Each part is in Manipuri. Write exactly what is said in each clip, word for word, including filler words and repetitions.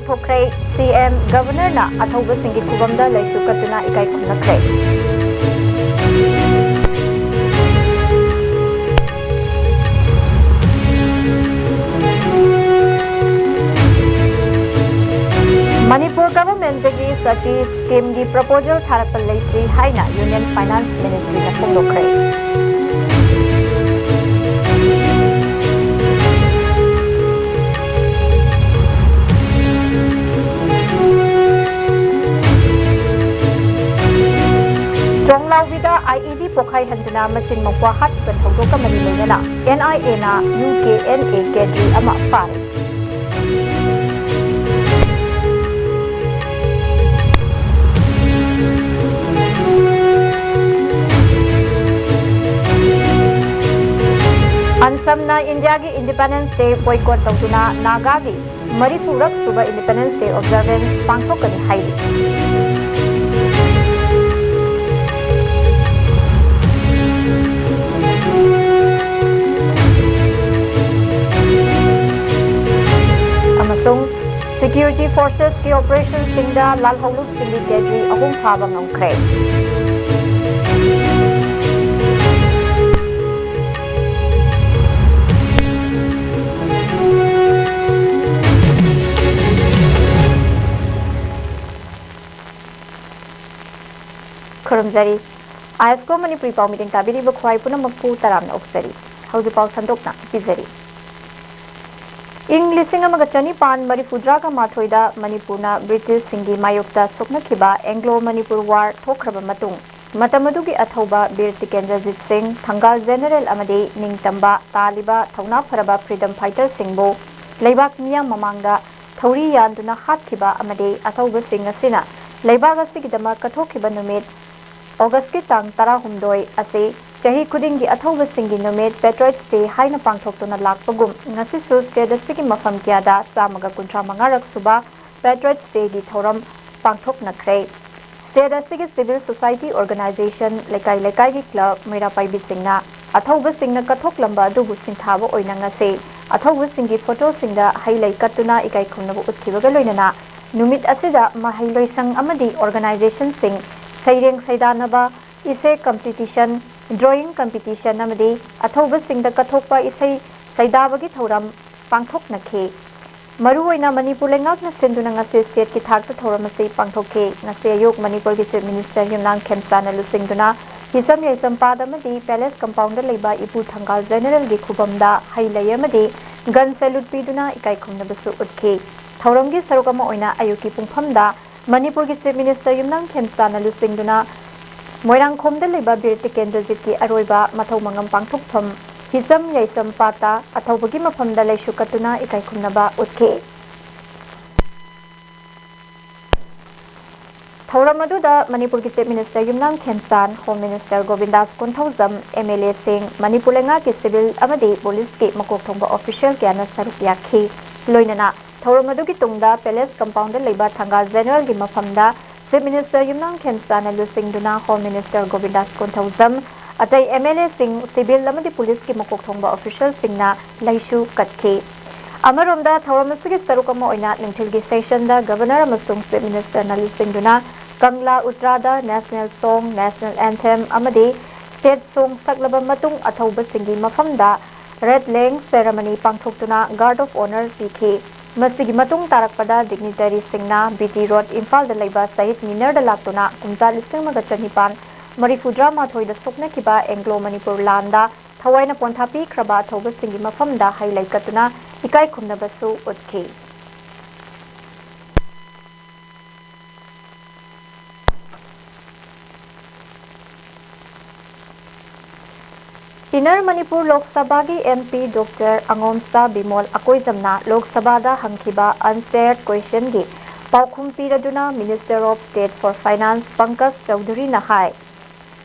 ꯊꯣꯛꯈ꯭ꯔꯦ꯫ ꯁꯤ ꯑꯦꯝ ꯒꯕꯔꯅꯔꯅ ꯑꯊꯧꯕꯁꯤꯡꯒꯤ ꯈꯨꯕꯝꯗ ꯂꯩꯁꯨ ꯀꯠꯇꯨꯅ ꯏꯀꯥꯏ ꯈꯨꯝꯅꯈ꯭ꯔꯦ꯫ ꯃꯅꯤꯄꯨꯔ ꯒꯚꯔꯟꯃꯦꯟꯠꯇꯒꯤ ꯁꯆꯤ ꯁ꯭ꯀꯤꯝꯒꯤ ꯄ꯭ꯔꯄꯣꯖꯦꯜ ꯊꯥꯔꯛꯄ ꯂꯩꯇ꯭ꯔꯤ ꯍꯥꯏꯅ ꯌꯨꯅꯤꯌꯟ ꯐꯥꯏꯅꯥꯟꯁ ꯃꯤꯅꯤꯁꯇ꯭ꯔꯤꯅ ꯐꯣꯡꯗꯣꯛꯈ꯭ꯔꯦ꯫ ꯆꯣꯡꯂꯥꯎꯕꯤꯗ ꯑꯥꯏ ꯏ ꯗꯤ ꯄꯣꯈꯥꯏꯍꯟꯗꯨꯅ ꯃꯆꯤꯟ ꯃꯧꯄ꯭ꯋꯥ ꯍꯥꯠꯈꯤꯕ ꯊꯧꯗꯣꯛꯀ ꯃꯔꯤ ꯂꯩꯅꯅ ꯑꯦꯟ ꯑꯥꯏ ꯑꯦꯅ ꯌꯨ ꯀꯦ ꯑꯦꯟ ꯑꯦ ꯀꯦꯗ꯭ꯔꯤ ꯑꯃ ꯐꯥꯔꯦ꯫ ꯑꯟꯁꯝꯅ ꯏꯟꯗꯤꯌꯥꯒꯤ ꯏꯟꯗꯤꯄꯦꯟꯗꯦꯟꯁ ꯗꯦ ꯕꯣꯏꯀꯣꯠ ꯇꯧꯗꯨꯅ ꯅꯥꯒꯥꯒꯤ ꯃꯔꯤꯐꯨꯔꯛ ꯁꯨꯕ ꯏꯟꯗꯤꯄꯦꯟꯗꯦꯟꯁ ꯗꯦ ꯑꯣꯕꯖꯔꯚꯦꯟꯁ ꯄꯥꯡꯊꯣꯛꯀꯅꯤ ꯍꯥꯏꯔꯤ꯫ ꯑꯃꯁꯨꯡ ꯁꯦꯀ꯭ꯌꯨꯔꯤꯇꯤ ꯐꯣꯔꯁꯦꯁꯀꯤ ꯑꯣꯄꯔꯦꯁꯟꯁꯤꯡꯗ ꯂꯥꯜꯍꯧꯂꯨꯞꯁꯤꯡꯒꯤ ꯀꯦꯗ꯭ꯔꯤ ꯑꯍꯨꯝ ꯐꯥꯕ ꯉꯝꯈ꯭ꯔꯦ꯫ ꯈꯨꯔꯨꯝꯖꯔꯤ꯫ ꯑꯥꯏ ꯑꯦꯁ ꯀꯣ ꯃꯅꯤꯄꯨꯔꯤ ꯄꯥꯎ ꯃꯤꯇꯤꯡ ꯇꯥꯕꯤꯔꯤꯕ ꯈ꯭ꯋꯥꯏ ꯄꯨꯝꯅꯃꯛꯄꯨ ꯇꯔꯥꯝꯅ ꯑꯣꯛꯆꯔꯤ꯫ ꯍꯧꯖꯤꯛ ꯄꯥꯎ ꯁꯟꯗꯣꯛꯅ ꯄꯤꯖꯔꯤ꯫ ꯏꯪ ꯂꯤꯁꯤꯡ ꯑꯃꯒ ꯆꯅꯤꯄꯥꯟ ꯃꯔꯤꯐꯨꯇꯔꯥꯒ ꯃꯥꯊꯣꯏꯗ ꯃꯅꯤꯄꯨꯔꯅ ꯕ꯭ꯔꯤꯇꯤꯁꯁꯤꯡꯒꯤ ꯃꯥꯌꯣꯛꯇ ꯁꯣꯛꯅꯈꯤꯕ ꯑꯦꯡꯒ꯭ꯂꯣ ꯃꯅꯤꯄꯨꯔ ꯋꯥꯔ ꯊꯣꯛꯈ꯭ꯔꯕ ꯃꯇꯨꯡ, ꯃꯇꯝ ꯑꯗꯨꯒꯤ ꯑꯊꯧꯕ ꯕꯤꯔ ꯇꯤꯀꯦꯟꯗ꯭ꯔꯖꯤꯠ ꯁꯤꯡ, ꯊꯪꯒꯥꯜ ꯖꯦꯅꯔꯦꯜ ꯑꯃꯗꯤ ꯅꯤꯡꯇꯝꯕ ꯇꯥꯜꯂꯤꯕ ꯊꯧꯅꯥ ꯐꯔꯕ ꯐ꯭ꯔꯤꯗꯝ ꯐꯥꯏꯇꯔꯁꯤꯡꯕꯨ ꯂꯩꯕꯥꯛ ꯃꯤꯌꯥꯝ ꯃꯃꯥꯡꯗ ꯊꯧꯔꯤ ꯌꯥꯟꯗꯨꯅ ꯍꯥꯠꯈꯤꯕ ꯑꯃꯗꯤ ꯑꯊꯧꯕꯁꯤꯡ ꯑꯁꯤꯅ ꯂꯩꯕꯥꯛ ꯑꯁꯤꯒꯤꯗꯃꯛ ꯀꯠꯊꯣꯛꯈꯤꯕ ꯅꯨꯃꯤꯠ ꯑꯣꯒꯁꯀꯤ ꯇꯥꯡ ꯇꯔꯥꯍꯨꯝꯗꯣꯏ ꯑꯁꯤ ꯆꯍꯤ ꯈꯨꯗꯤꯡꯒꯤ ꯑꯊꯧꯕꯁꯤꯡꯒꯤ ꯅꯨꯃꯤꯠ, Patriots Day, ꯍꯥꯏꯅ ꯄꯥꯡꯊꯣꯛꯇꯨꯅ ꯂꯥꯛꯄꯒꯨꯝ, ꯉꯁꯤꯁꯨ ꯁ꯭ꯇꯦꯠ ꯑꯁꯤꯒꯤ ꯃꯐꯝ ꯀꯌꯥꯗ ꯆꯥꯝꯃꯒ ꯀꯨꯟꯊ꯭ꯔꯥ ꯃꯉꯥꯔꯛ ꯁꯨꯕ Patriots Day ꯒꯤ ꯊꯧꯔꯝ ꯄꯥꯡꯊꯣꯛꯅꯈ꯭ꯔꯦ꯫ ꯁ꯭ꯇꯦꯠ ꯑꯁꯤꯒꯤ ꯁꯤꯚꯤꯜ ꯁꯣꯁꯥꯏꯇꯤ ꯑꯣꯔꯒꯅꯥꯏꯖꯦꯁꯟ, ꯂꯩꯀꯥꯏ ꯂꯩꯀꯥꯏꯒꯤ ꯀ꯭ꯂꯕ, ꯃꯩꯔꯥ ꯄꯥꯏꯕꯤꯁꯤꯡꯅ ꯑꯊꯧꯕꯁꯤꯡꯅ ꯀꯠꯊꯣꯛꯂꯝꯕ ꯑꯗꯨꯕꯨ ꯁꯤꯡꯊꯥꯕ ꯑꯣꯏꯅ ꯉꯁꯤ ꯑꯊꯧꯕꯁꯤꯡꯒꯤ ꯐꯣꯇꯣꯁꯤꯡꯗ ꯍꯩ ꯂꯩ ꯀꯠꯇꯨꯅ ꯏꯀꯥꯏ ꯈꯨꯝꯅꯕ ꯎꯠꯈꯤꯕꯒ ꯂꯣꯏꯅꯅ ꯅꯨꯃꯤꯠ ꯑꯁꯤꯗ ꯃꯍꯩꯂꯣꯏꯁꯪ ꯑꯃꯗꯤ organizationꯁꯤꯡ ꯁꯩꯔꯦꯡ ꯁꯩꯗꯥꯅꯕ, ꯏꯁꯩ competition, drawing competition ꯑꯃꯗꯤ ꯑꯊꯧꯕꯁꯤꯡꯗ ꯀꯠꯊꯣꯛꯄ ꯏꯁꯩ ꯁꯩꯗꯥꯕꯒꯤ ꯊꯧꯔꯝ ꯄꯥꯡꯊꯣꯛꯅꯈꯤ꯫ ꯃꯔꯨꯑꯣꯏꯅ ꯃꯅꯤꯄꯨꯔ ꯂꯩꯉꯥꯛꯅ ꯁꯤꯟꯗꯨꯅ ꯉꯁꯤ stateꯀꯤ ꯊꯥꯛꯇ ꯊꯧꯔꯝ ꯑꯁꯤ ꯄꯥꯡꯊꯣꯛꯈꯤ꯫ ꯉꯁꯤ ꯑꯌꯨꯛ ꯃꯅꯤꯄꯨꯔꯒꯤ Chief Minister ꯌꯨꯝꯅꯥꯝ ꯈꯦꯝꯆꯥꯅ ꯂꯨꯆꯤꯡꯗꯨꯅ ꯍꯤꯖꯝ ꯌꯥꯏꯁꯝ ꯄꯥꯠ ꯑꯃꯗꯤ Palace Compoundꯗ ꯂꯩꯕ ꯏꯄꯨ ꯊꯪꯒꯥꯜ Generalꯒꯤ ꯈꯨꯕꯝꯗ ꯍꯩ ꯂꯩ ꯑꯃꯗꯤ gun salute ꯄꯤꯗꯨꯅ ꯏꯀꯥꯏ ꯈꯨꯝꯅꯕꯁꯨ ꯎꯠꯈꯤ꯫ ꯊꯧꯔꯝꯒꯤ ꯁꯔꯨꯛ ꯑꯃ ꯑꯣꯏꯅ ꯑꯌꯨꯛꯀꯤ ꯄꯨꯡꯐꯝꯗ ꯃꯅꯤꯄꯨꯔꯒꯤ Chief Minister ꯌꯨꯝꯅꯥꯝ ꯈꯦꯝꯆꯥꯅ ꯂꯨꯆꯤꯡꯗꯨꯅ ꯃꯣꯏꯔꯥꯡꯈꯣꯝꯗ ꯂꯩꯕ ꯕꯤꯔ ꯇꯤꯀꯦꯟꯗ꯭ꯔꯖꯤꯠꯀꯤ ꯑꯔꯣꯏꯕ ꯃꯊꯧ ꯃꯉꯝ ꯄꯥꯡꯊꯣꯛꯐꯝ ꯍꯤꯖꯝ ꯌꯥꯏꯁꯝ ꯄꯥꯠꯇ ꯑꯊꯧꯕꯒꯤ ꯃꯐꯝꯗ ꯂꯩꯁꯨ ꯀꯠꯇꯨꯅ ꯏꯀꯥꯏ ꯈꯨꯝꯅꯕ ꯎꯠꯈꯤ꯫ ꯊꯧꯔꯝ ꯑꯗꯨꯗ ꯃꯅꯤꯄꯨꯔꯒꯤ Chief Minister ꯌꯨꯝꯅꯥꯝ ꯈꯦꯝꯆꯥꯟ, Home Minister ꯒꯣꯕꯤꯟꯗꯥꯁ ꯀꯣꯟꯊꯧꯖꯝ, MLAꯁꯤꯡ, ꯃꯅꯤꯄꯨꯔ ꯂꯩꯉꯥꯛꯀꯤ civil ꯑꯃꯗꯤ policeꯀꯤ ꯃꯀꯣꯛ ꯊꯣꯡꯕ official ꯀꯌꯥꯅ ꯁꯔꯨꯛ ꯌꯥꯈꯤ꯫ ꯂꯣꯏꯅꯅ ꯊꯧꯔꯝ ꯑꯗꯨꯒꯤ ꯇꯨꯡꯗ Palace Compoundꯗ ꯂꯩꯕ ꯊꯪꯒꯥꯜ Generalꯒꯤ ꯃꯐꯝꯗ Chief Minister ꯌꯨꯝꯅꯥꯝ ꯈꯦꯝꯆꯥꯟꯅ ꯂꯨꯆꯤꯡꯗꯨꯅ Home Minister ꯒꯣꯕꯤꯟꯗꯥꯁ ꯀꯣꯟꯊꯧꯖꯝ, ꯑꯇꯩ MLAꯁꯤꯡ, civil ꯑꯃꯗꯤ policeꯀꯤ ꯃꯀꯣꯛ ꯊꯣꯡꯕ officialꯁꯤꯡꯅ ꯂꯩꯁꯨ ꯀꯠꯈꯤ꯫ ꯑꯃꯔꯣꯝꯗ ꯊꯧꯔꯝ ꯑꯁꯤꯒꯤ ꯁꯔꯨꯛ ꯑꯃ ꯑꯣꯏꯅ ꯅꯨꯡꯊꯤꯜꯒꯤ sessionꯗ Governor ꯑꯃꯁꯨꯡ Chief Ministerꯅ ꯂꯨꯆꯤꯡꯗꯨꯅ ꯀꯪꯂꯥ ꯎꯇ꯭ꯔꯥꯗ national song, national anthem ꯑꯃꯗꯤ state song ꯁꯛꯂꯕ ꯃꯇꯨꯡ ꯑꯊꯧꯕꯁꯤꯡꯒꯤ ꯃꯐꯝꯗ red lens ceremony ꯄꯥꯡꯊꯣꯛꯇꯨꯅ guard of honour ꯄꯤꯈꯤ꯫ ꯃꯁꯤꯒꯤ ꯃꯇꯨꯡ ꯇꯥꯔꯛꯄꯗ dignitaryꯁꯤꯡꯅ BT Road ꯏꯝꯐꯥꯜꯗ ꯂꯩꯕ ꯁꯍꯤꯗ ꯃꯤꯅꯔꯗ ꯂꯥꯛꯇꯨꯅ ꯀꯨꯝꯖꯥ ꯂꯤꯁꯤꯡ ꯑꯃꯒ ꯆꯅꯤꯄꯥꯟ ꯃꯔꯤꯐꯨꯇꯔꯥ ꯃꯥꯊꯣꯏꯗ ꯁꯣꯛꯅꯈꯤꯕ Anglo Manipur ꯂꯥꯟꯗ ꯊꯋꯥꯏꯅ ꯄꯣꯟꯊꯥ ꯄꯤꯈ꯭ꯔꯕ ꯑꯊꯧꯕꯁꯤꯡꯒꯤ ꯃꯐꯝꯗ ꯍꯩ ꯂꯩ ꯀꯠꯇꯨꯅ ꯏꯀꯥꯏ ꯈꯨꯝꯅꯕꯁꯨ ꯎꯠꯈꯤ꯫ Inner Manipur Lok Sabhaꯒꯤ MP Doctor ꯑꯉꯣꯝꯁꯥ Bimol ꯑꯀꯣꯏꯖꯝꯅ ꯂꯣꯛ ꯁꯚꯥꯗ ꯍꯪꯈꯤꯕ unshared questionꯒꯤ ꯄꯥꯎꯈꯨꯝ ꯄꯤꯔꯗꯨꯅ Minister of State for Finance Pankaj ꯆꯧꯙꯨꯔꯤꯅ ꯍꯥꯏ,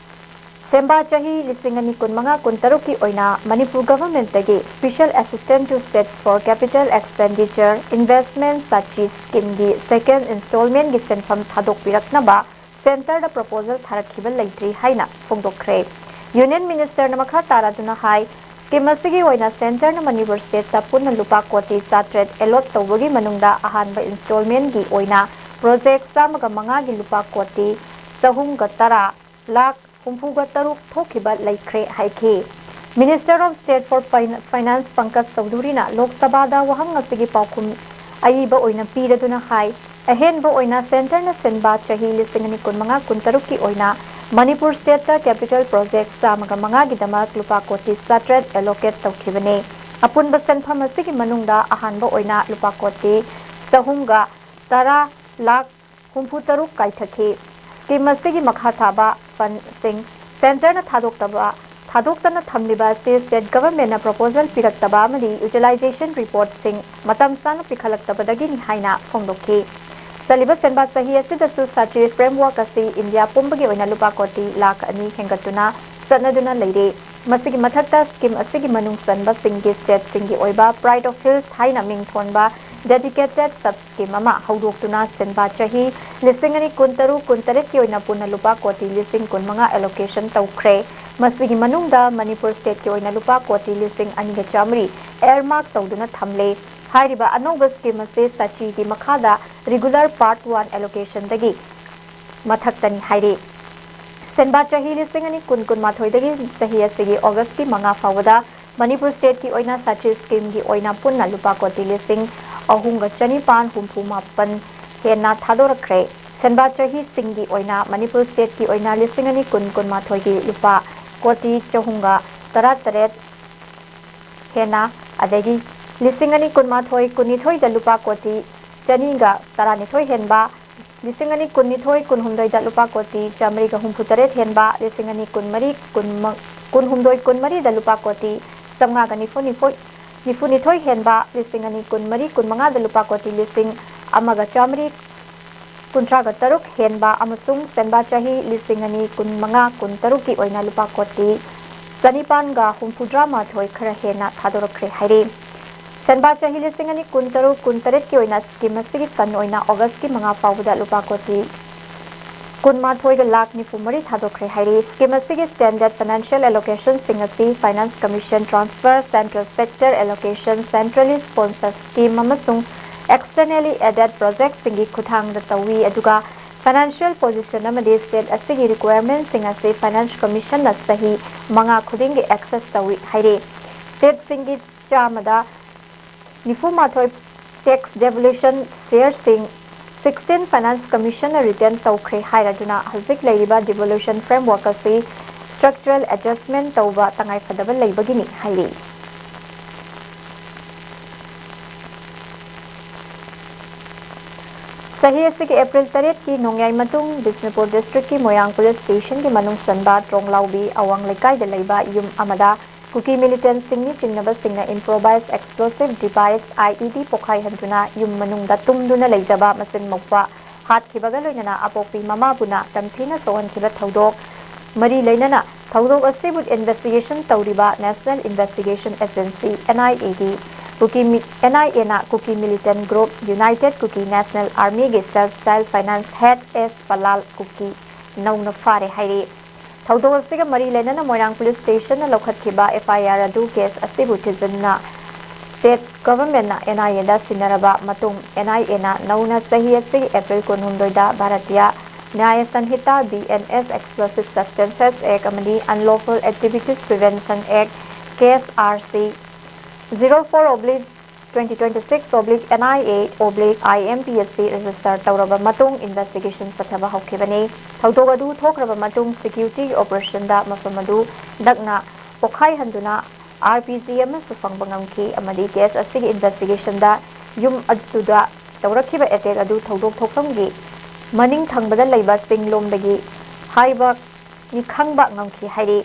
ꯁꯦꯝꯕꯥ ꯆꯍꯤ ꯂꯤꯁꯤꯡ ꯑꯅꯤ ꯀꯨꯟꯃꯉꯥ ꯀꯨꯟꯇꯔꯨꯛꯀꯤ ꯑꯣꯏꯅ Manipur governmentꯇꯒꯤ Special Assistance to States for Capital Expenditure Investment ꯁꯥꯆꯤ schemeꯒꯤ second installmentꯒꯤ ꯁꯦꯟꯐꯝ ꯊꯥꯗꯣꯛꯄꯤꯔꯛꯅꯕ centreꯗ proposal ꯊꯥꯔꯛꯈꯤꯕ ꯂꯩꯇ꯭ꯔꯤ ꯍꯥꯏꯅ ꯐꯣꯡꯗꯣꯛꯈ꯭ꯔꯦ꯫ Union Ministerꯅ ꯃꯈꯥ ꯇꯥꯔꯗꯨꯅ ꯍꯥꯏ, Scheme ꯑꯁꯤꯒꯤ ꯑꯣꯏꯅ centreꯅ ꯃꯅꯤꯄꯨꯔ stateꯇ ꯄꯨꯟꯅ ꯂꯨꯄꯥ ꯀꯣꯇꯤ ꯆꯥꯇ꯭ꯔꯦꯠ allot ꯇꯧꯕꯒꯤ ꯃꯅꯨꯡꯗ ꯑꯍꯥꯟꯕ installmentꯀꯤ ꯑꯣꯏꯅ project ꯆꯥꯝꯃꯒ ꯃꯉꯥꯒꯤ ꯂꯨꯄꯥ ꯀꯣꯇꯤ ꯆꯍꯨꯝꯒ ꯇꯔꯥ ꯂꯥꯈ ꯍꯨꯝꯐꯨꯒ ꯇꯔꯨꯛ ꯊꯣꯛꯈꯤꯕ ꯂꯩꯈ꯭ꯔꯦ ꯍꯥꯏꯈꯤ꯫ Minister of State for Fin-, Finance Pankaj ꯆꯧꯙꯨꯔꯤꯅ ꯂꯣꯛ ꯁꯚꯥꯗ ꯋꯥꯍꯪ ꯑꯁꯤꯒꯤ ꯄꯥꯎꯈꯨꯝ ꯑꯏꯕ ꯑꯣꯏꯅ ꯄꯤꯔꯗꯨꯅ ꯍꯥꯏ, ꯑꯍꯦꯟꯕ ꯑꯣꯏꯅ centreꯅ ꯁꯤꯟꯕ ꯆꯍꯤ ꯂꯤꯁꯤꯡ ꯑꯅꯤ ꯀꯨꯟꯃꯉꯥ ꯀꯨꯟꯇꯔꯨꯛꯀꯤ ꯑꯣꯏꯅ ꯃꯅꯤꯄꯨꯔ stateꯇ capital project ꯆꯥꯝꯃꯒ ꯃꯉꯥꯒꯤꯗꯃꯛ ꯂꯨꯄꯥ ꯀꯣꯇꯤ ꯆꯥꯇ꯭ꯔꯦꯠ allocate ꯇꯧꯈꯤꯕꯅꯤ꯫ ꯑꯄꯨꯟꯕ ꯁꯦꯟꯐꯝ ꯑꯁꯤꯒꯤ ꯃꯅꯨꯡꯗ ꯑꯍꯥꯟꯕ ꯑꯣꯏꯅ ꯂꯨꯄꯥ ꯀꯣꯇꯤ ꯆꯍꯨꯝꯒ ꯇꯔꯥ ꯂꯥꯈ ꯍꯨꯝꯐꯨ ꯇꯔꯨꯛ ꯀꯥꯏꯊꯈꯤ꯫ Scheme ꯑꯁꯤꯒꯤ ꯃꯈꯥ ꯊꯥꯕ fundꯁꯤꯡ centreꯅ ꯊꯥꯗꯣꯛꯇꯕ, ꯊꯥꯗꯣꯛꯇꯅ ꯊꯝꯂꯤꯕ ꯑꯁꯤ state governmentꯅ proposal ꯄꯤꯔꯛꯇꯕ ꯑꯃꯗꯤ utilization reportꯁꯤꯡ ꯃꯇꯝ ꯆꯥꯅ ꯄꯤꯈꯠꯂꯛꯇꯕꯗꯒꯤꯅꯤ ꯍꯥꯏꯅ ꯐꯣꯡꯗꯣꯛꯈꯤ꯫ ꯆꯠꯂꯤꯕ ꯁꯦꯟꯕꯥ ꯆꯍꯤ ꯑꯁꯤꯗꯁꯨ ꯁꯥꯇ꯭ꯔꯤ framework ꯑꯁꯤ ꯏꯟꯗꯤꯌꯥ ꯄꯨꯝꯕꯒꯤ ꯑꯣꯏꯅ ꯂꯨꯄꯥ ꯀꯣꯇꯤ ꯂꯥꯈ ꯑꯅꯤ ꯍꯦꯟꯒꯠꯇꯨꯅ ꯆꯠꯅꯗꯨꯅ ꯂꯩꯔꯦ꯫ ꯃꯁꯤꯒꯤ ꯃꯊꯛꯇ scheme ꯑꯁꯤꯒꯤ ꯃꯅꯨꯡ ꯆꯟꯕꯁꯤꯡꯒꯤ stateꯁꯤꯡꯒꯤ ꯑꯣꯏꯕ Pride of Hills ꯍꯥꯏꯅ ꯃꯤꯡ ꯊꯣꯟꯕ dedicated sub scheme ꯑꯃ ꯍꯧꯗꯣꯛꯇꯨꯅ ꯁꯦꯟꯕꯥ ꯆꯍꯤ ꯂꯤꯁꯤꯡ ꯑꯅꯤ ꯀꯨꯟꯇꯔꯨꯛ ꯀꯨꯟꯇꯔꯦꯠꯀꯤ ꯑꯣꯏꯅ ꯄꯨꯟꯅ ꯂꯨꯄꯥ ꯀꯣꯇꯤ ꯂꯤꯁꯤꯡ ꯀꯨꯟꯃꯉꯥ allocation ꯇꯧꯈ꯭ꯔꯦ꯫ ꯃꯁꯤꯒꯤ ꯃꯅꯨꯡꯗ ꯃꯅꯤꯄꯨꯔ stateꯀꯤ ꯑꯣꯏꯅ ꯂꯨꯄꯥ ꯀꯣꯇꯤ ꯂꯤꯁꯤꯡ ꯑꯅꯤꯒ ꯆꯥꯃꯔꯤ earmark ꯇꯧꯗꯨꯅ ꯊꯝꯂꯦ꯫ ꯍꯥꯏꯔꯤꯕ ꯑꯅꯧꯕ scheme ꯑꯁꯤ ꯁꯥꯇ꯭ꯔꯤꯒꯤ ꯃꯈꯥꯗ regular part one allocationꯗꯒꯤ ꯃꯊꯛꯇꯅꯤ ꯍꯥꯏꯔꯤ꯫ ꯁꯦꯟꯕꯥ ꯆꯍꯤ ꯂꯤꯁꯤꯡ ꯑꯅꯤ ꯀꯨꯟ ꯀꯨꯟꯃꯥꯊꯣꯏꯗꯒꯤ ꯆꯍꯤ ꯑꯁꯤꯒꯤ Augustꯀꯤ ꯃꯉꯥ ꯐꯥꯎꯕꯗ ꯃꯅꯤꯄꯨꯔ stateꯀꯤ ꯑꯣꯏꯅ ꯁꯥꯇ꯭ꯔꯤ schemeꯒꯤ ꯑꯣꯏꯅ ꯄꯨꯟꯅ ꯂꯨꯄꯥ ꯀꯣꯇꯤ ꯂꯤꯁꯤꯡ ꯑꯍꯨꯝꯒ ꯆꯅꯤꯄꯥꯟ ꯍꯨꯝꯐꯨ ꯃꯥꯄꯟ ꯍꯦꯟꯅ ꯊꯥꯗꯣꯔꯛꯈ꯭ꯔꯦ꯫ ꯁꯦꯟꯕꯥ ꯆꯍꯤꯁꯤꯡꯒꯤ ꯑꯣꯏꯅ ꯃꯅꯤꯄꯨꯔ stateꯀꯤ ꯑꯣꯏꯅ ꯂꯤꯁꯤꯡ ꯑꯅꯤ ꯀꯨꯟ ꯀꯨꯟꯃꯥꯊꯣꯏꯒꯤ ꯂꯨꯄꯥ ꯀꯣꯇꯤ ꯆꯍꯨꯝꯒ ꯇꯔꯥꯇꯔꯦꯠ ꯍꯦꯟꯅ, ꯑꯗꯒꯤ ꯂꯤꯁꯤꯡ ꯑꯅꯤ ꯀꯨꯟꯃꯥꯊꯣꯏ ꯀꯨꯟꯅꯤꯊꯣꯏꯗ ꯂꯨꯄꯥ ꯀꯣꯇꯤ ꯆꯅꯤꯒ ꯇꯔꯥꯅꯤꯊꯣꯏ ꯍꯦꯟꯕ, ꯂꯤꯁꯤꯡ ꯑꯅꯤ ꯀꯨꯟꯅꯤꯊꯣꯏ ꯀꯨꯟꯍꯨꯝꯗꯣꯏꯗ ꯂꯨꯄꯥ ꯀꯣꯇꯤ ꯆꯥꯃꯔꯤꯒ ꯍꯨꯝꯐꯨꯇꯔꯦꯠ ꯍꯦꯟꯕ, ꯂꯤꯁꯤꯡ ꯑꯅꯤ ꯀꯨꯟꯃꯔꯤ ꯀꯨꯟꯃ-, ꯀꯨꯟꯍꯨꯝꯗꯣꯏ ꯀꯨꯟꯃꯔꯤꯗ ꯂꯨꯄꯥ ꯀꯣꯇꯤ ꯆꯥꯃꯉꯥꯒ ꯅꯤꯐꯨ ꯅꯤꯐꯨ, ꯅꯤꯐꯨꯅꯤꯊꯣꯏ ꯍꯦꯟꯕ, ꯂꯤꯁꯤꯡ ꯑꯅꯤ ꯀꯨꯟꯃꯔꯤ ꯀꯨꯟꯃꯉꯥꯗ ꯂꯨꯄꯥ ꯀꯣꯇꯤ ꯂꯤꯁꯤꯡ ꯑꯃꯒ ꯆꯥꯃꯔꯤ ꯀꯨꯟꯊ꯭ꯔꯥꯒ ꯇꯔꯨꯛ ꯍꯦꯟꯕ ꯑꯃꯁꯨꯡ ꯁꯦꯟꯕꯥ ꯆꯍꯤ ꯂꯤꯁꯤꯡ ꯑꯅꯤ ꯀꯨꯟꯃꯉꯥ ꯀꯨꯟꯇꯔꯨꯛꯀꯤ ꯑꯣꯏꯅ ꯂꯨꯄꯥ ꯀꯣꯇꯤ ꯆꯅꯤꯄꯥꯟꯒ ꯍꯨꯝꯐꯨꯇꯔꯥ ꯃꯥꯊꯣꯏ ꯈꯔ ꯍꯦꯟꯅ ꯊꯥꯗꯣꯔꯛꯈ꯭ꯔꯦ ꯍꯥꯏꯔꯤ꯫ ꯁꯦꯟꯕꯥ ꯆꯍꯤ ꯂꯤꯁꯤꯡ ꯑꯅꯤ ꯀꯨꯟꯇꯔꯨꯛ ꯀꯨꯟꯇꯔꯦꯠꯀꯤ ꯑꯣꯏꯅ scheme ꯑꯁꯤꯒꯤ fund ꯑꯣꯏꯅ Augustꯀꯤ ꯃꯉꯥ ꯐꯥꯎꯕꯗ ꯂꯨꯄꯥ ꯀꯣꯇꯤ ꯀꯨꯟꯃꯥꯊꯣꯏꯒ ꯂꯥꯈ ꯅꯤꯐꯨ ꯃꯔꯤ ꯊꯥꯗꯣꯛꯈ꯭ꯔꯦ ꯍꯥꯏꯔꯤ꯫ Scheme ꯑꯁꯤꯒꯤ standard financial allocationꯁꯤꯡ ꯑꯁꯤ Finance Commission transfer, central sector allocation, centrally sponsored scheme ꯑꯃꯁꯨꯡ externally aided projectꯁꯤꯡꯒꯤ ꯈꯨꯠꯊꯥꯡꯗ ꯇꯧꯏ, ꯑꯗꯨꯒ financial position ꯑꯃꯗꯤ state ꯑꯁꯤꯒꯤ requirementꯁꯤꯡ ꯑꯁꯤ Finance Commissionꯅ ꯆꯍꯤ ꯃꯉꯥ ꯈꯨꯗꯤꯡꯒꯤ access ꯇꯧꯏ ꯍꯥꯏꯔꯤ꯫ Stateꯁꯤꯡꯒꯤ ꯆꯥꯝꯃꯗ ꯅꯤꯐꯨ ꯃꯥꯊꯣꯏ tax devolution shareꯁꯤꯡ sixteen Finance Commissionꯅ retain ꯇꯧꯈ꯭ꯔꯦ ꯍꯥꯏꯔꯗꯨꯅ ꯍꯧꯖꯤꯛ ꯂꯩꯔꯤꯕ devolution framework ꯑꯁꯤ structural adjustment ꯇꯧꯕ ꯇꯉꯥꯏꯐꯗꯕ ꯂꯩꯕꯒꯤꯅꯤ ꯍꯥꯏꯔꯤ꯫ ꯆꯍꯤ ꯑꯁꯤꯒꯤ April ꯇꯔꯦꯠꯀꯤ ꯅꯣꯡꯌꯥꯏ ꯃꯇꯨꯡ ꯕꯤꯁꯅꯨꯄꯨꯔ districtꯀꯤ ꯃꯣꯏꯔꯥꯡ police stationꯒꯤ ꯃꯅꯨꯡ ꯆꯟꯕ ꯇ꯭ꯔꯣꯡꯂꯥꯎꯕꯤ ꯑꯋꯥꯡ ꯂꯩꯀꯥꯏꯗ ꯂꯩꯕ ꯌꯨꯝ ꯑꯃꯗ ꯀꯨꯀꯤ militantꯁꯤꯡꯅꯤ ꯆꯤꯡꯅꯕꯁꯤꯡꯅ improvised explosive device, IED, ꯄꯣꯈꯥꯏꯍꯟꯗꯨꯅ ꯌꯨꯝ ꯃꯅꯨꯡꯗ ꯇꯨꯝꯗꯨꯅ ꯂꯩꯖꯕ ꯃꯆꯤꯟ ꯃꯧꯄ꯭ꯋꯥ ꯍꯥꯠꯈꯤꯕꯒ ꯂꯣꯏꯅꯅ ꯑꯄꯣꯛꯄꯤ ꯃꯃꯥꯕꯨꯅ ꯇꯝꯊꯤꯅ ꯁꯣꯛꯍꯟꯈꯤꯕ ꯊꯧꯗꯣꯛ ꯃꯔꯤ ꯂꯩꯅꯅ ꯊꯧꯗꯣꯛ ꯑꯁꯤꯕꯨ investigation ꯇꯧꯔꯤꯕ National Investigation Agency, NIAꯒꯤ ꯀꯨꯀꯤ ꯃꯤ-, NIAꯅ ꯀꯨꯀꯤ militant group United Kuki National Armyꯒꯤ self style finance head S ꯄꯂꯥꯜ ꯀꯨꯀꯤ ꯅꯧꯅ ꯐꯥꯔꯦ ꯍꯥꯏꯔꯤ꯫ ꯊꯧꯗꯣꯛ ꯑꯁꯤꯒ ꯃꯔꯤ ꯂꯩꯅꯅ ꯃꯣꯏꯔꯥꯡ police stationꯅ ꯂꯧꯈꯠꯈꯤꯕ FIR ꯑꯗꯨ case ꯑꯁꯤꯕꯨ ꯊꯤꯖꯤꯟꯅ state governmentꯅ NIAꯗ ꯁꯤꯟꯅꯔꯕ ꯃꯇꯨꯡ, NIAꯅ ꯅꯧꯅ ꯆꯍꯤ ꯑꯁꯤꯒꯤ April ꯀꯨꯟꯍꯨꯝꯗꯣꯏꯗ Bharatiya ꯅ꯭ꯌꯥꯌ ꯁꯪꯍꯤꯇꯥ, BNS, Explosive Substances Act ꯑꯃꯗꯤ Unlawful Activities Prevention Act, case RC zero four oblique twenty twenty six oblique NIA oblique IMPSC register ꯇꯧꯔꯕ ꯃꯇꯨꯡ investigation ꯆꯠꯊꯕ ꯍꯧꯈꯤꯕꯅꯤ꯫ ꯊꯧꯗꯣꯛ ꯑꯗꯨ ꯊꯣꯛꯈ꯭ꯔꯕ ꯃꯇꯨꯡ security operationꯗ ꯃꯐꯝ ꯑꯗꯨ ꯅꯛꯅ ꯄꯣꯈꯥꯏꯍꯟꯗꯨꯅ RPG ꯑꯃꯁꯨ ꯐꯪꯕ ꯉꯝꯈꯤ ꯑꯃꯗꯤ case ꯑꯁꯤꯒꯤ investigationꯗ ꯌꯨꯝ ꯑꯗꯨꯗ ꯇꯧꯔꯛꯈꯤꯕ attack ꯑꯗꯨ ꯊꯧꯗꯣꯛ ꯊꯣꯛꯐꯝꯒꯤ ꯃꯅꯤꯡ ꯊꯪꯕꯗ ꯂꯩꯕ ꯆꯤꯡꯂꯣꯝꯗꯒꯤ ꯍꯥꯏꯕ ꯃꯤ ꯈꯪꯕ ꯉꯝꯈꯤ ꯍꯥꯏꯔꯤ꯫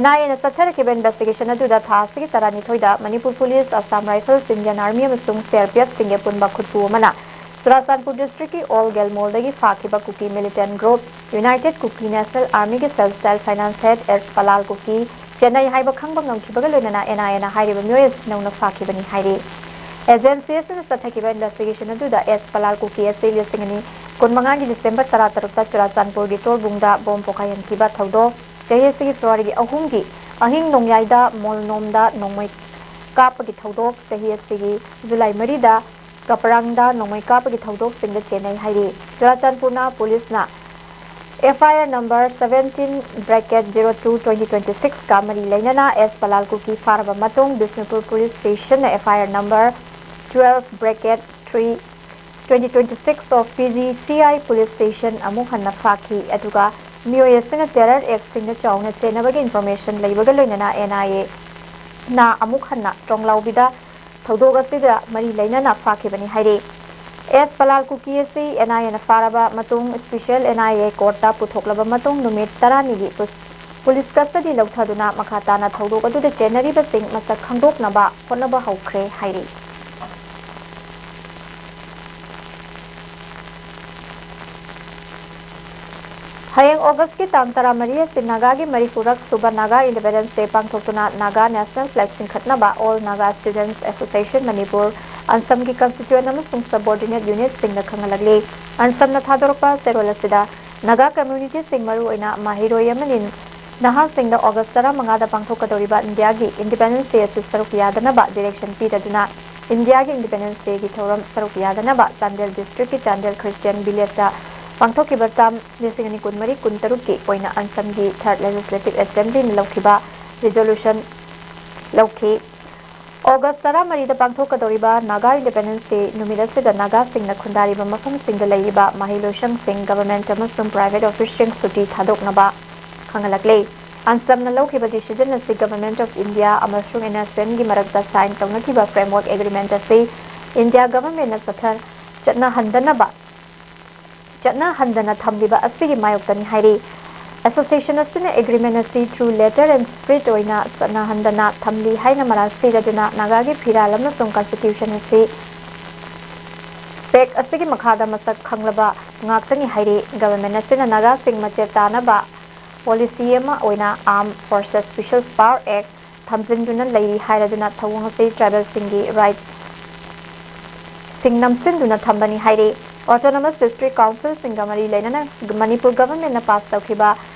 NIAꯅ ꯆꯠꯊꯔꯛꯈꯤꯕ investigation ꯑꯗꯨꯗ ꯊꯥ ꯑꯁꯤꯒꯤ ꯇꯔꯥꯅꯤꯊꯣꯏꯗ Manipur police, Assam Rifles, Indian Army ꯑꯃꯁꯨꯡ CRPFꯁꯤꯡꯒꯤ ꯑꯄꯨꯟꯕ ꯈꯨꯠꯄꯨ ꯑꯃꯅ ꯆꯨꯔꯥꯆꯥꯟꯄꯨꯔ districtꯀꯤ ꯑꯣꯜ ꯒꯦꯜꯃꯣꯜꯗꯒꯤ ꯐꯥꯈꯤꯕ ꯀꯨꯀꯤ militant group United Kuki National Armyꯒꯤ self style finance head S ꯄꯂꯥꯜ ꯀꯨꯀꯤ ꯆꯦꯟꯅꯩ ꯍꯥꯏꯕ ꯈꯪꯕ ꯉꯝꯈꯤꯕꯒ ꯂꯣꯏꯅꯅ NIAꯅ ꯍꯥꯏꯔꯤꯕ ꯃꯤꯑꯣꯏ ꯑꯁꯤ ꯅꯧꯅ ꯐꯥꯈꯤꯕꯅꯤ ꯍꯥꯏꯔꯤ꯫ ꯑꯦꯖꯦꯟꯁꯤ ꯑꯁꯤꯅ ꯆꯠꯊꯈꯤꯕ ꯏꯟꯚꯦꯁꯇꯤꯒꯦꯁꯟ ꯑꯗꯨꯗ ꯑꯦꯁ ꯄꯂꯥꯜ ꯀꯨꯀꯤ ꯑꯁꯤ ꯂꯤꯁꯤꯡ ꯑꯅꯤ ꯀꯨꯟꯃꯉꯥꯒꯤ ꯗꯤꯁꯦꯝꯕꯔ ꯇꯔꯥꯇꯔꯨꯛꯇ ꯆꯨꯔꯥꯆꯥꯟꯄꯨꯔꯒꯤ ꯇꯣꯔꯕꯨꯡꯗ ꯕꯣꯝ ꯄꯣꯈꯥꯏꯍꯟꯈꯤꯕ ꯊꯧꯗꯣꯛ, ꯆꯍꯤ ꯑꯁꯤꯒꯤ ꯐꯦꯕ꯭ꯔꯨꯋꯥꯔꯤꯒꯤ ꯑꯍꯨꯝꯒꯤ ꯑꯍꯤꯡ ꯅꯣꯡꯌꯥꯏꯗ ꯃꯣꯜꯅꯣꯝꯗ ꯅꯣꯡꯃꯩ ꯀꯥꯞꯄꯒꯤ ꯊꯧꯗꯣꯛ, ꯆꯍꯤ ꯑꯁꯤꯒꯤ ꯖꯨꯂꯥꯏ ꯃꯔꯤꯗ ꯀꯄꯔꯥꯡꯗ ꯅꯣꯡꯃꯩ ꯀꯥꯞꯄꯒꯤ ꯊꯧꯗꯣꯛꯁꯤꯡꯗ ꯆꯦꯟꯅꯩ ꯍꯥꯏꯔꯤ꯫ ꯆꯨꯔꯥꯆꯥꯟꯄꯨꯔꯅ ꯄꯨꯂꯤꯁꯅ F I R number seventeen bracket zero two twenty twenty six ꯀ ꯃꯔꯤ ꯂꯩꯅꯅ ꯑꯦꯁ ꯄꯂꯥꯜ ꯀꯨꯀꯤ ꯐꯥꯔꯕ ꯃꯇꯨꯡ, ꯕꯤꯁꯅꯨꯄꯨꯔ ꯄꯨꯂꯤꯁ ꯁ꯭ꯇꯦꯁꯟꯅ F I R number twelve bracket three twenty twenty six of P G C I police station ꯑꯃꯨꯛ ꯍꯟꯅ ꯐꯥꯈꯤ꯫ ꯑꯗꯨꯒ ꯃꯤꯑꯣꯏ ꯑꯁꯤꯅ ꯇꯦꯔꯔ ꯑꯦꯛꯁꯤꯡꯗ ꯆꯥꯎꯅ ꯆꯦꯟꯅꯕꯒꯤ ꯏꯟꯐꯣꯔꯃꯦꯁꯟ ꯂꯩꯕꯒ ꯂꯣꯏꯅꯅ N I A ꯅ ꯑꯃꯨꯛ ꯍꯟꯅ ꯇ꯭ꯔꯣꯡꯂꯥꯎꯕꯤꯗ ꯊꯧꯗꯣꯛ ꯑꯁꯤꯗ ꯃꯔꯤ ꯂꯩꯅꯅ ꯐꯥꯈꯤꯕꯅꯤ ꯍꯥꯏꯔꯤ꯫ ꯑꯦꯁ ꯄꯂꯥꯜ ꯀꯨꯀꯤ ꯑꯁꯤ N I A ꯅ ꯐꯥꯔꯕ ꯃꯇꯨꯡ, ꯁ꯭ꯄꯦꯁꯤꯌꯦꯜ N I A ꯀꯣꯔꯠꯇ ꯄꯨꯊꯣꯛꯂꯕ ꯃꯇꯨꯡ, ꯅꯨꯃꯤꯠ ꯇꯔꯥꯅꯤꯒꯤ ꯄꯨꯁ-, ꯄꯨꯂꯤꯁ ꯀꯁꯇꯗꯤ ꯂꯧꯊꯗꯨꯅ ꯃꯈꯥ ꯇꯥꯅ ꯊꯧꯗꯣꯛ ꯑꯗꯨꯗ ꯆꯦꯟꯅꯔꯤꯕꯁꯤꯡ ꯃꯁꯛ ꯈꯪꯗꯣꯛꯅꯕ ꯍꯣꯠꯅꯕ ꯍꯧꯈ꯭ꯔꯦ ꯍꯥꯏꯔꯤ꯫ ꯍꯌꯦꯡ ꯑꯣꯒꯁꯀꯤ ꯇꯥꯡ ꯇꯔꯥꯃꯔꯤ ꯑꯁꯤ ꯅꯥꯒꯥꯒꯤ ꯃꯔꯤꯐꯨꯔꯛ ꯁꯨꯕ ꯅꯥꯒꯥ ꯏꯟꯗꯤꯄꯦꯟꯗꯦꯟꯁ ꯗꯦ ꯄꯥꯡꯊꯣꯛꯇꯨꯅ ꯅꯥꯒꯥ ꯅꯦꯁꯅꯦꯜ ꯐ꯭ꯂꯦꯒ ꯆꯤꯡꯈꯠꯅꯕ all Naga students association Manipur, ꯑꯟꯁꯝꯒꯤ ꯀꯟꯁꯇꯤꯇ꯭ꯌꯨꯌꯦꯟꯠ ꯑꯃꯁꯨꯡ ꯁꯕꯑꯣꯔꯗꯤꯅꯦꯠ ꯌꯨꯅꯤꯠꯁꯤꯡꯗ ꯈꯪꯍꯜꯂꯛꯂꯤ꯫ ꯑꯟꯁꯝꯅ ꯊꯥꯗꯣꯔꯛꯄ ꯆꯦꯔꯣꯜ ꯑꯁꯤꯗ ꯅꯥꯒꯥ ꯀꯝꯃ꯭ꯌꯨꯅꯤꯇꯤꯁꯤꯡ, ꯃꯔꯨꯑꯣꯏꯅ ꯃꯍꯩꯔꯣꯏ ꯑꯃꯅꯤ ꯅꯍꯥꯁꯤꯡꯗ ꯑꯣꯒꯁ ꯇꯔꯥꯃꯉꯥꯗ ꯄꯥꯡꯊꯣꯛꯀꯗꯧꯔꯤꯕ ꯏꯟꯗꯤꯌꯥꯒꯤ ꯏꯟꯗꯤꯄꯦꯟꯗꯦꯟꯁ ꯗꯦ ꯑꯁꯤ ꯁꯔꯨꯛ ꯌꯥꯗꯅꯕ ꯗꯤꯔꯦꯛꯁꯟ ꯄꯤꯔꯗꯨꯅ ꯏꯟꯗꯤꯌꯥꯒꯤ ꯏꯟꯗꯤꯄꯦꯟꯗꯦꯟꯁ ꯗꯦꯒꯤ ꯊꯧꯔꯝ ꯁꯔꯨꯛ ꯌꯥꯗꯅꯕ ꯆꯥꯟꯗꯦꯜ ꯗꯤꯁꯇ꯭ꯔꯤꯛꯀꯤ ꯆꯥꯟꯗꯦꯜ ꯈ꯭ꯔꯤꯁꯇꯤꯌꯥꯟ ꯚꯤꯂꯦꯖꯇ ꯄꯥꯡꯊꯣꯛꯈꯤꯕ ꯇꯥꯝ ꯂꯤꯁꯤꯡ ꯑꯅꯤ ꯀꯨꯟꯃꯔꯤ ꯀꯨꯟꯇꯔꯨꯛꯀꯤ ꯑꯣꯏꯅ ꯑꯟꯁꯝꯒꯤ ꯊꯥꯔꯠ ꯂꯦꯖꯤꯁꯂꯦꯇꯤꯚ ꯑꯦꯁꯦꯝꯕ꯭ꯂꯤꯅ ꯂꯧꯈꯤꯕ ꯔꯤꯖꯣꯂꯨꯁꯟ ꯂꯧꯈꯤ꯫ ꯑꯣꯒꯁ ꯇꯔꯥꯃꯔꯤꯗ ꯄꯥꯡꯊꯣꯛꯀꯗꯧꯔꯤꯕ ꯅꯥꯒꯥ ꯏꯟꯗꯤꯄꯦꯟꯗꯦꯟꯁ ꯗꯦ ꯅꯨꯃꯤꯠ ꯑꯁꯤꯗ ꯅꯥꯒꯥꯁꯤꯡꯅ ꯈꯨꯟꯗꯥꯔꯤꯕ ꯃꯐꯝꯁꯤꯡꯗ ꯂꯩꯔꯤꯕ ꯃꯍꯩꯂꯣꯏꯁꯪꯁꯤꯡ, ꯒꯚꯔꯟꯃꯦꯟꯠ ꯑꯃꯁꯨꯡ ꯄ꯭ꯔꯥꯏꯚꯦꯠ ꯑꯣꯐꯤꯁꯁꯤꯡ ꯁꯨꯇꯤ ꯊꯥꯗꯣꯛꯅꯕ ꯈꯪꯍꯜꯂꯛꯂꯤ꯫ ꯑꯟꯁꯝꯅ ꯂꯧꯈꯤꯕ ꯗꯤꯁꯤꯖꯟ ꯑꯁꯤ ꯒꯚꯔꯟꯃꯦꯟꯠ ꯑꯣꯐ ꯏꯟꯗꯤꯌꯥ ꯑꯃꯁꯨꯡ NSCN ꯒꯤ ꯃꯔꯛꯇ ꯁꯥꯏꯟ ꯇꯧꯅꯈꯤꯕ ꯐ꯭ꯔꯦꯝꯋꯔꯛ ꯑꯦꯒ꯭ꯔꯤꯃꯦꯟꯠ ꯑꯁꯤ ꯏꯟꯗꯤꯌꯥ ꯒꯚꯔꯟꯃꯦꯟꯠꯅ ꯆꯠꯊ-, ꯆꯠꯅꯍꯟꯗꯅꯕ, ꯆꯠꯅꯍꯟꯗꯅ ꯊꯝꯂꯤꯕ ꯑꯁꯤꯒꯤ ꯃꯥꯌꯣꯛꯇꯅꯤ ꯍꯥꯏꯔꯤ꯫ ꯑꯦꯁꯣꯁꯤꯌꯦꯁꯟ ꯑꯁꯤꯅ ꯑꯦꯒ꯭ꯔꯤꯃꯦꯟꯠ ꯑꯁꯤ through letter and spirit ꯑꯣꯏꯅ ꯆꯠꯅꯍꯟꯗꯅ ꯊꯝꯂꯤ ꯍꯥꯏꯅ ꯃꯔꯥꯜ ꯁꯤꯔꯗꯨꯅ ꯅꯥꯒꯥꯒꯤ ꯐꯤꯔꯥꯜ ꯑꯃꯁꯨꯡ ꯀꯟꯁꯇꯤꯇ꯭ꯌꯨꯁꯟ ꯑꯁꯤ ꯄꯦꯛ ꯑꯁꯤꯒꯤ ꯃꯈꯥꯗ ꯃꯁꯛ ꯈꯪꯂꯕ ꯉꯥꯛꯇꯅꯤ ꯍꯥꯏꯔꯤ꯫ ꯒꯚꯔꯟꯃꯦꯟꯠ ꯑꯁꯤꯅ ꯅꯥꯒꯥꯁꯤꯡ ꯃꯆꯦꯠ ꯇꯥꯅꯕ ꯄꯣꯂꯤꯁꯤ ꯑꯃ ꯑꯣꯏꯅ Armed Forces Special Power Act ꯊꯝꯖꯤꯟꯗꯨꯅ ꯂꯩꯔꯤ ꯍꯥꯏꯔꯗꯨꯅ ꯊꯧꯑꯣꯡ ꯑꯁꯤ ꯇ꯭ꯔꯥꯏꯕꯦꯜꯁꯤꯡꯒꯤ ꯔꯥꯏꯠ ꯁꯤꯡ ꯅꯝꯁꯤꯟꯗꯨꯅ ꯊꯝꯕꯅꯤ ꯍꯥꯏꯔꯤ꯫ Autonomous District Councilꯁꯤꯡꯒ ꯃꯔꯤ ꯂꯩꯅꯅ ꯃꯅꯤꯄꯨꯔ Governmentꯅ pass ꯇꯧꯈꯤꯕ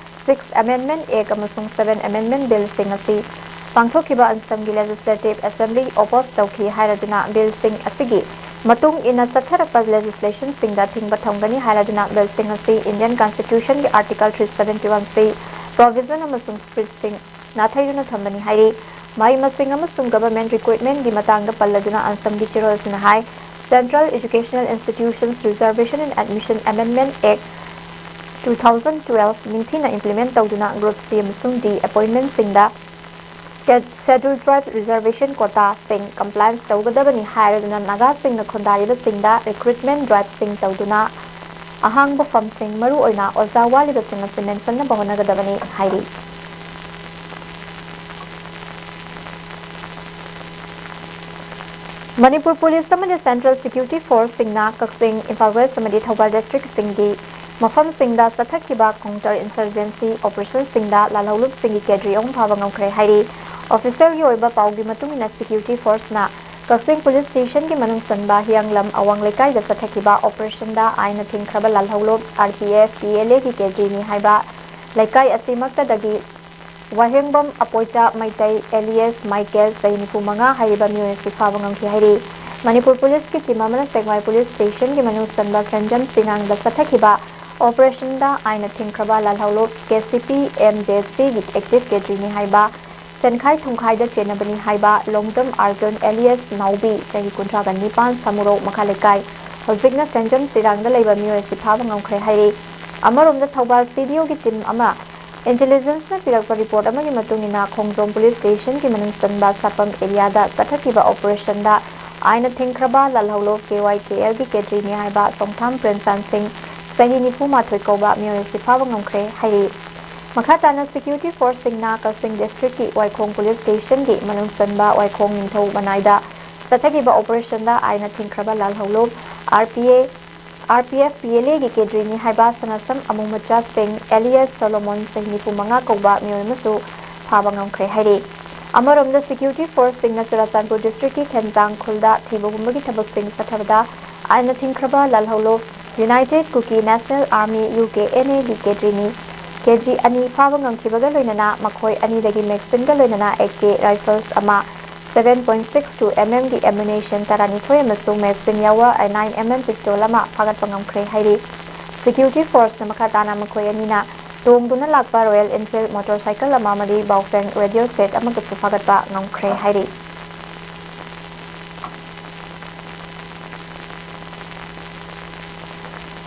Sixth Amendment Act ꯑꯃꯁꯨꯡ Seventh Amendment Billꯁꯤꯡ ꯑꯁꯤ ꯄꯥꯡꯊꯣꯛꯈꯤꯕ ꯑꯁꯥꯝꯒꯤ Legislative Assembly oppose ꯇꯧꯈꯤ ꯍꯥꯏꯔꯗꯨꯅ Billꯁꯤꯡ ꯑꯁꯤꯒꯤ ꯃꯇꯨꯡ ꯏꯟꯅ ꯆꯠꯊꯔꯛꯄ legislationꯁꯤꯡꯗ ꯑꯊꯤꯡꯕ ꯊꯝꯒꯅꯤ ꯍꯥꯏꯔꯗꯨꯅ Billꯁꯤꯡ ꯑꯁꯤ Indian Constitutionꯒꯤ Article three seventy-one C provision ꯑꯃꯁꯨꯡ spiritꯁꯤꯡ ꯅꯥꯊꯩꯗꯨꯅ ꯊꯝꯕꯅꯤ ꯍꯥꯏꯔꯤ꯫ ꯃꯍꯩ ꯃꯁꯤꯡ ꯑꯃꯁꯨꯡ government recruitmentꯀꯤ ꯃꯇꯥꯡꯗ ꯄꯜꯂꯗꯨꯅ ꯑꯁꯥꯝꯒꯤ ꯆꯦꯔꯣꯜꯁꯤꯡꯅ ꯍꯥꯏ, Central Educational Institutions Reservation and Admission Amendment Act two thousand twelve ꯅꯤꯡꯊꯤꯅ implement ꯇꯧꯗꯨꯅ Group C ꯑꯃꯁꯨꯡ D appointmentꯁꯤꯡꯗ Sched-, Scheduled Tribe Reservation quotaꯁꯤꯡ compliance ꯇꯧꯒꯗꯕꯅꯤ ꯍꯥꯏꯔꯗꯨꯅ ꯅꯥꯒꯥꯁꯤꯡꯅ ꯈꯨꯟꯗꯥꯔꯤꯕꯁꯤꯡꯗ recruitment driveꯁꯤꯡ ꯇꯧꯗꯨꯅ ꯑꯍꯥꯡꯕ ꯐꯝꯁꯤꯡ, ꯃꯔꯨꯑꯣꯏꯅ ꯑꯣꯖꯥ ꯋꯥꯠꯂꯤꯕꯁꯤꯡ ꯑꯁꯤ ꯃꯦꯟꯁꯤꯟꯅꯕ ꯍꯣꯠꯅꯒꯗꯕꯅꯤ ꯍꯥꯏꯔꯤ꯫ ꯃꯅꯤꯄꯨꯔ ꯄꯨꯂꯤꯁ ꯑꯃꯗꯤ Central Security Forceꯁꯤꯡꯅ ꯀꯛꯆꯤꯡ, ꯏꯝꯐꯥꯜ West ꯑꯃꯗꯤ ꯊꯧꯕꯥꯜ districtꯁꯤꯡꯒꯤ ꯃꯐꯝꯁꯤꯡꯗ ꯆꯠꯊꯈꯤꯕ counter insurgency operationꯁꯤꯡꯗ ꯂꯥꯜꯍꯧꯂꯨꯞꯁꯤꯡꯒꯤ cadre ꯑꯍꯨꯝ ꯐꯥꯕ ꯉꯝꯈ꯭ꯔꯦ ꯍꯥꯏꯔꯤ꯫ Officialꯒꯤ ꯑꯣꯏꯕ ꯄꯥꯎꯒꯤ ꯃꯇꯨꯡ ꯏꯟꯅ, security forceꯅ ꯀꯛꯆꯤꯡ police stationꯒꯤ ꯃꯅꯨꯡ ꯆꯟꯕ ꯍꯤꯌꯥꯡꯂꯝ ꯑꯋꯥꯡ ꯂꯩꯀꯥꯏꯗ ꯆꯠꯊꯈꯤꯕ operationꯗ ꯑꯥꯏꯟꯅ ꯊꯤꯡꯈ꯭ꯔꯕ ꯂꯥꯜꯍꯧꯂꯨꯞ RPF, PLAꯒꯤ cadreꯅꯤ ꯍꯥꯏꯕ ꯂꯩꯀꯥꯏ ꯑꯁꯤꯃꯛꯇꯗꯒꯤ ꯋꯥꯍꯦꯡꯕꯝ ꯑꯄꯣꯏꯆꯥ ꯃꯩꯇꯩ alias ꯃꯥꯏꯀꯦꯜ, ꯆꯍꯤ ꯅꯤꯐꯨ ꯃꯉꯥ ꯍꯥꯏꯔꯤꯕ ꯃꯤꯑꯣꯏ ꯑꯁꯤ ꯐꯥꯕ ꯉꯝꯈꯤ ꯍꯥꯏꯔꯤ꯫ ꯃꯅꯤꯄꯨꯔ ꯄꯨꯂꯤꯁꯀꯤ team ꯑꯃꯅ ꯁꯦꯛꯃꯥꯏ police stationꯒꯤ ꯃꯅꯨꯡ ꯆꯟꯕ ꯁꯦꯟꯖꯝ ꯆꯤꯔꯥꯡꯗ ꯆꯠꯊꯈꯤꯕ operationꯗ ꯑꯥꯏꯟꯅ ꯊꯤꯡꯈ꯭ꯔꯕ ꯂꯥꯜꯍꯧꯂꯨꯞ KCP MJCꯒꯤ active cadreꯅꯤ ꯍꯥꯏꯕ ꯁꯦꯟꯈꯥꯏ ꯊꯨꯝꯈꯥꯏꯗ ꯆꯦꯟꯅꯕꯅꯤ ꯍꯥꯏꯕ ꯂꯣꯡꯖꯝ ꯑꯥꯔꯖꯨꯟ alias ꯅꯥꯎꯕꯤ, ꯆꯍꯤ ꯀꯨꯟꯊ꯭ꯔꯥꯒ ꯅꯤꯄꯥꯟ, ꯁꯥꯃꯨꯔꯣꯛ ꯃꯈꯥ ꯂꯩꯀꯥꯏ, ꯍꯧꯖꯤꯛꯅ ꯁꯦꯟꯖꯝ ꯆꯤꯔꯥꯡꯗ ꯂꯩꯕ ꯃꯤꯑꯣꯏ ꯑꯁꯤ ꯐꯥꯕ ꯉꯝꯈ꯭ꯔꯦ ꯍꯥꯏꯔꯤ꯫ ꯑꯃꯔꯣꯝꯗ ꯊꯧꯕꯥꯜ CDOꯒꯤ team ꯑꯃ intelligenceꯅ ꯄꯤꯔꯛꯄ report ꯑꯃꯒꯤ ꯃꯇꯨꯡ ꯏꯟꯅ ꯈꯣꯡꯖꯣꯝ police stationꯒꯤ ꯃꯅꯨꯡ ꯆꯟꯕ ꯁꯥꯄꯝ areaꯗ ꯆꯠꯊꯈꯤꯕ operationꯗ ꯑꯥꯏꯟꯅ ꯊꯤꯡꯈ꯭ꯔꯕ ꯂꯥꯜꯍꯧꯂꯨꯞ KYKLꯒꯤ cadreꯅꯤ ꯍꯥꯏꯕ ꯁꯣꯡꯊꯥꯝ ꯄ꯭ꯔꯦꯝꯆꯥꯟ ꯁꯤꯡ, ꯆꯍꯤ ꯅꯤꯐꯨ ꯃꯥꯊꯣꯏ ꯀꯧꯕ ꯃꯤꯑꯣꯏ ꯑꯁꯤ ꯐꯥꯕ ꯉꯝꯈ꯭ꯔꯦ ꯍꯥꯏꯔꯤ꯫ ꯃꯈꯥ ꯇꯥꯅ security forceꯁꯤꯡꯅ ꯀꯛꯆꯤꯡ districtꯀꯤ ꯋꯥꯏꯈꯣꯡ police stationꯒꯤ ꯃꯅꯨꯡ ꯆꯟꯕ ꯋꯥꯏꯈꯣꯡ ꯅꯤꯡꯊꯧ ꯃꯅꯥꯏꯗ ꯆꯠꯊꯈꯤꯕ operationꯗ ꯑꯥꯏꯟꯅ ꯊꯤꯡꯈ꯭ꯔꯕ ꯂꯥꯜꯍꯧꯂꯨꯞ RPA, RPF, PLAꯒꯤ cadreꯅꯤ ꯍꯥꯏꯕ ꯁꯅꯥꯁꯝ ꯑꯃꯨꯃꯆꯥ ꯁꯤꯡ alias ꯁꯣꯂꯣꯃꯣꯟ, ꯆꯍꯤ ꯅꯤꯐꯨ ꯃꯉꯥ ꯀꯧꯕ ꯃꯤꯑꯣꯏ ꯑꯃꯁꯨ ꯐꯥꯕ ꯉꯝꯈ꯭ꯔꯦ ꯍꯥꯏꯔꯤ꯫ ꯑꯃꯔꯣꯝꯗ, ꯁꯦꯀ꯭ꯌꯨꯔꯤꯇꯤ ꯐꯣꯔꯁꯁꯤꯡꯅ ꯆꯨꯔꯥꯆꯥꯟꯄꯨꯔ ꯗꯤꯁꯇ꯭ꯔꯤꯛꯀꯤ ꯈꯦꯟꯖꯥꯡ ꯈꯨꯜꯗ ꯊꯤꯕ ꯍꯨꯝꯕꯒꯤ ꯊꯕꯛꯁꯤꯡ ꯆꯠꯊꯕꯗ ꯑꯥꯏꯟꯅ ꯊꯤꯡꯈ꯭ꯔꯕ ꯂꯥꯜꯍꯧꯂꯨꯞ United Kuki National Army, U K N A ꯒꯤ ꯀꯦꯗ꯭ꯔꯤꯅꯤ, ꯀꯦꯗ꯭ꯔꯤ ꯑꯅꯤ ꯐꯥꯕ ꯉꯝꯈꯤꯕꯒ ꯂꯣꯏꯅꯅ ꯃꯈꯣꯏ ꯑꯅꯤꯗꯒꯤ magazine ꯒ ꯂꯣꯏꯅꯅ A K rifles ꯑꯃ, seven point six two M M ꯒꯤ ammunition ꯇꯔꯥꯅꯤꯊꯣꯏ ꯑꯃꯁꯨꯡ magazine ꯌꯥꯎꯕ nine M M pistol ꯑꯃ ꯐꯥꯒꯠꯄ ꯉꯝꯈ꯭ꯔꯦ ꯍꯥꯏꯔꯤ꯫ ꯁꯦꯀ꯭ꯌꯨꯔꯤꯇꯤ ꯐꯣꯔꯁꯅ ꯃꯈꯥ ꯇꯥꯅ ꯃꯈꯣꯏ ꯑꯅꯤꯅ ꯇꯣꯡꯗꯨꯅ ꯂꯥꯛꯄ Royal Enfield motorcycle ꯑꯃ ꯑꯃꯗꯤ Baofeng radio set ꯑꯃꯒꯁꯨ ꯐꯥꯒꯠꯄ ꯉꯝꯈ꯭ꯔꯦ ꯍꯥꯏꯔꯤ꯫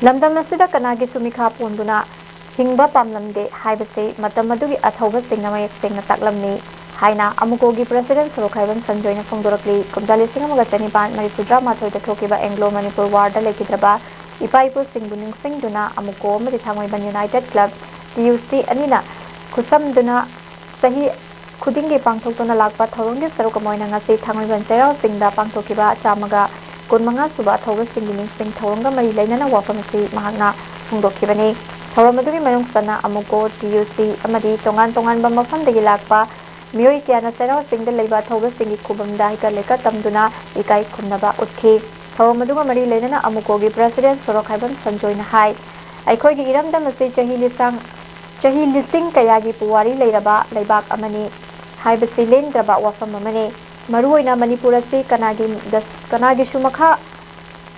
ꯂꯝꯗꯝ ꯑꯁꯤꯗ ꯀꯅꯥꯒꯤꯁꯨ ꯃꯤꯈꯥ ꯄꯣꯟꯗꯨꯅ ꯍꯤꯡꯕ ꯄꯥꯝꯂꯝꯗꯦ ꯍꯥꯏꯕꯁꯤ ꯃꯇꯝ ꯑꯗꯨꯒꯤ ꯑꯊꯧꯕꯁꯤꯡꯅ ꯃꯌꯦꯛ ꯁꯦꯡꯅ ꯇꯥꯛꯂꯝꯃꯤ ꯍꯥꯏꯅ ꯑꯃꯨꯀꯣꯒꯤ president ꯁꯣꯔꯣꯛꯈꯥꯏꯕꯝ ꯁꯟꯖꯣꯏꯅ ꯐꯣꯡꯗꯣꯔꯛꯂꯤ꯫ ꯀꯨꯝꯖꯥ ꯂꯤꯁꯤꯡ ꯑꯃꯒ ꯆꯅꯤꯄꯥꯟ ꯃꯔꯤꯐꯨꯇꯔꯥ ꯃꯥꯊꯣꯏꯗ ꯊꯣꯛꯈꯤꯕ Anglo Manipur war ꯗ ꯂꯩꯈꯤꯗ꯭ꯔꯕ ꯏꯄꯥ ꯏꯄꯨꯁꯤꯡꯕꯨ ꯅꯤꯡꯁꯤꯡꯗꯨꯅ ꯑꯃꯨꯀꯣ ꯑꯃꯗꯤ ꯊꯥꯡꯃꯩꯕꯟ United Club, T U C, ꯑꯅꯤꯅ ꯈꯨꯠꯁꯝꯗꯨꯅ ꯆꯍꯤ ꯈꯨꯗꯤꯡꯒꯤ ꯄꯥꯡꯊꯣꯛꯇꯨꯅ ꯂꯥꯛꯄ ꯊꯧꯔꯝꯒꯤ ꯁꯔꯨꯛ ꯑꯃ ꯑꯣꯏꯅ ꯉꯁꯤ ꯊꯥꯡꯃꯩꯕꯟ ꯆꯩꯔꯥꯎ ꯆꯤꯡꯗ ꯄꯥꯡꯊꯣꯛꯈꯤꯕ ꯆꯥꯝꯃꯒ ꯀꯨꯟꯃꯉꯥ ꯁꯨꯕ ꯑꯊꯧꯕꯁꯤꯡꯒꯤ ꯅꯤꯡꯁꯤꯡ ꯊꯧꯔꯝꯒ ꯃꯔꯤ ꯂꯩꯅꯅ ꯋꯥꯐꯝ ꯑꯁꯤ ꯃꯍꯥꯛꯅ ꯐꯣꯡꯗꯣꯛꯈꯤꯕꯅꯤ꯫ ꯊꯧꯔꯝ ꯑꯗꯨꯒꯤ ꯃꯅꯨꯡ ꯆꯟꯅ ꯑꯃꯨꯀꯣ, T U C ꯑꯃꯗꯤ ꯇꯣꯉꯥꯟ ꯇꯣꯉꯥꯟꯕ ꯃꯐꯝꯗꯒꯤ ꯂꯥꯛꯄ ꯃꯤꯑꯣꯏ ꯀꯌꯥꯅ ꯆꯩꯔꯥꯎ ꯆꯤꯡꯗ ꯂꯩꯕ ꯑꯊꯧꯕꯁꯤꯡꯒꯤ ꯈꯨꯕꯝꯗ ꯍꯩꯀꯠ ꯂꯩꯀꯠ ꯇꯝꯗꯨꯅ ꯏꯀꯥꯏ ꯈꯨꯝꯅꯕ ꯎꯠꯈꯤ꯫ ꯊꯧꯔꯝ ꯑꯗꯨꯒ ꯃꯔꯤ ꯂꯩꯅꯅ ꯑꯃꯨꯀꯣꯒꯤ president ꯁꯣꯔꯣꯛꯈꯥꯏꯕꯝ ꯁꯟꯖꯣꯏꯅ ꯍꯥꯏ, ꯑꯩꯈꯣꯏꯒꯤ ꯏꯔꯝꯗꯝ ꯑꯁꯤ ꯆꯍꯤ ꯂꯤꯁꯥꯡ, ꯆꯍꯤ ꯂꯤꯁꯤꯡ ꯀꯌꯥꯒꯤ ꯄꯨꯋꯥꯔꯤ ꯂꯩꯔꯕ ꯂꯩꯕꯥꯛ ꯑꯃꯅꯤ ꯍꯥꯏꯕꯁꯤ ꯂꯦꯡꯗ꯭ꯔꯕ ꯋꯥꯐꯝ ꯑꯃꯅꯤ꯫ ꯃꯔꯨꯑꯣꯏꯅ ꯃꯅꯤꯄꯨꯔ ꯑꯁꯤ ꯀꯅꯥꯒꯤ ꯗꯁ-, ꯀꯅꯥꯒꯤꯁꯨ ꯃꯈꯥ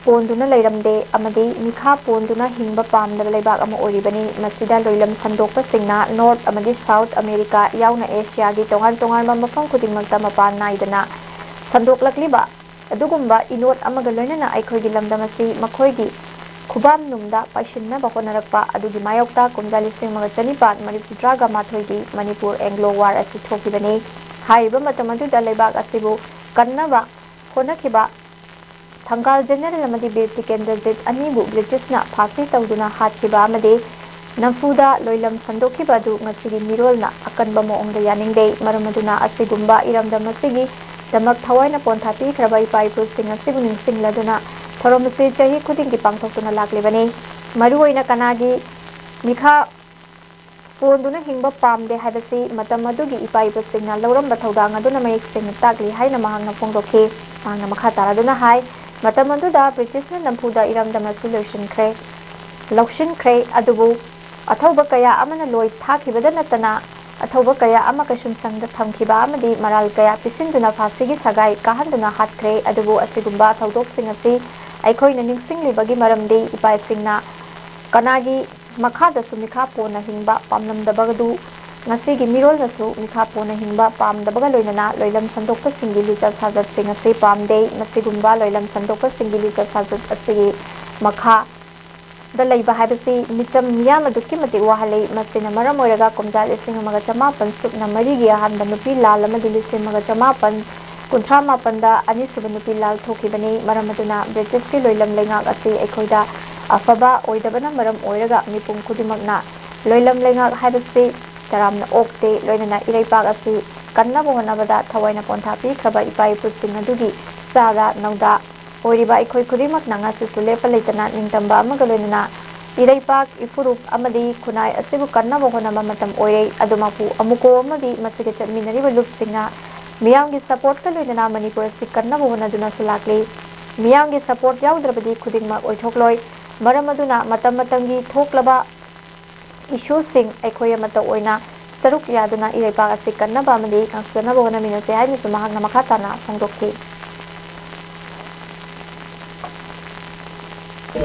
ꯄꯣꯟꯗꯨꯅ ꯂꯩꯔꯝꯗꯦ ꯑꯃꯗꯤ ꯃꯤꯈꯥ ꯄꯣꯟꯗꯨꯅ ꯍꯤꯡꯕ ꯄꯥꯝꯗꯕ ꯂꯩꯕꯥꯛ ꯑꯃ ꯑꯣꯏꯔꯤꯕꯅꯤ꯫ ꯃꯁꯤꯗ ꯂꯣꯏꯂꯝ ꯁꯟꯗꯣꯛꯄꯁꯤꯡꯅ North ꯑꯃꯗꯤ South America ꯌꯥꯎꯅ Asiaꯒꯤ ꯇꯣꯉꯥꯟ ꯇꯣꯉꯥꯟꯕ ꯃꯐꯝ ꯈꯨꯗꯤꯡꯃꯛꯇ ꯃꯄꯥꯟ ꯅꯥꯏꯗꯅ ꯁꯟꯗꯣꯛꯂꯛꯂꯤꯕ ꯑꯗꯨꯒꯨꯝꯕ ꯏꯅꯣꯠ ꯑꯃꯒ ꯂꯣꯏꯅꯅ ꯑꯩꯈꯣꯏꯒꯤ ꯂꯝꯗꯝ ꯑꯁꯤ ꯃꯈꯣꯏꯒꯤ ꯈꯨꯕꯥꯝꯅꯨꯡꯗ ꯄꯥꯏꯁꯤꯟꯅꯕ ꯍꯣꯠꯅꯔꯛꯄ ꯑꯗꯨꯒꯤ ꯃꯥꯌꯣꯛꯇ ꯀꯨꯝꯖꯥ ꯂꯤꯁꯤꯡ ꯑꯃꯒ ꯆꯅꯤꯄꯥꯟ ꯃꯔꯤꯐꯨꯇꯔꯥꯒ ꯃꯥꯊꯣꯏꯒꯤ ꯃꯅꯤꯄꯨꯔ Anglo War ꯑꯁꯤ ꯊꯣꯛꯈꯤꯕꯅꯤ꯫ ꯍꯥꯏꯔꯤꯕ ꯃꯇꯝ ꯑꯗꯨꯗ ꯂꯩꯕꯥꯛ ꯑꯁꯤꯕꯨ ꯀꯟꯅꯕ ꯍꯣꯠꯅꯈꯤꯕ ꯊꯪꯒꯥꯜ General ꯑꯃꯗꯤ ꯕꯤꯔ ꯇꯤꯀꯦꯟꯗ꯭ꯔꯖꯤꯠ ꯑꯅꯤꯕꯨ Britishꯅ ꯐꯥꯁꯤ ꯇꯧꯗꯨꯅ ꯍꯥꯠꯈꯤꯕ ꯑꯃꯗꯤ ꯅꯝꯐꯨꯗ ꯂꯣꯏꯂꯝ ꯁꯟꯗꯣꯛꯈꯤꯕ ꯑꯗꯨ ꯉꯁꯤꯒꯤ ꯃꯤꯔꯣꯜꯅ ꯑꯀꯟꯕ ꯃꯑꯣꯡꯗ ꯌꯥꯅꯤꯡꯗꯦ꯫ ꯃꯔꯝ ꯑꯗꯨꯅ ꯑꯁꯤꯒꯨꯝꯕ ꯏꯔꯝꯗꯝ ꯑꯁꯤꯒꯤ ꯗꯃꯛ ꯊꯋꯥꯏꯅ ꯄꯣꯟꯊꯥ ꯄꯤꯈ꯭ꯔꯕ ꯏꯄꯥ ꯏꯄꯨꯁꯤꯡ ꯑꯁꯤꯕꯨ ꯅꯤꯡꯁꯤꯡꯂꯗꯨꯅ ꯊꯧꯔꯝ ꯑꯁꯤ ꯆꯍꯤ ꯈꯨꯗꯤꯡꯒꯤ ꯄꯥꯡꯊꯣꯛꯇꯨꯅ ꯂꯥꯛꯂꯤꯕꯅꯤ꯫ ꯃꯔꯨꯑꯣꯏꯅ ꯀꯅꯥꯒꯤ ꯃꯤꯈꯥ ꯄꯣꯟꯗꯨꯅ ꯍꯤꯡꯕ ꯄꯥꯝꯗꯦ ꯍꯥꯏꯕꯁꯤ ꯃꯇꯝ ꯑꯗꯨꯒꯤ ꯏꯄꯥ ꯏꯄꯨꯁꯤꯡꯅ ꯂꯧꯔꯝꯕ ꯊꯧꯗꯥꯡ ꯑꯗꯨꯅ ꯃꯌꯦꯛ ꯁꯦꯡꯅ ꯇꯥꯛꯂꯤ ꯍꯥꯏꯅ ꯃꯍꯥꯛꯅ ꯐꯣꯡꯗꯣꯛꯈꯤ꯫ ꯃꯍꯥꯛꯅ ꯃꯈꯥ ꯇꯥꯔꯗꯨꯅ ꯍꯥꯏ, ꯃꯇꯝ ꯑꯗꯨꯗ ꯕ꯭ꯔꯤꯇꯤꯁꯅ ꯅꯝꯐꯨꯗ ꯏꯔꯝꯗꯝ ꯑꯁꯤ ꯂꯣꯏꯁꯤꯟꯈ꯭ꯔꯦ, ꯂꯧꯁꯤꯟꯈ꯭ꯔꯦ꯫ ꯑꯗꯨꯕꯨ ꯑꯊꯧꯕ ꯀꯌꯥ ꯑꯃꯅ ꯂꯣꯏ ꯊꯥꯈꯤꯕꯗ ꯅꯠꯇꯅ ꯑꯊꯧꯕ ꯀꯌꯥ ꯑꯃ ꯀꯩꯁꯨꯝꯁꯪꯗ ꯊꯝꯈꯤꯕ ꯑꯃꯗꯤ ꯃꯔꯥꯜ ꯀꯌꯥ ꯄꯤꯁꯤꯟꯗꯨꯅ ꯐꯥꯁꯤꯒꯤ ꯁꯒꯥꯏ ꯀꯥꯍꯟꯗꯨꯅ ꯍꯥꯠꯈ꯭ꯔꯦ꯫ ꯑꯗꯨꯕꯨ ꯑꯁꯤꯒꯨꯝꯕ ꯊꯧꯗꯣꯛꯁꯤꯡ ꯑꯁꯤ ꯑꯩꯈꯣꯏꯅ ꯅꯤꯡꯁꯤꯡꯂꯤꯕꯒꯤ ꯃꯔꯝꯗꯤ ꯏꯄꯥꯁꯤꯡꯅ ꯀꯅꯥꯒꯤ ꯃꯈꯥꯗꯁꯨ ꯃꯤꯈꯥ ꯄꯣꯟꯅ ꯍꯤꯡꯕ ꯄꯥꯝꯂꯝꯗꯕꯗꯨ ꯉꯁꯤꯒꯤ ꯃꯤꯔꯣꯜꯅꯁꯨ ꯃꯤꯈꯥ ꯄꯣꯟꯅ ꯍꯤꯡꯕ ꯄꯥꯝꯗꯕꯒ ꯂꯣꯏꯅꯅ ꯂꯣꯏꯂꯝ ꯁꯟꯗꯣꯛꯄꯁꯤꯡꯒꯤ ꯂꯤꯆꯠ ꯁꯥꯖꯠꯁꯤꯡ ꯑꯁꯤ ꯄꯥꯝꯗꯦ꯫ ꯃꯁꯤꯒꯨꯝꯕ ꯂꯣꯏꯂꯝ ꯁꯟꯗꯣꯛꯄꯁꯤꯡꯒꯤ ꯂꯤꯆꯠ ꯁꯥꯖꯠ ꯑꯁꯤꯒꯤ ꯃꯈꯥꯗ ꯂꯩꯕ ꯍꯥꯏꯕꯁꯤ ꯃꯤꯆꯝ ꯃꯤꯌꯥꯝ ꯑꯗꯨꯛꯀꯤ ꯃꯇꯤꯛ ꯋꯥꯍꯜꯂꯤ꯫ ꯃꯁꯤꯅ ꯃꯔꯝ ꯑꯣꯏꯔꯒ ꯀꯨꯝꯖꯥ ꯂꯤꯁꯤꯡ ꯑꯃꯒ ꯆꯃꯥꯄꯟ ꯁꯨꯞꯅ ꯃꯔꯤꯒꯤ ꯑꯍꯥꯟꯕ ꯅꯨꯄꯤ ꯂꯥꯜ ꯑꯃꯗꯤ ꯂꯤꯁꯤꯡ ꯑꯃꯒ ꯆꯃꯥꯄꯟ ꯀꯨꯟꯊ꯭ꯔꯥ ꯃꯥꯄꯟꯗ ꯑꯅꯤꯁꯨꯕ ꯅꯨꯄꯤ ꯂꯥꯜ ꯊꯣꯛꯈꯤꯕꯅꯤ꯫ ꯃꯔꯝ ꯑꯗꯨꯅ ꯕ꯭ꯔꯤꯇꯤꯁꯀꯤ ꯂꯣꯏꯂꯝ ꯂꯩꯉꯥꯛ ꯑꯁꯤ ꯑꯩꯈꯣꯏꯗ ꯑꯐꯕ ꯑꯣꯏꯗꯕꯅ ꯃꯔꯝ ꯑꯣꯏꯔꯒ ꯃꯤꯄꯨꯝ ꯈꯨꯗꯤꯡꯃꯛꯅ ꯂꯣꯏꯂꯝ ꯂꯩꯉꯥꯛ ꯍꯥꯏꯕꯁꯤ ꯇꯔꯥꯝꯅ ꯑꯣꯛꯇꯦ꯫ ꯂꯣꯏꯅꯅ ꯏꯔꯩꯄꯥꯛ ꯑꯁꯤ ꯀꯟꯅꯕ ꯍꯣꯠꯅꯕꯗ ꯊꯋꯥꯏꯅ ꯄꯣꯟꯊꯥ ꯄꯤꯈ꯭ꯔꯕ ꯏꯄꯥ ꯏꯄꯨꯁꯤꯡ ꯑꯗꯨꯒꯤ ꯆꯥꯗ ꯅꯧꯗꯥ ꯑꯣꯏꯔꯤꯕ ꯑꯩꯈꯣꯏ ꯈꯨꯗꯤꯡꯃꯛꯅ ꯉꯁꯤꯁꯨ ꯂꯦꯞꯄ ꯂꯩꯇꯅ ꯅꯤꯡꯇꯝꯕ ꯑꯃꯒ ꯂꯣꯏꯅꯅ ꯏꯔꯩꯄꯥꯛ, ꯏꯐꯨꯔꯨꯞ ꯑꯃꯗꯤ ꯈꯨꯟꯅꯥꯏ ꯑꯁꯤꯕꯨ ꯀꯟꯅꯕ ꯍꯣꯠꯅꯕ ꯃꯇꯝ ꯑꯣꯏꯔꯦ꯫ ꯑꯗꯨꯃꯛꯄꯨ ꯑꯃꯨꯛꯀꯣ ꯑꯃꯗꯤ ꯃꯁꯤꯒ ꯆꯠꯃꯤꯟꯅꯔꯤꯕ ꯂꯨꯞꯁꯤꯡꯅ ꯃꯤꯌꯥꯝꯒꯤ ꯁꯄꯣꯔꯠꯀ ꯂꯣꯏꯅꯅ ꯃꯅꯤꯄꯨꯔ ꯑꯁꯤ ꯀꯟꯅꯕ ꯍꯣꯠꯅꯗꯨꯅꯁꯨ ꯂꯥꯛꯂꯤ꯫ ꯃꯤꯌꯥꯝꯒꯤ ꯁꯄꯣꯔꯠ ꯌꯥꯎꯗ꯭ꯔꯕꯗꯤ ꯈꯨꯗꯤꯡꯃꯛ ꯑꯣꯏꯊꯣꯛꯂꯣꯏ꯫ ꯃꯔꯝ ꯑꯗꯨꯅ ꯃꯇꯝ ꯃꯇꯝꯒꯤ ꯊꯣꯛꯂꯕ ꯏꯁꯨꯁꯤꯡ ꯑꯩꯈꯣꯏ ꯑꯃꯠꯇ ꯑꯣꯏꯅ ꯁꯔꯨꯛ ꯌꯥꯗꯨꯅ ꯏꯔꯩꯄꯥꯛ ꯑꯁꯤ ꯀꯟꯅꯕ ꯑꯃꯗꯤ ꯉꯥꯛꯆꯅꯕ ꯍꯣꯠꯅꯃꯤꯟꯅꯁꯤ ꯍꯥꯏꯅꯁꯨ ꯃꯍꯥꯛꯅ ꯃꯈꯥ ꯇꯥꯅ ꯐꯣꯡꯗꯣꯛꯈꯤ꯫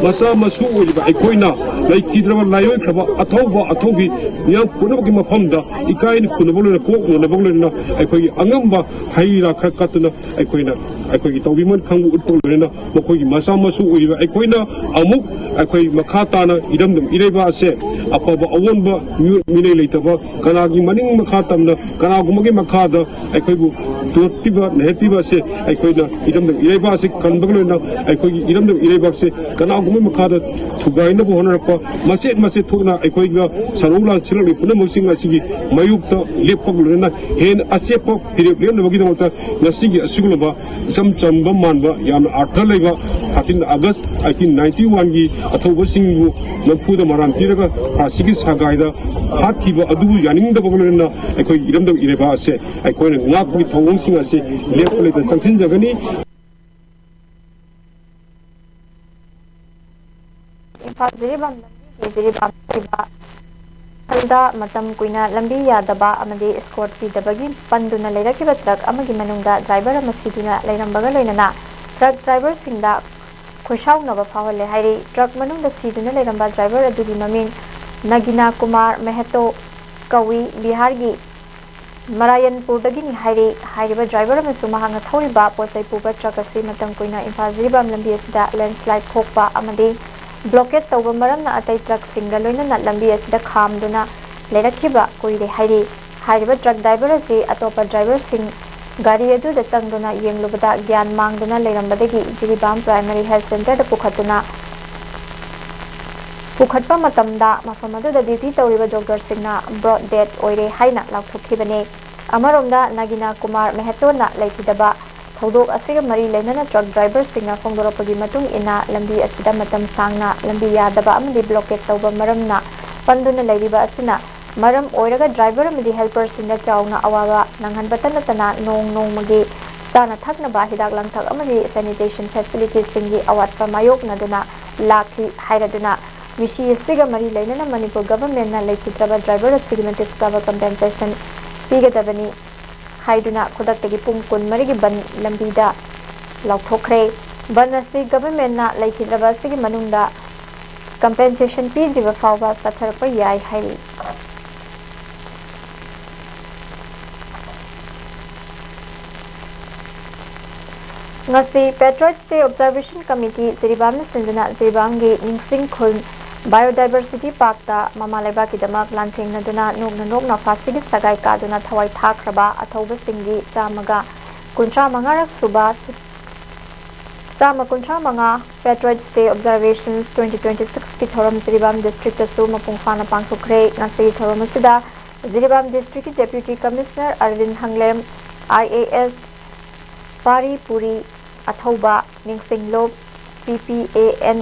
ꯃꯆꯥ ꯃꯁꯨ ꯑꯣꯏꯔꯤꯕ ꯑꯩꯈꯣꯏꯅ ꯂꯩꯈꯤꯗ꯭ꯔꯕ, ꯂꯥꯏꯑꯣꯏꯈ꯭ꯔꯕ ꯑꯊꯧꯕ ꯑꯊꯧꯕꯤ ꯃꯤꯌꯥꯝ ꯄꯨꯝꯅꯃꯛꯀꯤ ꯃꯐꯝꯗ ꯏꯀꯥꯏꯅ ꯈꯨꯝꯅꯕ ꯂꯣꯏꯅ, ꯀꯣꯛ ꯅꯣꯟꯅꯕ ꯂꯣꯏꯅꯅ ꯑꯩꯈꯣꯏꯒꯤ ꯑꯉꯝꯕ ꯍꯩ ꯔꯥ ꯈꯔ ꯀꯠꯇꯨꯅ ꯑꯩꯈꯣꯏꯅ ꯑꯩꯈꯣꯏꯒꯤ ꯇꯧꯕꯤꯃꯜ ꯈꯪꯕ ꯎꯠꯄ ꯂꯣꯏꯅꯅ ꯃꯈꯣꯏꯒꯤ ꯃꯆꯥ ꯃꯁꯨ ꯑꯣꯏꯔꯤꯕ ꯑꯩꯈꯣꯏꯅ ꯑꯃꯨꯛ ꯑꯩꯈꯣꯏ ꯃꯈꯥ ꯇꯥꯅ ꯏꯔꯝꯗꯝ ꯏꯔꯩꯕꯥꯛ ꯑꯁꯦ ꯑꯐꯕ ꯑꯑꯣꯟꯕ ꯃꯤꯑꯣꯏ ꯃꯤꯅꯩ ꯂꯩꯇꯕ, ꯀꯅꯥꯒꯤ ꯃꯅꯤꯡ ꯃꯈꯥ ꯇꯝꯅ ꯀꯅꯥꯒꯨꯝꯕꯒꯤ ꯃꯈꯥꯗ ꯑꯩꯈꯣꯏꯕꯨ ꯇꯣꯠꯄꯤꯕ ꯅꯦꯍꯠꯄꯤꯕ ꯑꯁꯦ ꯑꯩꯈꯣꯏꯅ ꯏꯔꯝꯗꯝ ꯏꯔꯩꯕꯥꯛ ꯑꯁꯤ ꯀꯟꯕꯒ ꯂꯣꯏꯅꯅ ꯑꯩꯈꯣꯏꯒꯤ ꯏꯔꯝꯗꯝ ꯏꯔꯩꯕꯥꯛꯁꯦ ꯀꯅꯥꯒꯨꯝꯕꯒꯤ ꯃꯈꯥꯗ ꯊꯨꯒꯥꯏꯅꯕ ꯍꯣꯠꯅꯔꯛꯄ ꯃꯆꯦꯠ ꯃꯆꯦꯠ ꯊꯣꯛꯅ ꯑꯩꯈꯣꯏꯒ ꯁꯔꯧ ꯂꯥꯟꯁꯤꯜꯂꯛꯂꯤꯕ ꯄꯨꯝꯅꯃꯛꯁꯤꯡ ꯑꯁꯤꯒꯤ ꯃꯥꯌꯣꯛꯇ ꯂꯦꯞꯄꯒ ꯂꯣꯏꯅꯅ ꯍꯦꯟꯅ ꯑꯆꯦꯠꯄ ꯐꯤꯔꯦꯞ ꯂꯦꯝꯅꯕꯒꯤꯗꯃꯛꯇ ꯉꯁꯤꯒꯤ ꯑꯁꯤꯒꯨꯝꯂꯕ ꯏꯆꯝ ꯆꯝꯕ ꯃꯥꯟꯕ ꯌꯥꯝꯅ ꯑꯥꯔꯊ ꯂꯩꯕ thirteen August eighteen ninety one ꯒꯤ ꯑꯊꯧꯕꯁꯤꯡꯕꯨ ꯅꯝꯐꯨꯗ ꯃꯔꯥꯟ ꯄꯤꯔꯒ ꯐꯥꯁꯤꯒꯤ ꯁꯒꯥꯏꯗ ꯍꯥꯠꯈꯤꯕ ꯑꯗꯨꯕꯨ ꯌꯥꯅꯤꯡꯗꯕꯒ ꯂꯣꯏꯅꯅ ꯑꯩꯈꯣꯏꯒꯤ ꯏꯔꯝꯗꯝ ꯏꯔꯩꯕꯥꯛ ꯑꯁꯦ ꯑꯩꯈꯣꯏꯅ ꯉꯥꯛꯄꯒꯤ ꯊꯧꯑꯣꯡꯁꯤꯡ ꯑꯁꯤ ꯂꯦꯞꯄ ꯂꯩꯇꯅ ꯆꯪꯁꯤꯟꯖꯒꯅꯤ꯫ ꯏꯝꯐꯥꯜ ꯖꯤꯔꯤꯕꯥꯝ ꯂꯝꯕꯤꯒꯤ ꯖꯤꯔꯤꯕꯥꯝ ꯂꯩꯕ ꯈꯜꯗ ꯃꯇꯝ ꯀꯨꯏꯅ ꯂꯝꯕꯤ ꯌꯥꯗꯕ ꯑꯃꯗꯤ ꯏꯁꯀꯣꯔꯠ ꯄꯤꯗꯕꯒꯤ ꯄꯟꯗꯨꯅ ꯂꯩꯔꯛꯈꯤꯕ ꯇ꯭ꯔꯛ ꯑꯃꯒꯤ ꯃꯅꯨꯡꯗ ꯗ꯭ꯔꯥꯏꯚꯔ ꯑꯃ ꯁꯤꯗꯨꯅ ꯂꯩꯔꯝꯕꯒ ꯂꯣꯏꯅꯅ ꯇ꯭ꯔꯛ ꯗ꯭ꯔꯥꯏꯚꯔꯁꯤꯡꯗ ꯈꯣꯏꯁꯥꯎꯅꯕ ꯐꯥꯎꯍꯜꯂꯦ ꯍꯥꯏꯔꯤ꯫ ꯇ꯭ꯔꯛ ꯃꯅꯨꯡꯗ ꯁꯤꯗꯨꯅ ꯂꯩꯔꯝꯕ ꯗ꯭ꯔꯥꯏꯚꯔ ꯑꯗꯨꯒꯤ ꯃꯃꯤꯡ ꯅꯒꯤꯅꯥ ꯀꯨꯃꯥꯔ ꯃꯦꯍꯇꯣ ꯀꯧꯏ꯫ ꯕꯤꯍꯥꯔꯒꯤ ꯃꯔꯥꯌꯟꯄꯨꯔꯗꯒꯤꯅꯤ ꯍꯥꯏꯔꯤ꯫ ꯍꯥꯏꯔꯤꯕ ꯗ꯭ꯔꯥꯏꯚꯔ ꯑꯃꯁꯨꯡ ꯃꯍꯥꯛꯅ ꯊꯧꯔꯤꯕ ꯄꯣꯠ ꯆꯩ ꯄꯨꯕ ꯇ꯭ꯔꯛ ꯑꯁꯤ ꯃꯇꯝ ꯀꯨꯏꯅ ꯏꯝꯐꯥꯜ ꯖꯤꯔꯤꯕꯥꯝ ꯂꯝꯕꯤ ꯑꯁꯤꯗ ꯂꯦꯟꯁꯂꯥꯏꯗ ꯊꯣꯛꯄ ꯑꯃꯗꯤ ꯕ꯭ꯂꯣꯀꯦꯠ ꯇꯧꯕ ꯃꯔꯝꯅ ꯑꯇꯩ ꯇ꯭ꯔꯛꯁꯤꯡꯒ ꯂꯣꯏꯅꯅ ꯂꯝꯕꯤ ꯑꯁꯤꯗ ꯈꯥꯝꯗꯨꯅ ꯂꯩꯔꯛꯈꯤꯕ ꯀꯨꯏꯔꯦ ꯍꯥꯏꯔꯤ꯫ ꯍꯥꯏꯔꯤꯕ ꯇ꯭ꯔꯛ ꯗ꯭ꯔꯥꯏꯚꯔ ꯑꯁꯤ ꯑꯇꯣꯞꯄ ꯗ꯭ꯔꯥꯏꯚꯔꯁꯤꯡ ꯒꯥꯔꯤ ꯑꯗꯨꯗ ꯆꯪꯗꯨꯅ ꯌꯦꯡꯂꯨꯕꯗ ꯒ꯭ꯌꯥꯟ ꯃꯥꯡꯗꯨꯅ ꯂꯩꯔꯝꯕꯗꯒꯤ ꯖꯤꯔꯤꯕꯥꯝ ꯄ꯭ꯔꯥꯏꯃꯥꯔꯤ ꯍꯦꯜꯊ ꯁꯦꯟꯇꯔꯗ ꯄꯨꯈꯠꯇꯨꯅ ꯄꯨꯈꯠꯄ ꯃꯇꯝꯗ ꯃꯐꯝ ꯑꯗꯨꯗ ꯗ꯭ꯌꯨꯇꯤ ꯇꯧꯔꯤꯕ ꯗꯣꯛꯇꯔꯁꯤꯡꯅ ꯕ꯭ꯔꯣꯗ ꯗꯦꯠ ꯑꯣꯏꯔꯦ ꯍꯥꯏꯅ ꯂꯥꯎꯊꯣꯛꯈꯤꯕꯅꯤ꯫ ꯑꯃꯔꯣꯝꯗ ꯅꯒꯤꯅꯥ ꯀꯨꯃꯥꯔ ꯃꯦꯍꯇꯣꯅ ꯂꯩꯈꯤꯗꯕ ꯊꯧꯗꯣꯛ ꯑꯁꯤꯒ ꯃꯔꯤ ꯂꯩꯅꯅ ꯇ꯭ꯔꯛ ꯗ꯭ꯔꯥꯏꯚꯔꯁꯤꯡꯅ ꯐꯣꯡꯗꯣꯔꯛꯄꯒꯤ ꯃꯇꯨꯡ ꯏꯟꯅ ꯂꯝꯕꯤ ꯑꯁꯤꯗ ꯃꯇꯝ ꯁꯥꯡꯅ ꯂꯝꯕꯤ ꯌꯥꯗꯕ ꯑꯃꯗꯤ ꯕ꯭ꯂꯣꯀꯦꯠ ꯇꯧꯕ ꯃꯔꯝꯅ ꯄꯟꯗꯨꯅ ꯂꯩꯔꯤꯕ ꯑꯁꯤꯅ ꯃꯔꯝ ꯑꯣꯏꯔꯒ ꯗ꯭ꯔꯥꯏꯚꯔ ꯑꯃꯗꯤ ꯍꯦꯜꯄꯔꯁꯤꯡꯗ ꯆꯥꯎꯅ ꯑꯋꯥꯕ ꯅꯪꯍꯟꯕꯇ ꯅꯠꯇꯅ ꯅꯣꯡ ꯅꯣꯡꯃꯒꯤ ꯆꯥꯅ ꯊꯛꯅꯕ ꯍꯤꯗꯥꯛ ꯂꯥꯡꯊꯛ ꯑꯃꯗꯤ ꯁꯦꯅꯤꯇꯦꯁꯟ ꯐꯦꯁꯤꯂꯤꯇꯤꯁꯤꯡꯒꯤ ꯑꯋꯥꯠꯄ ꯃꯥꯌꯣꯛꯅꯗꯨꯅ ꯂꯥꯛꯂꯤ ꯍꯥꯏꯔꯗꯨꯅ ꯃꯤꯁꯤ ꯑꯁꯤꯒ ꯃꯔꯤ ꯂꯩꯅꯅ ꯃꯅꯤꯄꯨꯔ ꯒꯚꯔꯟꯃꯦꯟꯠꯅ ꯂꯩꯈꯤꯗ꯭ꯔꯕ ꯗ꯭ꯔꯥꯏꯚꯔ ꯑꯁꯤꯒꯤ ꯃꯇꯤꯛ ꯆꯥꯕ ꯀꯝꯄꯦꯟꯁꯦꯁꯟ ꯄꯤꯒꯗꯕꯅꯤ ꯍꯥꯏꯗꯨꯅ ꯈꯨꯗꯛꯇꯒꯤ ꯄꯨꯡ ꯀꯨꯟꯃꯔꯤꯒꯤ ꯕꯟ ꯂꯝꯕꯤꯗ ꯂꯥꯎꯊꯣꯛꯈ꯭ꯔꯦ꯫ ꯕꯟ ꯑꯁꯤ ꯒꯚꯔꯟꯃꯦꯟꯠꯅ ꯂꯩꯈꯤꯗ꯭ꯔꯕ ꯑꯁꯤꯒꯤ ꯃꯅꯨꯡꯗ ꯀꯝꯄꯦꯟꯁꯦꯁꯟ ꯄꯤꯗ꯭ꯔꯤꯕ ꯐꯥꯎꯕ ꯆꯠꯊꯔꯛꯄ ꯌꯥꯏ ꯍꯥꯏꯔꯤ꯫ ꯉꯁꯤ Patriots Day Observation Committee ꯖꯤꯔꯤꯕꯥꯝꯅ ꯁꯤꯟꯗꯨꯅ ꯖꯤꯔꯤꯕꯥꯝꯒꯤ ꯅꯤꯡꯁꯤꯡ ꯈꯨꯜ Biodiversity Park ꯇ ꯃꯃꯥ ꯂꯩꯕꯥꯛꯀꯤꯗꯃꯛ ꯂꯥꯟꯊꯦꯡꯅꯗꯨꯅ ꯅꯣꯛꯅ ꯅꯣꯛꯅ ꯐꯥꯁꯤꯒꯤ ꯁꯒꯥꯏ ꯀꯥꯗꯨꯅ ꯊꯋꯥꯏ ꯊꯥꯈ꯭ꯔꯕ ꯑꯊꯧꯕꯁꯤꯡꯒꯤ ꯆꯥꯝꯃꯒ ꯀꯨꯟꯊ꯭ꯔꯥ ꯃꯉꯥꯔꯛ ꯁꯨꯕ ꯆꯥꯝꯃ ꯀꯨꯟꯊ꯭ꯔꯥ ꯃꯉꯥ Patriots Day Observations twenty twenty-six ꯀꯤ ꯊꯧꯔꯝ ꯖꯤꯔꯤꯕꯥꯝ district ꯇꯁꯨ ꯃꯄꯨꯡ ꯐꯥꯅ ꯄꯥꯡꯊꯣꯛꯈ꯭ꯔꯦ꯫ ꯉꯁꯤꯒꯤ ꯊꯧꯔꯝ ꯑꯁꯤꯗ ꯖꯤꯔꯤꯕꯥꯝ district ꯀꯤ Deputy Commissioner ꯑꯔꯕꯤꯟ ꯍꯪꯂꯦꯝ, I A S ꯄꯥꯔꯤ ꯄꯨꯔꯤ ꯑꯊꯧꯕ, ꯅꯤꯡꯁꯤꯡꯂꯣꯞ P P A N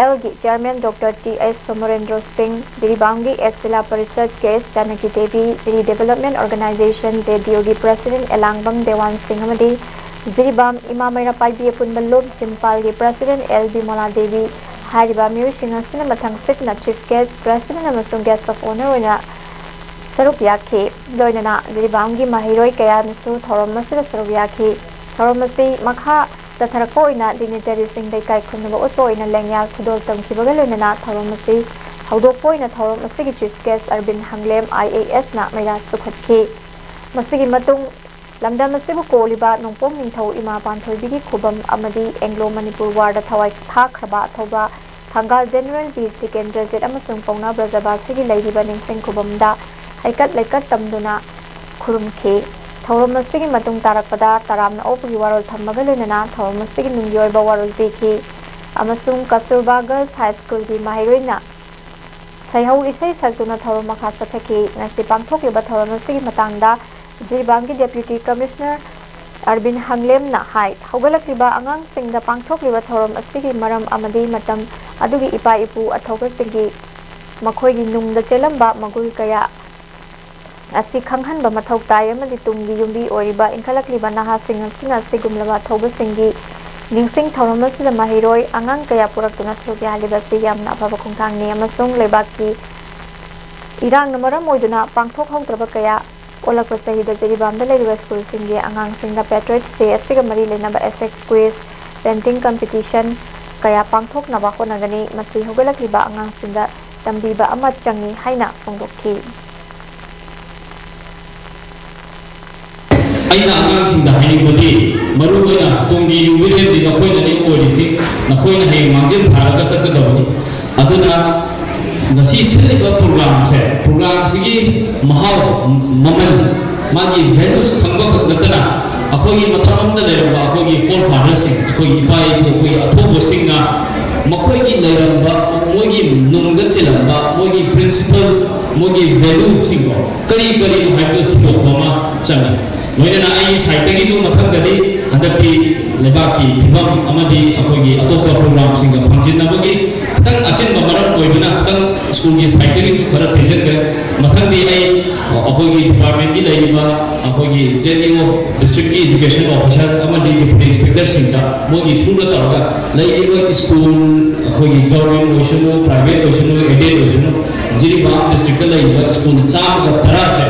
L ꯒꯤ Chairman Doctor T H ꯁꯣꯃꯔꯦꯟꯗ꯭ꯔꯣ ꯁꯤꯡ, ꯖꯤꯔꯤꯕꯥꯝꯒꯤ Ex Zilla Parishad K S Janaki Devi, ꯖꯤꯔꯤ Development Organization J D O ꯒꯤ President ꯑꯦꯂꯥꯡꯕꯝ ꯗꯦꯋꯥꯟ ꯁꯤꯡ ꯑꯃꯗꯤ ꯖꯤꯔꯤꯕꯥꯝ ꯏꯃꯥ ꯃꯩꯔꯥ ꯄꯥꯏꯕꯤ ꯑꯄꯨꯟꯕ ꯂꯨꯞ ꯖꯤꯝꯄꯥꯜꯒꯤ President L ꯕꯤꯃꯣꯂꯥ ꯗꯦꯕꯤ ꯍꯥꯏꯔꯤꯕ ꯃꯤꯑꯣꯏꯁꯤꯡ ꯑꯁꯤꯅ ꯃꯊꯪꯁꯤꯠꯅ Chief Guest, President ꯑꯃꯁꯨꯡ Guest of Honour ꯑꯣꯏꯅ ꯁꯔꯨꯛ ꯌꯥꯈꯤ꯫ ꯂꯣꯏꯅꯅ ꯖꯤꯔꯤꯕꯥꯝꯒꯤ ꯃꯍꯩꯔꯣꯏ ꯀꯌꯥꯅꯁꯨ ꯊꯧꯔꯝ ꯑꯁꯤꯗ ꯁꯔꯨꯛ ꯌꯥꯈꯤ꯫ ꯊꯧꯔꯝ ꯑꯁꯤ ꯃꯈꯥ ꯆꯠꯊꯔꯛꯄ ꯑꯣꯏꯅ dignitaryꯁꯤꯡꯗ ꯏꯀꯥꯏ ꯈꯨꯝꯅꯕ ꯎꯠꯄ ꯑꯣꯏꯅ ꯂꯦꯡꯌꯥꯜ ꯈꯨꯗꯣꯜ ꯇꯝꯈꯤꯕꯒ ꯂꯣꯏꯅꯅ ꯊꯧꯔꯝ ꯑꯁꯤ ꯍꯧꯗꯣꯛꯄ ꯑꯣꯏꯅ ꯊꯧꯔꯝ ꯑꯁꯤꯒꯤ Chief Guest ꯑꯔꯕꯤꯟ ꯍꯪꯂꯦꯝ I A S ꯅ ꯃꯩꯔꯥ ꯆꯨꯈꯠꯈꯤ꯫ ꯃꯁꯤꯒꯤ ꯃꯇꯨꯡ ꯂꯝꯗꯝ ꯑꯁꯤꯕꯨ ꯀꯣꯜꯂꯤꯕ ꯅꯣꯡꯄꯣꯛ ꯅꯤꯡꯊꯧ ꯏꯃꯥ ꯄꯥꯟꯊꯣꯏꯕꯤꯒꯤ ꯈꯨꯕꯝ ꯑꯃꯗꯤ Anglo Manipur War ꯗ ꯊꯋꯥꯏ ꯊꯥꯈ꯭ꯔꯕ ꯑꯊꯧꯕ ꯊꯪꯒꯥꯜ General ꯕꯤꯔ ꯇꯤꯀꯦꯟꯗ꯭ꯔꯖꯤꯠ ꯑꯃꯁꯨꯡ ꯄꯥꯎꯅꯥ ꯕ꯭ꯔꯖꯕꯥꯁꯤꯒꯤ ꯂꯩꯔꯤꯕ ꯅꯤꯡꯁꯤꯡ ꯈꯨꯕꯝꯗ ꯍꯩꯀꯠ ꯂꯩꯀꯠ ꯇꯝꯗꯨꯅ ꯈꯨꯔꯨꯝꯈꯤ꯫ ꯊꯧꯔꯝ ꯑꯁꯤꯒꯤ ꯃꯇꯨꯡ ꯇꯥꯔꯛꯄꯗ ꯇꯔꯥꯝꯅ ꯑꯣꯛꯄꯒꯤ ꯋꯥꯔꯣꯜ ꯊꯝꯕꯒ ꯂꯣꯏꯅꯅ ꯊꯧꯔꯝ ꯑꯁꯤꯒꯤ ꯅꯨꯡꯒꯤ ꯑꯣꯏꯕ ꯋꯥꯔꯣꯜ ꯄꯤꯈꯤ ꯑꯃꯁꯨꯡ Kasturba Girls High School ꯒꯤ ꯃꯍꯩꯔꯣꯏꯅ ꯁꯩꯍꯧ ꯏꯁꯩ ꯁꯛꯇꯨꯅ ꯊꯧꯔꯝ ꯃꯈꯥ ꯆꯠꯊꯈꯤ꯫ ꯉꯁꯤ ꯄꯥꯡꯊꯣꯛꯂꯤꯕ ꯊꯧꯔꯝ ꯑꯁꯤꯒꯤ ꯃꯇꯥꯡꯗ ꯖꯤꯔꯤꯕꯥꯝꯒꯤ Deputy Commissioner ꯑꯔꯕꯤꯟ ꯍꯪꯂꯦꯝꯅ ꯍꯥꯏ, ꯍꯧꯒꯠꯂꯛꯂꯤꯕ ꯑꯉꯥꯡꯁꯤꯡꯗ ꯄꯥꯡꯊꯣꯛꯂꯤꯕ ꯊꯧꯔꯝ ꯑꯁꯤꯒꯤ ꯃꯔꯝ ꯑꯃꯗꯤ ꯃꯇꯝ ꯑꯗꯨꯒꯤ ꯏꯄꯥ ꯏꯄꯨ ꯑꯊꯧꯕꯁꯤꯡꯒꯤ ꯃꯈꯣꯏꯒꯤ ꯅꯨꯡꯗ ꯆꯦꯜꯂꯝꯕ ꯃꯒꯨꯟ ꯀꯌꯥ ꯑꯁꯤ ꯈꯪꯍꯟꯕ ꯃꯊꯧ ꯇꯥꯏ ꯑꯃꯗꯤ ꯇꯨꯡꯒꯤ ꯌꯨꯝꯕꯤ ꯑꯣꯏꯔꯤꯕ ꯏꯟꯈꯠꯂꯛꯂꯤꯕ ꯅꯍꯥꯁꯤꯡ ꯑꯁꯤꯅ ꯑꯁꯤꯒꯨꯝꯂꯕ ꯑꯊꯧꯕꯁꯤꯡꯒꯤ ꯅꯤꯡꯁꯤꯡ ꯊꯧꯔꯝ ꯑꯁꯤꯗ ꯃꯍꯩꯔꯣꯏ ꯑꯉꯥꯡ ꯀꯌꯥ ꯄꯨꯔꯛꯇꯨꯅ ꯁꯔꯨꯛ ꯌꯥꯍꯜꯂꯤꯕ ꯑꯁꯤ ꯌꯥꯝꯅ ꯑꯐꯕ ꯈꯣꯡꯊꯥꯡꯅꯤ ꯑꯃꯁꯨꯡ ꯂꯩꯕꯥꯛꯀꯤ ꯏꯔꯥꯡꯅ ꯃꯔꯝ ꯑꯣꯏꯗꯨꯅ ꯄꯥꯡꯊꯣꯛꯍꯧꯗ꯭ꯔꯕ ꯀꯌꯥ ꯑꯣꯜꯂꯛꯄ ꯆꯍꯤꯗ ꯖꯤꯔꯤꯕꯥꯝꯗ ꯂꯩꯔꯤꯕ ꯁ꯭ꯀꯨꯜꯁꯤꯡꯒꯤ ꯑꯉꯥꯡꯁꯤꯡꯗ Patriots Day ꯑꯁꯤꯒ ꯃꯔꯤ ꯂꯩꯅꯕ essay, quiz, painting competition ꯀꯌꯥ ꯄꯥꯡꯊꯣꯛꯅꯕ ꯍꯣꯠꯅꯒꯅꯤ꯫ ꯃꯁꯤ ꯍꯧꯒꯠꯂꯛꯂꯤꯕ ꯑꯉꯥꯡꯁꯤꯡꯗ ꯇꯝꯕꯤꯕ ꯑꯃ ꯆꯪꯏ ꯍꯥꯏꯅ ꯐꯣꯡꯗꯣꯛꯈꯤ꯫ ꯑꯩꯅ ꯑꯉꯥꯡꯁꯤꯡꯗ ꯍꯥꯏꯅꯤꯡꯕꯗꯤ, ꯃꯔꯨ ꯑꯣꯏꯅ ꯇꯨꯡꯒꯤ ꯌꯨꯝꯕꯤꯔꯦꯜꯗꯤ ꯅꯈꯣꯏꯅꯅꯤ ꯑꯣꯏꯔꯤꯁꯤ, ꯅꯈꯣꯏꯅ ꯍꯌꯦꯡ ꯃꯥꯡꯖꯤꯜ ꯊꯥꯔꯒ ꯆꯠꯀꯗꯕꯅꯤ꯫ ꯑꯗꯨꯅ ꯉꯁꯤ ꯁꯤꯜꯂꯤꯕ programꯁꯦ, programꯁꯤꯒꯤ ꯃꯍꯥꯎ, ꯃꯃꯜ, ꯃꯥꯒꯤ values ꯈꯪꯕ ꯈꯛ ꯅꯠꯇꯅ, ꯑꯩꯈꯣꯏꯒꯤ ꯃꯇꯝ ꯑꯃꯗ ꯂꯩꯔꯝꯕ ꯑꯩꯈꯣꯏꯒꯤ forefathersꯁꯤꯡ, ꯑꯩꯈꯣꯏꯒꯤ ꯏꯄꯥ ꯏꯄꯨ, ꯑꯩꯈꯣꯏꯒꯤ ꯑꯊꯧꯕꯁꯤꯡꯅ ꯃꯈꯣꯏꯒꯤ ꯂꯩꯔꯝꯕ, ꯃꯣꯏꯒꯤ ꯅꯨꯡꯗ ꯆꯤꯜꯂꯝꯕ ꯃꯣꯏꯒꯤ principles, ꯃꯣꯏꯒꯤ valueꯁꯤꯡꯗꯣ ꯀꯔꯤ ꯀꯔꯤꯅꯣ ꯍꯥꯏꯕꯗꯨ ꯊꯤꯗꯣꯛꯄ ꯑꯃ ꯆꯪꯉꯤ꯫ ꯂꯣꯏꯅꯅ ꯑꯩꯒꯤ sideꯇꯒꯤꯁꯨ ꯃꯊꯪꯗꯗꯤ ꯍꯟꯗꯛꯇꯤ ꯂꯩꯕꯥꯛꯀꯤ ꯐꯤꯕꯝ ꯑꯃꯗꯤ ꯑꯩꯈꯣꯏꯒꯤ ꯑꯇꯣꯞꯄ programꯁꯤꯡꯒ ꯐꯪꯖꯤꯟꯅꯕꯒꯤ ꯈꯤꯇꯪ ꯑꯆꯤꯟꯕ ꯃꯔꯝ ꯑꯣꯏꯕꯅ ꯈꯤꯇꯪ schoolꯒꯤ sideꯇꯒꯤꯁꯨ ꯈꯔ ꯊꯦꯡꯖꯤꯟꯈ꯭ꯔꯦ꯫ ꯃꯊꯪꯗꯤ ꯑꯩ ꯑꯩꯈꯣꯏꯒꯤ departmentꯀꯤ ꯂꯩꯔꯤꯕ ꯑꯩꯈꯣꯏꯒꯤ ZEO, districtꯀꯤ education officer ꯑꯃꯗꯤ deputy inspectorꯁꯤꯡꯗ ꯃꯣꯏꯒꯤ throughꯗ ꯇꯧꯔꯒ ꯂꯩꯔꯤꯕ school, ꯑꯩꯈꯣꯏꯒꯤ government ꯑꯣꯏꯁꯅꯨ, private ꯑꯣꯏꯁꯅꯨ, aided ꯑꯣꯏꯁꯅꯨ, ꯖꯤꯔꯤꯕꯥꯝ districtꯇ ꯂꯩꯔꯤꯕ school ꯆꯥꯝꯃꯒ ꯇꯔꯥꯁꯦ,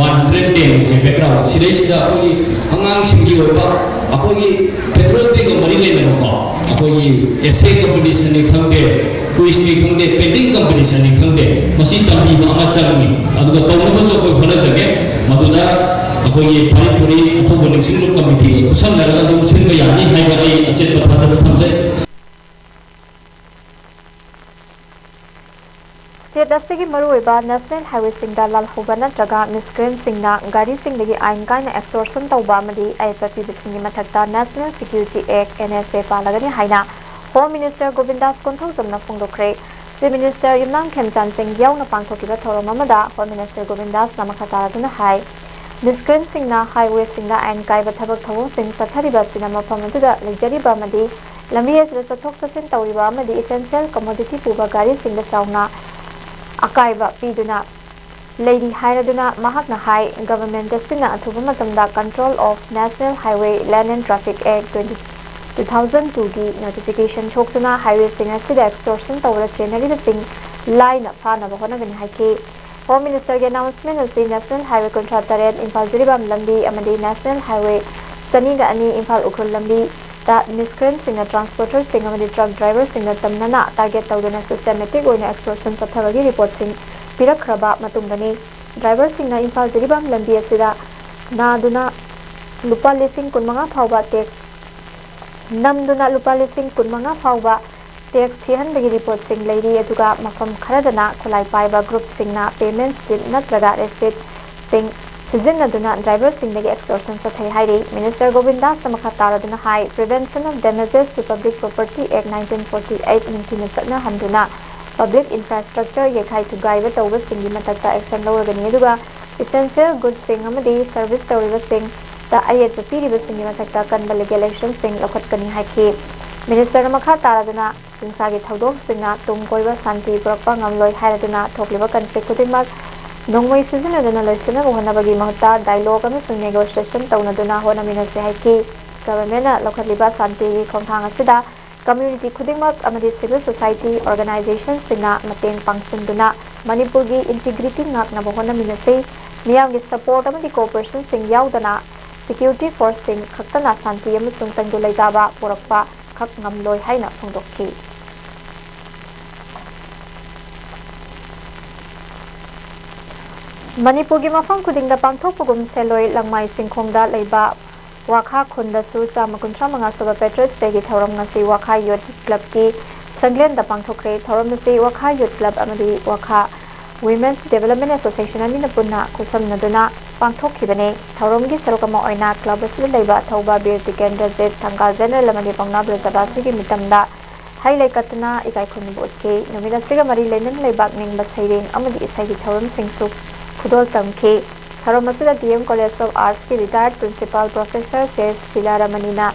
one hundred ten ꯁꯦ background, ꯁꯤꯗꯩꯁꯤꯗ ꯑꯩꯈꯣꯏꯒꯤ ꯑꯉꯥꯡꯁꯤꯡꯒꯤ ꯑꯣꯏꯕ ꯑꯩꯈꯣꯏꯒꯤ patriots dayꯒ ꯃꯔꯤ ꯂꯩꯅꯕꯀꯣ, ꯑꯩꯈꯣꯏꯒꯤ essay competitionꯅꯤ ꯈꯪꯗꯦ, quizꯅꯤ ꯈꯪꯗꯦ, painting competitionꯅꯤ ꯈꯪꯗꯦ, ꯃꯁꯤ ꯇꯝꯕꯤꯕ ꯑꯃ ꯆꯪꯉꯤ꯫ ꯑꯗꯨꯒ ꯇꯧꯅꯕꯁꯨ ꯑꯩꯈꯣꯏ ꯍꯣꯠꯅꯖꯒꯦ꯫ ꯃꯗꯨꯗ ꯑꯩꯈꯣꯏꯒꯤ ꯄꯥꯔꯤ ꯄꯨꯔꯤ ꯑꯊꯧꯕ ꯅꯤꯡꯁꯤꯡꯂꯨꯞ committeeꯒ ꯈꯨꯠꯁꯝꯅꯔꯒ ꯑꯗꯨꯝ ꯁꯤꯟꯕ ꯌꯥꯅꯤ ꯍꯥꯏꯕ ꯑꯩ ꯑꯆꯦꯠꯄ ꯊꯥꯖꯕ ꯊꯝꯖꯩ꯫ State ꯑꯁꯤꯒꯤ ꯃꯔꯨꯑꯣꯏꯕ national highwayꯁꯤꯡꯗ ꯂꯥꯜꯍꯧꯕ ꯅꯠꯇ꯭ꯔꯒ miscreantꯁꯤꯡꯅ ꯒꯥꯔꯤꯁꯤꯡꯗꯒꯤ ꯑꯥꯏꯟ ꯀꯥꯏꯅ extortion ꯇꯧꯕ ꯑꯃꯗꯤ ꯑꯌꯦꯠꯄ ꯄꯤꯕꯁꯤꯡꯒꯤ ꯃꯊꯛꯇ National Security Act, NSA, ꯄꯥꯜꯂꯒꯅꯤ ꯍꯥꯏꯅ Home Minister ꯒꯣꯕꯤꯟꯗꯥꯁ ꯀꯣꯟꯊꯧꯖꯝꯅ ꯐꯣꯡꯗꯣꯛꯈ꯭ꯔꯦ꯫ Chief Minister ꯌꯨꯝꯅꯥꯝ ꯈꯦꯝꯆꯥꯟ ꯁꯤꯡ ꯌꯥꯎꯅ ꯄꯥꯡꯊꯣꯛꯈꯤꯕ ꯊꯧꯔꯝ ꯑꯃꯗ Home Minister ꯒꯣꯕꯤꯟꯗꯥꯁꯅ ꯃꯈꯥ ꯇꯥꯔꯗꯨꯅ ꯍꯥꯏ, miscreantꯁꯤꯡꯅ highwayꯁꯤꯡꯗ ꯑꯥꯏꯟ ꯀꯥꯏꯕ ꯊꯕꯛ ꯊꯧꯑꯣꯡꯁꯤꯡ ꯆꯠꯊꯔꯤꯕ ꯑꯁꯤꯅ ꯃꯐꯝ ꯑꯗꯨꯗ ꯂꯩꯖꯔꯤꯕ ꯑꯃꯗꯤ ꯂꯝꯕꯤ ꯑꯁꯤꯗ ꯆꯠꯊꯣꯛ ꯆꯠꯁꯤꯟ ꯇꯧꯔꯤꯕ ꯑꯃꯗꯤ essential commodity ꯄꯨꯕ ꯒꯥꯔꯤꯁꯤꯡꯗ ꯆꯥꯎꯅ ꯑꯀꯥꯏꯕ ꯄꯤꯗꯨꯅ ꯂꯩꯔꯤ ꯍꯥꯏꯔꯗꯨꯅ ꯃꯍꯥꯛꯅ ꯍꯥꯏ, government ꯑꯁꯤꯅ ꯑꯊꯨꯕ ꯃꯇꯝꯗ Control of National Highway Land and Traffic Act twenty, two thousand twoꯒꯤ notification ꯊꯣꯛꯇꯨꯅ highwayꯁꯤꯡ ꯑꯁꯤꯗ extortion ꯇꯧꯕꯗ ꯆꯦꯟꯅꯔꯤꯕꯁꯤꯡ ꯂꯥꯏꯅ ꯐꯥꯅꯕ ꯍꯣꯠꯅꯒꯅꯤ ꯍꯥꯏꯈꯤ꯫ Home Ministerꯒꯤ announcement ꯑꯁꯤ National Highway ꯀꯨꯟꯊ꯭ꯔꯥ ꯇꯔꯦꯠ ꯏꯝꯐꯥꯜ ꯖꯤꯔꯤꯕꯥꯝ ꯂꯝꯕꯤ ꯑꯃꯗꯤ National Highway ꯆꯅꯤꯒ ꯑꯅꯤ ꯏꯝꯐꯥꯜ ꯎꯈ꯭ꯔꯨꯜ ꯂꯝꯕꯤꯗ miscreantꯁꯤꯡꯅ transporterꯁꯤꯡ ꯑꯃꯗꯤ truck driverꯁꯤꯡꯗ ꯇꯝꯅꯅ target ꯇꯧꯗꯨꯅ systematic ꯑꯣꯏꯅ extortion ꯆꯠꯊꯕꯒꯤ reportꯁꯤꯡ ꯄꯤꯔꯛꯈ꯭ꯔꯕ ꯃꯇꯨꯡꯗꯅꯤ꯫ Driverꯁꯤꯡꯅ ꯏꯝꯐꯥꯜ ꯖꯤꯔꯤꯕꯥꯝ ꯂꯝꯕꯤ ꯑꯁꯤꯗ ꯅꯥꯗꯨꯅ ꯂꯨꯄꯥ ꯂꯤꯁꯤꯡ ꯀꯨꯟꯃꯉꯥ ꯐꯥꯎꯕ tax ꯅꯝꯗꯨꯅ ꯂꯨꯄꯥ ꯂꯤꯁꯤꯡ ꯀꯨꯟꯃꯉꯥ ꯐꯥꯎꯕ tax ꯊꯤꯍꯟꯕꯒꯤ reportꯁꯤꯡ ꯂꯩꯔꯤ꯫ ꯑꯗꯨꯒ ꯃꯐꯝ ꯈꯔꯗꯅ ꯈꯨꯠꯂꯥꯏ ꯄꯥꯏꯕ groupꯁꯤꯡꯅ payment slip ꯅꯠꯇ꯭ꯔꯒ receiptꯁꯤꯡ ꯁꯤꯖꯤꯟꯅꯗꯨꯅ ꯗ꯭ꯔꯥꯏꯚꯔꯁꯤꯡꯗꯒꯤ ꯑꯦꯛꯁꯇꯣꯔꯁꯟ ꯆꯠꯊꯩ ꯍꯥꯏꯔꯤ꯫ ꯃꯤꯅꯤꯁꯇꯔ ꯒꯣꯕꯤꯟꯗꯥꯁꯅ ꯃꯈꯥ ꯇꯥꯔꯗꯨꯅ ꯍꯥꯏ, Prevention of Damages to Public Property Act nineteen forty eight ꯅꯤꯡꯊꯤꯅ ꯆꯠꯅꯍꯟꯗꯨꯅ ꯄꯕ꯭ꯂꯤꯛ ꯏꯟꯐ꯭ꯔꯥꯁꯇ꯭ꯔꯛꯆꯔ ꯌꯩꯈꯥꯏ ꯊꯨꯒꯥꯏꯕ ꯇꯧꯕꯁꯤꯡꯒꯤ ꯃꯊꯛꯇ ꯑꯦꯛꯁꯟ ꯂꯧꯔꯒꯅꯤ, ꯑꯗꯨꯒ ꯏꯁꯦꯟꯁꯤꯌꯦꯜ ꯒꯨꯗꯁꯤꯡ ꯑꯃꯗꯤ ꯁꯔꯚꯤꯁ ꯇꯧꯔꯤꯕꯁꯤꯡꯗ ꯑꯌꯦꯠꯄ ꯄꯤꯔꯤꯕꯁꯤꯡꯒꯤ ꯃꯊꯛꯇ ꯀꯟꯕ ꯂꯤꯒꯦꯜ ꯑꯦꯛꯁꯟꯁꯤꯡ ꯂꯧꯈꯠꯀꯅꯤ ꯍꯥꯏꯈꯤ꯫ ꯃꯤꯅꯤꯁꯇꯔꯅ ꯃꯈꯥ ꯇꯥꯔꯗꯨꯅ ꯍꯤꯡꯁꯥꯒꯤ ꯊꯧꯗꯣꯛꯁꯤꯡꯅ ꯇꯨꯡ ꯀꯣꯏꯕ ꯁꯥꯟꯇꯤ ꯄꯨꯔꯛꯄ ꯉꯝꯂꯣꯏ ꯍꯥꯏꯔꯗꯨꯅ ꯊꯣꯛꯂꯤꯕ ꯀꯟꯐ꯭ꯂꯤꯛ ꯈꯨꯗꯤꯡꯃꯛ ꯅꯣꯡꯃꯩ ꯁꯤꯖꯤꯟꯅꯗꯨꯅ ꯂꯣꯏꯁꯤꯟꯅꯕ ꯍꯣꯠꯅꯕꯒꯤ ꯃꯍꯨꯠꯇ ꯗꯥꯏꯂꯣꯒ ꯑꯃꯁꯨꯡ ꯅꯦꯒꯣꯁꯤꯌꯦꯁꯟ ꯇꯧꯅꯗꯨꯅ ꯍꯣꯠꯅꯃꯤꯟꯅꯁꯤ ꯍꯥꯏꯈꯤ꯫ ꯒꯚꯔꯟꯃꯦꯟꯠꯅ ꯂꯧꯈꯠꯂꯤꯕ ꯁꯥꯟꯇꯤꯒꯤ ꯈꯣꯡꯊꯥꯡ ꯑꯁꯤꯗ ꯀꯝꯃ꯭ꯌꯨꯅꯤꯇꯤ ꯈꯨꯗꯤꯡꯃꯛ ꯑꯃꯗꯤ ꯁꯤꯚꯤꯜ ꯁꯣꯁꯥꯏꯇꯤ ꯑꯣꯔꯒꯅꯥꯏꯖꯦꯁꯟꯁꯤꯡꯅ ꯃꯇꯦꯡ ꯄꯥꯡꯁꯤꯟꯗꯨꯅ ꯃꯅꯤꯄꯨꯔꯒꯤ ꯏꯟꯇꯤꯒ꯭ꯔꯤꯇꯤ ꯉꯥꯛꯅꯕ ꯍꯣꯠꯅꯃꯤꯟꯅꯁꯤ꯫ ꯃꯤꯌꯥꯝꯒꯤ ꯁꯄꯣꯔꯠ ꯑꯃꯗꯤ ꯀꯣꯑꯣꯄꯔꯦꯁꯟꯁꯤꯡ ꯌꯥꯎꯗꯅ ꯁꯦꯀ꯭ꯌꯨꯔꯤꯇꯤ ꯐꯣꯔꯁꯁꯤꯡ ꯈꯛꯇꯅ ꯁꯥꯟꯇꯤ ꯑꯃꯁꯨꯡ ꯇꯪꯗꯨ ꯂꯩꯇꯥꯕ ꯄꯨꯔꯛꯄ ꯈꯛ ꯉꯝꯂꯣꯏ ꯍꯥꯏꯅ ꯐꯣꯡꯗꯣꯛꯈꯤ꯫ ꯃꯅꯤꯄꯨꯔꯒꯤ ꯃꯐꯝ ꯈꯨꯗꯤꯡꯗ ꯄꯥꯡꯊꯣꯛꯄꯒꯨꯝ ꯁꯦꯂꯣꯏ ꯂꯪꯃꯥꯏ ꯆꯤꯡꯈꯣꯡꯗ ꯂꯩꯕ ꯋꯥꯈꯥ ꯈꯨꯟꯗꯁꯨ ꯆꯥꯝꯃ ꯀꯨꯟꯊ꯭ꯔꯥ ꯃꯉꯥ ꯁꯨꯕ ꯄꯦꯇ꯭ꯔꯣꯏꯠꯁ ꯗꯦꯒꯤ ꯊꯧꯔꯝ ꯉꯁꯤ ꯋꯥꯈꯥ ꯌꯨꯠ ꯀ꯭ꯂꯕꯀꯤ ꯁꯪꯂꯦꯟꯗ ꯄꯥꯡꯊꯣꯛꯈ꯭ꯔꯦ꯫ ꯊꯧꯔꯝ ꯑꯁꯤ ꯋꯥꯈꯥ ꯌꯨꯠ ꯀ꯭ꯂꯕ ꯑꯃꯗꯤ ꯋꯥꯈꯥ ꯋꯤꯃꯦꯟꯁ ꯗꯦꯕꯂꯞꯃꯦꯟ ꯑꯦꯁꯣꯁꯤꯌꯦꯁꯟ ꯑꯅꯤꯅ ꯄꯨꯟꯅ ꯈꯨꯠꯁꯝꯅꯗꯨꯅ ꯄꯥꯡꯊꯣꯛꯈꯤꯕꯅꯤ꯫ ꯊꯧꯔꯝꯒꯤ ꯁꯔꯨꯛ ꯑꯃ ꯑꯣꯏꯅ ꯀ꯭ꯂꯕ ꯑꯁꯤꯗ ꯂꯩꯕ ꯑꯊꯧꯕ ꯕꯤꯔ ꯇꯤꯀꯦꯟꯗ꯭ꯔꯖꯤꯠ, ꯊꯪꯒꯥꯜ ꯖꯦꯅꯔꯦꯜ ꯑꯃꯗꯤ ꯄꯥꯎꯅꯥ ꯕ꯭ꯔꯖꯕꯥꯁꯤꯒꯤ ꯃꯤꯇꯝꯗ ꯍꯩ ꯂꯩ ꯀꯠꯇꯨꯅ ꯏꯀꯥꯏ ꯈꯨꯝꯅꯕ ꯎꯠꯈꯤ꯫ ꯅꯨꯃꯤꯠ ꯑꯁꯤꯒ ꯃꯔꯤ ꯂꯩꯅꯅ ꯂꯩꯕꯥꯛ ꯅꯤꯡꯕ ꯁꯩꯔꯦꯡ ꯑꯃꯗꯤ ꯏꯁꯩꯒꯤ ꯊꯧꯔꯝꯁꯤꯡꯁꯨ ꯈꯨꯗꯣꯜ ꯇꯝꯈꯤ꯫ ꯊꯧꯔꯝ ꯑꯁꯤꯗ ꯗꯤ ꯑꯦꯝ ꯀꯣꯂꯦꯖ ꯑꯣꯐ ꯑꯥꯔꯠꯁꯀꯤ ꯔꯤꯇꯥꯌꯔꯠ ꯄ꯭ꯔꯤꯟꯁꯤꯄꯥꯜ ꯄ꯭ꯔꯣꯐꯦꯁꯔ ꯁꯦ ꯁꯤꯂꯥꯔꯥꯃꯅꯤꯅ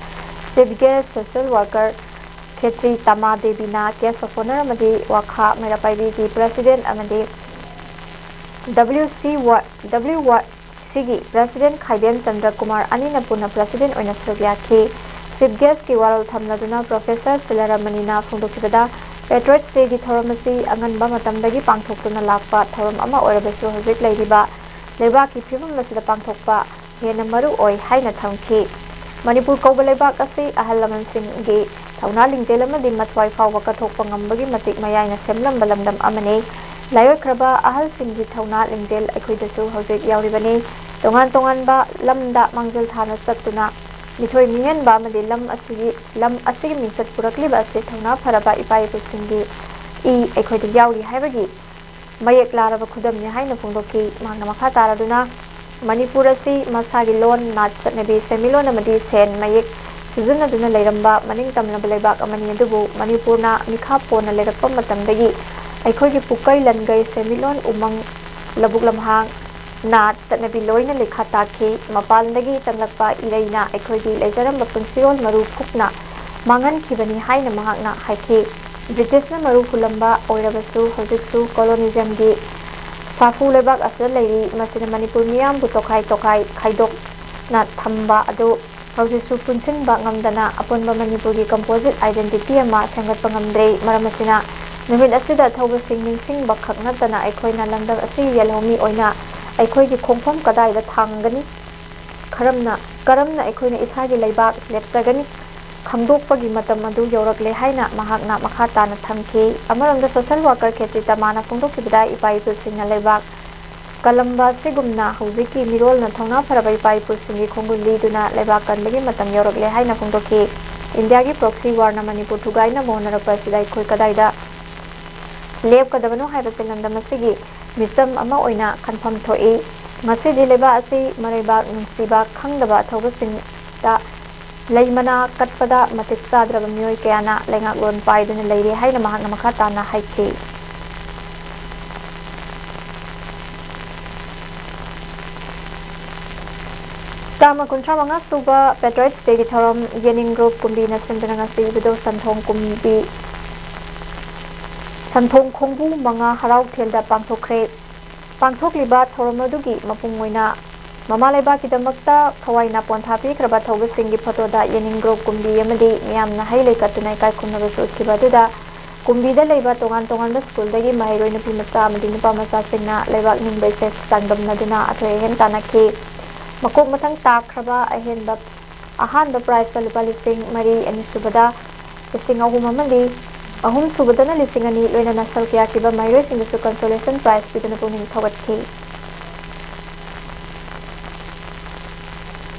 chief guest, social worker Khetri Tama ꯗꯦꯕꯤꯅ ꯒꯦꯁ ꯑꯣꯐ ꯑꯣꯅꯔ ꯑꯃꯗꯤ ꯋꯥꯈꯥ ꯃꯩꯔꯥ ꯄꯥꯏꯕꯤꯒꯤ ꯄ꯭ꯔꯦꯁꯤꯗꯦꯟꯠ ꯑꯃꯗꯤ ꯗꯕ꯭ꯂꯤꯎ ꯁꯤ ꯋꯥ-, ꯗꯕ꯭ꯂꯤꯎ ꯋꯥ-, ꯁꯤꯒꯤ ꯄ꯭ꯔꯦꯁꯤꯗꯦꯟꯠ ꯈꯥꯏꯕꯦꯝ ꯆꯟꯗ꯭ꯔ ꯀꯨꯃꯥꯔ ꯑꯅꯤꯅ ꯄꯨꯟꯅ ꯄ꯭ꯔꯦꯁꯤꯗꯦꯟꯠ ꯑꯣꯏꯅ ꯁꯔꯨꯛ ꯌꯥꯈꯤ꯫ ꯆꯤꯐ ꯒꯦꯁꯀꯤ ꯋꯥꯔꯣꯜ ꯊꯝꯂꯗꯨꯅ ꯄ꯭ꯔꯣꯐꯦꯁꯔ ꯁꯤꯂꯥꯔꯥꯃꯅꯤꯅ ꯐꯣꯡꯗꯣꯛꯈꯤꯕꯗ, ꯄꯦꯇ꯭ꯔꯣꯏꯠꯁ ꯗꯦꯒꯤ ꯊꯧꯔꯝ ꯑꯁꯤ ꯑꯉꯟꯕ ꯃꯇꯝꯗꯒꯤ ꯄꯥꯡꯊꯣꯛꯇꯨꯅ ꯂꯥꯛꯄ ꯊꯧꯔꯝ ꯑꯃ ꯑꯣꯏꯔꯕꯁꯨ, ꯍꯧꯖꯤꯛ ꯂꯩꯔꯤꯕ ꯂꯩꯕꯥꯛꯀꯤ ꯐꯤꯕꯝ ꯑꯁꯤꯗ ꯄꯥꯡꯊꯣꯛꯄ ꯍꯦꯟꯅ ꯃꯔꯨ ꯑꯣꯏ ꯍꯥꯏꯅ ꯊꯝꯈꯤ꯫ ꯃꯅꯤꯄꯨꯔ ꯀꯧꯕ ꯂꯩꯕꯥꯛ ꯑꯁꯤ ꯑꯍꯜ ꯂꯃꯟꯁꯤꯡꯒꯤ ꯊꯧꯅꯥ ꯂꯤꯡꯖꯦꯜ ꯑꯃꯗꯤ ꯃꯊ꯭ꯋꯥꯏ ꯐꯥꯎꯕ ꯀꯠꯊꯣꯛꯄ ꯉꯝꯕꯒꯤ ꯃꯇꯤꯛ ꯃꯌꯥꯏꯅ ꯁꯦꯝꯂꯝꯕ ꯂꯝꯗꯝ ꯑꯃꯅꯤ꯫ ꯂꯥꯏꯑꯣꯏꯈ꯭ꯔꯕ ꯑꯍꯜꯁꯤꯡꯒꯤ ꯊꯧꯅꯥ ꯂꯤꯡꯖꯦꯜ ꯑꯩꯈꯣꯏꯗꯁꯨ ꯍꯧꯖꯤꯛ ꯌꯥꯎꯔꯤꯕꯅꯤ꯫ ꯇꯣꯉꯥꯟ ꯇꯣꯉꯥꯟꯕ ꯂꯝꯗ ꯃꯥꯡꯖꯤꯜ ꯊꯥꯅ ꯆꯠꯇꯨꯅ ꯃꯤꯊꯣꯏ ꯃꯤꯍꯦꯟꯕ ꯑꯃꯗꯤ ꯂꯝ ꯑꯁꯤꯒꯤ, ꯂꯝ ꯑꯁꯤꯒꯤ ꯃꯤꯡꯆꯠ ꯄꯨꯔꯛꯂꯤꯕ ꯑꯁꯤ ꯊꯧꯅꯥ ꯐꯔꯕ ꯏꯄꯥ ꯏꯄꯨꯁꯤꯡꯒꯤ ꯏ ꯑꯩꯈꯣꯏꯗ ꯌꯥꯎꯔꯤ ꯍꯥꯏꯕꯒꯤ ꯃꯌꯦꯛ ꯂꯥꯔꯕ ꯈꯨꯗꯝꯅꯤ ꯍꯥꯏꯅ ꯐꯣꯡꯗꯣꯛꯈꯤ꯫ ꯃꯍꯥꯛꯅ ꯃꯈꯥ ꯇꯥꯔꯗꯨꯅ ꯃꯅꯤꯄꯨꯔ ꯑꯁꯤ ꯃꯁꯥꯒꯤ ꯂꯣꯟ, ꯅꯥꯠ, ꯆꯠꯅꯕꯤ, ꯁꯦꯟꯃꯤꯠꯂꯣꯟ ꯑꯃꯗꯤ ꯁꯦꯟ ꯃꯌꯦꯛ ꯁꯤꯖꯤꯟꯅꯗꯨꯅ ꯂꯩꯔꯝꯕ ꯃꯅꯤꯡ ꯇꯝꯂꯕ ꯂꯩꯕꯥꯛ ꯑꯃꯅꯤ꯫ ꯑꯗꯨꯕꯨ ꯃꯅꯤꯄꯨꯔꯅ ꯃꯤꯈꯥ ꯄꯣꯟꯅ ꯂꯩꯔꯛꯄ ꯃꯇꯝꯗꯒꯤ ꯑꯩꯈꯣꯏꯒꯤ ꯄꯨꯀꯩ ꯂꯟꯒꯩ, ꯁꯦꯟꯃꯤꯠꯂꯣꯟ, ꯎꯃꯪ, ꯂꯧꯕꯨꯛ ꯂꯝꯍꯥꯡ, ꯅꯥꯠ, ꯆꯠꯅꯕꯤ ꯂꯣꯏꯅ ꯂꯩꯈꯥ ꯇꯥꯈꯤ꯫ ꯃꯄꯥꯟꯗꯒꯤ ꯆꯪꯂꯛꯄ ꯏꯔꯩꯅ ꯑꯩꯈꯣꯏꯒꯤ ꯂꯩꯖꯔꯝꯕ ꯄꯨꯟꯁꯤꯔꯣꯜ ꯃꯔꯨ ꯐꯨꯛꯅ ꯃꯥꯡꯍꯟꯈꯤꯕꯅꯤ ꯍꯥꯏꯅ ꯃꯍꯥꯛꯅ ꯍꯥꯏꯈꯤ꯫ ꯕ꯭ꯔꯤꯇꯤꯁꯅ ꯃꯔꯨ ꯍꯨꯜꯂꯝꯕ ꯑꯣꯏꯔꯕꯁꯨ ꯍꯧꯖꯤꯛꯁꯨ ꯀꯣꯂꯣꯅꯤꯖꯝꯒꯤ ꯁꯥꯐꯨ ꯂꯩꯕꯥꯛ ꯑꯁꯤꯗ ꯂꯩꯔꯤ꯫ ꯃꯁꯤꯅ ꯃꯅꯤꯄꯨꯔ ꯃꯤꯌꯥꯝꯕꯨ ꯇꯣꯈꯥꯏ ꯇꯣꯈꯥꯏ ꯈꯥꯏꯗꯣꯛꯅ ꯊꯝꯕ ꯑꯗꯨ ꯍꯧꯖꯤꯛꯁꯨ ꯄꯨꯟꯁꯤꯟꯕ ꯉꯝꯗꯅ ꯑꯄꯨꯟꯕ ꯃꯅꯤꯄꯨꯔꯒꯤ composite identity ꯑꯃ ꯁꯦꯝꯒꯠꯄ ꯉꯝꯗ꯭ꯔꯦ꯫ ꯃꯔꯝ ꯑꯁꯤꯅ ꯅꯨꯃꯤꯠ ꯑꯁꯤꯗ ꯊꯧꯕꯁꯤꯡ ꯅꯤꯡꯁꯤꯡꯕ ꯈꯛ ꯅꯠꯇꯅ ꯑꯩꯈꯣꯏꯅ ꯂꯝꯗꯝ ꯑꯁꯤꯒꯤ ꯌꯦꯜꯍꯧꯃꯤ ꯑꯣꯏꯅ ꯑꯩꯈꯣꯏꯒꯤ ꯈꯣꯡꯐꯝ ꯀꯗꯥꯏꯗ ꯊꯥꯡꯒꯅꯤ? ꯀꯔꯝꯅ, ꯀꯔꯝꯅ ꯑꯩꯈꯣꯏꯅ ꯏꯁꯥꯒꯤ ꯂꯩꯕꯥꯛ ꯂꯦꯞꯆꯒꯅꯤ? ꯈꯪꯗꯣꯛꯄꯒꯤ ꯃꯇꯝ ꯑꯗꯨ ꯌꯧꯔꯛꯂꯦ ꯍꯥꯏꯅ ꯃꯍꯥꯛꯅ ꯃꯈꯥ ꯇꯥꯅ ꯊꯝꯈꯤ꯫ ꯑꯃꯔꯣꯝꯗ social worker ꯈꯦꯇ꯭ꯔꯤ ꯇꯃꯥꯅ ꯐꯣꯡꯗꯣꯛꯈꯤꯕꯗ ꯏꯄꯥ ꯏꯄꯨꯁꯤꯡꯅ ꯂꯩꯕꯥꯛ ꯀꯜꯂꯝꯕ ꯑꯁꯤꯒꯨꯝꯅ ꯍꯧꯖꯤꯛꯀꯤ ꯃꯤꯔꯣꯜꯅ ꯊꯧꯅꯥ ꯐꯔꯕ ꯏꯄꯥ ꯏꯄꯨꯁꯤꯡꯒꯤ ꯈꯣꯡꯒꯨꯜ ꯂꯤꯗꯨꯅ ꯂꯩꯕꯥꯛ ꯀꯟꯕꯒꯤ ꯃꯇꯝ ꯌꯧꯔꯛꯂꯦ ꯍꯥꯏꯅ ꯐꯣꯡꯗꯣꯛꯈꯤ꯫ ꯏꯟꯗꯤꯌꯥꯒꯤ proxy warꯅ ꯃꯅꯤꯄꯨꯔ ꯊꯨꯒꯥꯏꯅꯕ ꯍꯣꯠꯅꯔꯛꯄ ꯑꯁꯤꯗ ꯑꯩꯈꯣꯏ ꯀꯗꯥꯏꯗ ꯂꯦꯞꯀꯗꯕꯅꯣ ꯍꯥꯏꯕꯁꯦ ꯂꯝꯗꯝ ꯑꯁꯤꯒꯤ ꯃꯤꯆꯝ ꯑꯃ ꯑꯣꯏꯅ ꯈꯟꯐꯝ ꯊꯣꯛꯏ꯫ ꯉꯁꯤꯗꯤ ꯂꯩꯕꯥꯛ ꯑꯁꯤ ꯃꯔꯩꯕꯥꯛ ꯅꯨꯡꯁꯤꯕ ꯈꯪꯗꯕ ꯑꯊꯧꯕꯁꯤꯡꯗ ꯂꯩ ꯃꯅꯥ ꯀꯠꯄꯗ ꯃꯇꯤꯛ ꯆꯥꯗ꯭ꯔꯕ ꯃꯤꯑꯣꯏ ꯀꯌꯥꯅ ꯂꯩꯉꯥꯛꯂꯣꯟ ꯄꯥꯏꯗꯨꯅ ꯂꯩꯔꯤ ꯍꯥꯏꯅ ꯃꯍꯥꯛꯅ ꯃꯈꯥ ꯇꯥꯅ ꯍꯥꯏꯈꯤ꯫ ꯆꯥꯝꯃ ꯀꯨꯟꯊ꯭ꯔꯥ ꯃꯉꯥ ꯁꯨꯕ Patriots Dayꯒꯤ ꯊꯧꯔꯝ ꯌꯦꯅꯤꯡ group ꯀꯨꯝꯕꯤꯅ ꯁꯤꯟꯗꯨꯅ ꯉꯁꯤ ꯏꯕꯨꯙꯧ ꯁꯟꯊꯣꯡ ꯀꯨꯝꯕꯤ, ꯁꯟꯊꯣꯡ ꯈꯣꯡꯕꯨ ꯃꯉꯥ ꯍꯔꯥꯎꯊꯦꯜꯗ ꯄꯥꯡꯊꯣꯛꯈ꯭ꯔꯦ꯫ ꯄꯥꯡꯊꯣꯛꯂꯤꯕ ꯊꯧꯔꯝ ꯑꯗꯨꯒꯤ ꯃꯄꯨꯡ ꯑꯣꯏꯅ ꯃꯃꯥ ꯂꯩꯕꯥꯛꯀꯤꯗꯃꯛꯇ ꯊꯋꯥꯏꯅ ꯄꯣꯟꯊꯥ ꯄꯤꯈ꯭ꯔꯕ ꯊꯧꯕꯁꯤꯡꯒꯤ ꯐꯣꯇꯣꯗ ꯌꯦꯅꯤꯡ group ꯀꯨꯝꯕꯤ ꯑꯃꯗꯤ ꯃꯤꯌꯥꯝꯅ ꯍꯩ ꯂꯩ ꯀꯠꯇꯨꯅ ꯏꯀꯥꯏ ꯈꯨꯝꯅꯕꯁꯨ ꯎꯠꯈꯤꯕ ꯑꯗꯨꯗ ꯀꯨꯝꯕꯤꯗ ꯂꯩꯕ ꯇꯣꯉꯥꯟ ꯇꯣꯉꯥꯟꯕ ꯁ꯭ꯀꯨꯜꯗꯒꯤ ꯃꯍꯩꯔꯣꯏ ꯅꯨꯄꯤ ꯃꯆꯥ ꯑꯃꯗꯤ ꯅꯨꯄꯥ ꯃꯆꯥꯁꯤꯡꯅ ꯂꯩꯕꯥꯛ ꯅꯤꯡꯕ ꯏꯁꯩ ꯆꯥꯡꯗꯝꯅꯗꯨꯅ ꯑꯊꯣꯏ ꯑꯍꯦꯟ ꯇꯥꯟꯅꯈꯤ꯫ ꯃꯀꯣꯛ ꯃꯊꯪ ꯇꯥꯈ꯭ꯔꯕ ꯑꯍꯦꯟꯕ, ꯑꯍꯥꯟꯕ prizeꯇ ꯂꯨꯄꯥ ꯂꯤꯁꯤꯡ ꯃꯔꯤ, ꯑꯅꯤꯁꯨꯕꯗ ꯂꯤꯁꯤꯡ ꯑꯍꯨꯝ ꯑꯃꯗꯤ ꯑꯍꯨꯝꯁꯨꯕꯗꯅ ꯂꯤꯁꯤꯡ ꯑꯅꯤ, ꯂꯣꯏꯅꯅ ꯁꯔꯨꯛ ꯌꯥꯈꯤꯕ ꯃꯍꯩꯔꯣꯏꯁꯤꯡꯗꯁꯨ consolation prize ꯄꯤꯗꯨꯅ ꯄꯨꯛꯅꯤꯡ ꯊꯧꯒꯠꯈꯤ꯫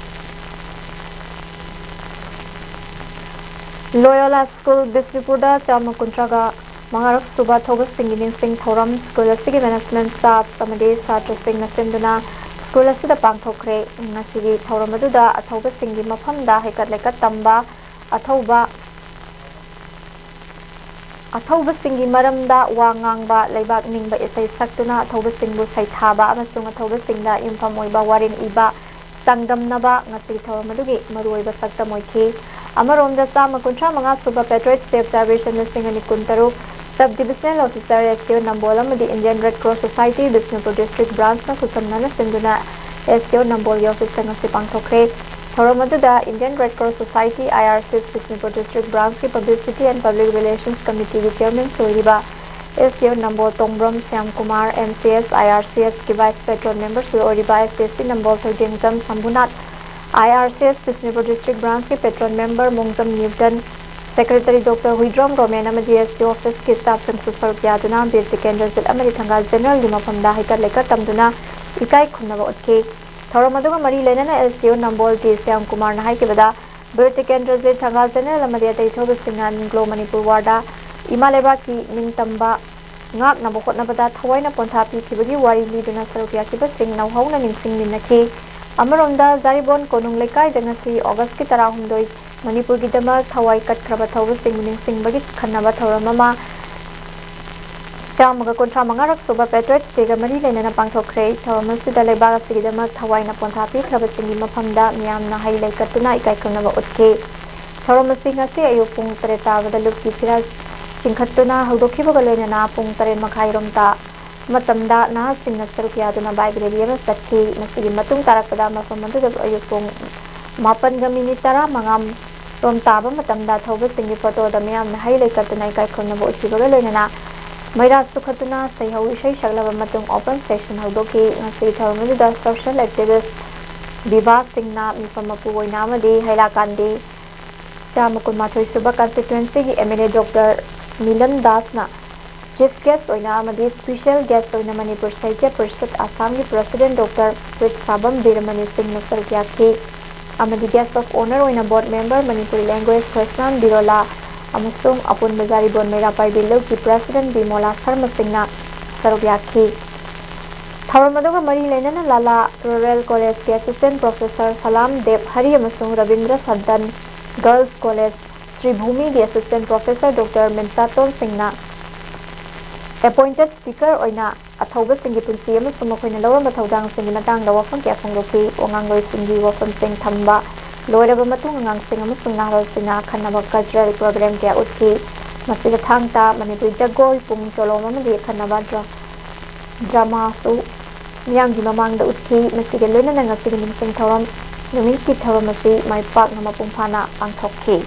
ꯂꯣꯌꯣꯂꯥ ꯁ꯭ꯀꯨꯜ ꯕꯤꯁꯅꯨꯄꯨꯔꯗ ꯆꯥꯝꯃ ꯀꯨꯟꯊ꯭ꯔꯥꯒ ꯃꯉꯥꯔꯛ ꯁꯨꯕ ꯊꯧꯕꯁꯤꯡꯒꯤ ꯅꯤꯡꯁꯤꯡ ꯊꯧꯔꯝ ꯁ꯭ꯀꯨꯜ ꯑꯁꯤꯒꯤ management staff ꯑꯃꯗꯤ ꯁꯥꯇ꯭ꯔꯁꯤꯡꯅ ꯁꯤꯟꯗꯨꯅ ꯁ꯭ꯀꯨꯜ ꯑꯁꯤꯗ ꯄꯥꯡꯊꯣꯛꯈ꯭ꯔꯦ꯫ ꯉꯁꯤꯒꯤ ꯊꯧꯔꯝ ꯑꯗꯨꯗ ꯑꯊꯧꯕꯁꯤꯡꯒꯤ ꯃꯐꯝꯗ ꯍꯩꯀꯠ ꯂꯩꯀꯠ ꯇꯝꯕ, ꯑꯊꯧꯕ ꯑꯊꯧꯕꯁꯤꯡꯒꯤ ꯃꯔꯝꯗ ꯋꯥ ꯉꯥꯡꯕ, ꯂꯩꯕꯥꯛ ꯅꯤꯡꯕ ꯏꯁꯩ ꯁꯛꯇꯨꯅ ꯑꯊꯧꯕꯁꯤꯡꯕꯨ ꯁꯩꯊꯥꯕ ꯑꯃꯁꯨꯡ ꯑꯊꯧꯕꯁꯤꯡꯗ ꯌꯨꯝꯐꯝ ꯑꯣꯏꯕ ꯋꯥꯔꯦꯡ ꯏꯕ, ꯆꯥꯡꯗꯝꯅꯕ ꯉꯁꯤꯒꯤ ꯊꯧꯔꯝ ꯑꯗꯨꯒꯤ ꯃꯔꯨꯑꯣꯏꯕ ꯁꯛꯇꯝ ꯑꯣꯏꯈꯤ꯫ ꯑꯃꯔꯣꯝꯗ, ꯆꯥꯝꯃ ꯀꯨꯟꯊ꯭ꯔꯥ ꯃꯉꯥ ꯁꯨꯕ Patriots Day Observation ꯂꯤꯁꯤꯡ ꯑꯅꯤ ꯀꯨꯟꯇꯔꯨꯛ Sub Divisional Officer, S D O Nambol ꯑꯃꯗꯤ Indian Red Cross Society Bishnupur District Branchꯅ ꯈꯨꯠꯁꯝꯅꯅ ꯁꯤꯟꯗꯨꯅ S D O Nambolꯒꯤ officeꯇ ꯉꯁꯤ ꯄꯥꯡꯊꯣꯛꯈ꯭ꯔꯦ꯫ ꯊꯧꯔꯝ ꯑꯗꯨꯗ Indian Red Cross Society, I R C S Bishnupur District Branchꯀꯤ Publicity and Public Relations Committeeꯒꯤ Chairman ꯑꯣꯏꯔꯤꯕ S D O Nambol Tongbram Shyam Kumar, M C S I R C Sꯀꯤ Vice Patron Memberꯁꯨ ꯑꯣꯏꯔꯤꯕ S D S P Nambol Thoidingjam Sambhunath, I R C S Bishnupur District Branchꯀꯤ Patron Member Mongjam Newton, Secretary Doctor Huidrom Romen ꯑꯃꯗꯤ S D O officeꯀꯤ staffꯁꯤꯡꯁꯨ ꯁꯔꯨꯛ ꯌꯥꯗꯨꯅ ꯕꯤꯔ ꯇꯤꯀꯦꯟꯗ꯭ꯔꯖꯤꯠ ꯑꯃꯗꯤ ꯊꯪꯒꯥꯜ Generalꯒꯤ ꯃꯐꯝꯗ ꯍꯩꯀꯠ ꯂꯩꯀꯠ ꯇꯝꯗꯨꯅ ꯏꯀꯥꯏ ꯈꯨꯝꯅꯕ ꯎꯠꯈꯤ꯫ ꯊꯧꯔꯝ ꯑꯗꯨꯒ ꯃꯔꯤ ꯂꯩꯅꯅ S D O Nambol T Shyam ꯀꯨꯃꯥꯔꯅ ꯍꯥꯏꯈꯤꯕꯗ, ꯕꯤꯔ ꯇꯤꯀꯦꯟꯗ꯭ꯔꯖꯤꯠ, ꯊꯪꯒꯥꯜ General ꯑꯃꯗꯤ ꯑꯇꯩ ꯊꯧꯕꯁꯤꯡꯅ Anglo Manipur Warꯗ ꯏꯃꯥ ꯂꯩꯕꯥꯛꯀꯤ ꯅꯤꯡꯇꯝꯕ ꯉꯥꯛꯅꯕ ꯍꯣꯠꯅꯕꯗ ꯊꯋꯥꯏꯅ ꯄꯣꯟꯊꯥ ꯄꯤꯈꯤꯕꯒꯤ ꯋꯥꯔꯤ ꯂꯤꯗꯨꯅ ꯁꯔꯨꯛ ꯌꯥꯈꯤꯕꯁꯤꯡ ꯅꯧꯍꯧꯅ ꯅꯤꯡꯁꯤꯡꯃꯤꯟꯅꯈꯤ꯫ ꯑꯃꯔꯣꯝꯗ, ꯖꯥꯔꯤꯕꯣꯟ ꯀꯣꯅꯨꯡ ꯂꯩꯀꯥꯏꯗ ꯉꯁꯤ Augustꯀꯤ ꯇꯔꯥꯍꯨꯝꯗꯣꯏ ꯃꯅꯤꯄꯨꯔꯒꯤꯗꯃꯛ ꯊꯋꯥꯏ ꯀꯠꯈ꯭ꯔꯕ ꯊꯧꯕꯁꯤꯡꯕꯨ ꯅꯤꯡꯁꯤꯡꯕꯒꯤ ꯈꯟꯅꯕ ꯊꯧꯔꯝ ꯑꯃ ꯆꯥꯝꯃꯒ ꯀꯨꯟꯊ꯭ꯔꯥ ꯃꯉꯥꯔꯛ ꯁꯨꯕ Patriots Dayꯒ ꯃꯔꯤ ꯂꯩꯅꯅ ꯄꯥꯡꯊꯣꯛꯈ꯭ꯔꯦ꯫ ꯊꯧꯔꯝ ꯑꯁꯤꯗ ꯂꯩꯕꯥꯛ ꯑꯁꯤꯒꯤꯗꯃꯛ ꯊꯋꯥꯏꯅ ꯄꯣꯟꯊꯥ ꯄꯤꯈ꯭ꯔꯕꯁꯤꯡꯒꯤ ꯃꯐꯝꯗ ꯃꯤꯌꯥꯝꯅ ꯍꯩ ꯂꯩ ꯀꯠꯇꯨꯅ ꯏꯀꯥꯏ ꯈꯨꯝꯅꯕ ꯎꯠꯈꯤ꯫ ꯊꯧꯔꯝ ꯑꯁꯤ ꯉꯁꯤ ꯑꯌꯨꯛ ꯄꯨꯡ ꯇꯔꯦꯠ ꯇꯥꯕꯗ ꯂꯨꯞꯀꯤ ꯐꯤꯔꯥꯜ ꯆꯤꯡꯈꯠꯇꯨꯅ ꯍꯧꯗꯣꯛꯈꯤꯕꯒ ꯂꯣꯏꯅꯅ ꯄꯨꯡ ꯇꯔꯦꯠ ꯃꯈꯥꯏꯔꯣꯝꯗ ꯃꯇꯝꯗ ꯅꯍꯥꯁꯤꯡꯅ ꯁꯔꯨꯛ ꯌꯥꯗꯨꯅ bike rally ꯑꯃ ꯆꯠꯈꯤ꯫ ꯃꯁꯤꯒꯤ ꯃꯇꯨꯡ ꯇꯥꯔꯛꯄꯗ ꯃꯐꯝ ꯑꯗꯨꯗ ꯑꯌꯨꯛ ꯄꯨꯡ ꯃꯥꯄꯟꯒ minute ꯇꯔꯥꯃꯉꯥ ꯔꯣꯝ ꯇꯥꯕ ꯃꯇꯝꯗ ꯊꯧꯕꯁꯤꯡꯒꯤ photoꯗ ꯃꯤꯌꯥꯝꯅ ꯍꯩ ꯂꯩ ꯀꯠꯇꯨꯅ ꯏꯀꯥꯏ ꯈꯨꯝꯅꯕ ꯎꯠꯈꯤꯕꯒ ꯂꯣꯏꯅꯅ ꯃꯩꯔꯥ ꯆꯨꯈꯠꯇꯨꯅ ꯁꯩꯍꯧ ꯏꯁꯩ ꯁꯛꯂꯕ ꯃꯇꯨꯡ open session ꯍꯧꯗꯣꯛꯈꯤ꯫ ꯉꯁꯤꯒꯤ ꯊꯧꯔꯝ ꯑꯗꯨꯗ social activist ꯕꯤꯚꯥ ꯁꯤꯡꯅ ꯃꯤꯐꯝ ꯃꯄꯨ ꯑꯣꯏꯅ ꯑꯃꯗꯤ ꯍꯩꯔꯥꯀꯥꯟꯗꯤ ꯆꯥꯝꯃ ꯀꯨꯟꯃꯥꯊꯣꯏ ꯁꯨꯕ constituencyꯒꯤ M L A Doctor Milan ꯗꯥꯁꯅ chief guest ꯑꯣꯏꯅ ꯑꯃꯗꯤ special guest ꯑꯣꯏꯅ ꯃꯅꯤꯄꯨꯔ ꯁꯥꯍꯤꯇ꯭ꯌ ꯄꯔꯤꯁꯠ ꯑꯁꯥꯝꯒꯤ president Doctor ꯄ꯭ꯔꯤꯠꯁꯥꯕꯝ ꯕꯤꯔꯃꯅꯤ ꯁꯤꯡꯅ ꯁꯔꯨꯛ ꯌꯥꯈꯤ ꯑꯃꯗꯤ guest of honour ꯑꯣꯏꯅ board member ꯃꯅꯤꯄꯨꯔꯤ language ꯈ꯭ꯔꯤꯁꯅꯥꯟ ꯕꯤꯔꯣꯂꯥ ꯑꯃꯁꯨꯡ ꯑꯄꯨꯟꯕ ꯖꯥꯔꯤꯕꯣꯟ ꯃꯩꯔꯥ ꯄꯥꯏꯕꯤ ꯂꯨꯞꯀꯤ president ꯕꯤꯃꯣꯂꯥ ꯁꯔꯃ ꯁꯤꯡꯅ ꯁꯔꯨꯛ ꯌꯥꯈꯤ꯫ ꯊꯧꯔꯝ ꯑꯗꯨꯒ ꯃꯔꯤ ꯂꯩꯅꯅ ꯂꯥꯂꯥ ꯔꯨꯔꯦꯜ ꯀꯣꯂꯦꯖꯀꯤ ꯑꯦꯁꯤꯁꯇꯦꯟ ꯄ꯭ꯔꯣꯐꯦꯁꯔ ꯁꯂꯥꯝ ꯗꯦꯕ ꯍꯔꯤ ꯑꯃꯁꯨꯡ ꯔꯕꯤꯟꯗ꯭ꯔ ꯁꯗꯟ ꯒꯔꯜꯁ ꯀꯣꯂꯦꯖ ꯁ꯭ꯔꯤꯚꯨꯃꯤꯒꯤ ꯑꯦꯁꯤꯁꯇꯦꯟ ꯄ꯭ꯔꯣꯐꯦꯁꯔ ꯗꯣꯛꯇꯔ ꯃꯦꯟꯁꯥꯇꯣꯟ ꯁꯤꯡꯅ ꯑꯦꯄꯣꯏꯟꯇꯦꯗ ꯁ꯭ꯄꯤꯀꯔ ꯑꯣꯏꯅ ꯑꯊꯧꯕꯁꯤꯡꯒꯤ ꯄꯨꯟꯁꯤ ꯑꯃꯁꯨꯡ ꯃꯈꯣꯏꯅ ꯂꯧꯔꯝꯕ ꯊꯧꯗꯥꯡꯁꯤꯡꯒꯤ ꯃꯇꯥꯡꯗ ꯋꯥꯐꯝ ꯀꯌꯥ ꯐꯣꯡꯗꯣꯛꯈꯤ꯫ ꯋꯥꯉꯥꯡꯂꯣꯏꯁꯤꯡꯒꯤ ꯋꯥꯐꯝꯁꯤꯡ ꯊꯝꯕ ꯂꯣꯏꯔꯕ ꯃꯇꯨꯡ ꯑꯉꯥꯡꯁꯤꯡ ꯑꯃꯁꯨꯡ ꯅꯍꯥꯔꯣꯜꯁꯤꯡꯅ ꯑꯈꯟꯅꯕ ꯀꯜꯆꯔꯦꯜ ꯄ꯭ꯔꯣꯒ꯭ꯔꯥꯝ ꯀꯌꯥ ꯎꯠꯈꯤ꯫ ꯃꯁꯤꯗ ꯊꯥꯡ ꯇꯥ, ꯃꯅꯤꯄꯨꯔꯤ ꯖꯒꯣꯏ, ꯄꯨꯡ ꯆꯣꯂꯣꯝ ꯑꯃꯗꯤ ꯑꯈꯟꯅꯕ ꯗ꯭ꯔ-, ꯗ꯭ꯔꯃꯥꯁꯨ ꯃꯤꯌꯥꯝꯒꯤ ꯃꯃꯥꯡꯗ ꯎꯠꯈꯤ꯫ ꯃꯁꯤꯒ ꯂꯣꯏꯅꯅ ꯉꯁꯤꯒꯤ ꯅꯤꯡꯁꯤꯡ ꯊꯧꯔꯝ ꯅꯨꯃꯤꯠꯀꯤ ꯊꯧꯔꯝ ꯑꯁꯤ ꯃꯥꯏ ꯄꯥꯛꯅ ꯃꯄꯨꯡ ꯐꯥꯅ ꯄꯥꯡꯊꯣꯛꯈꯤ꯫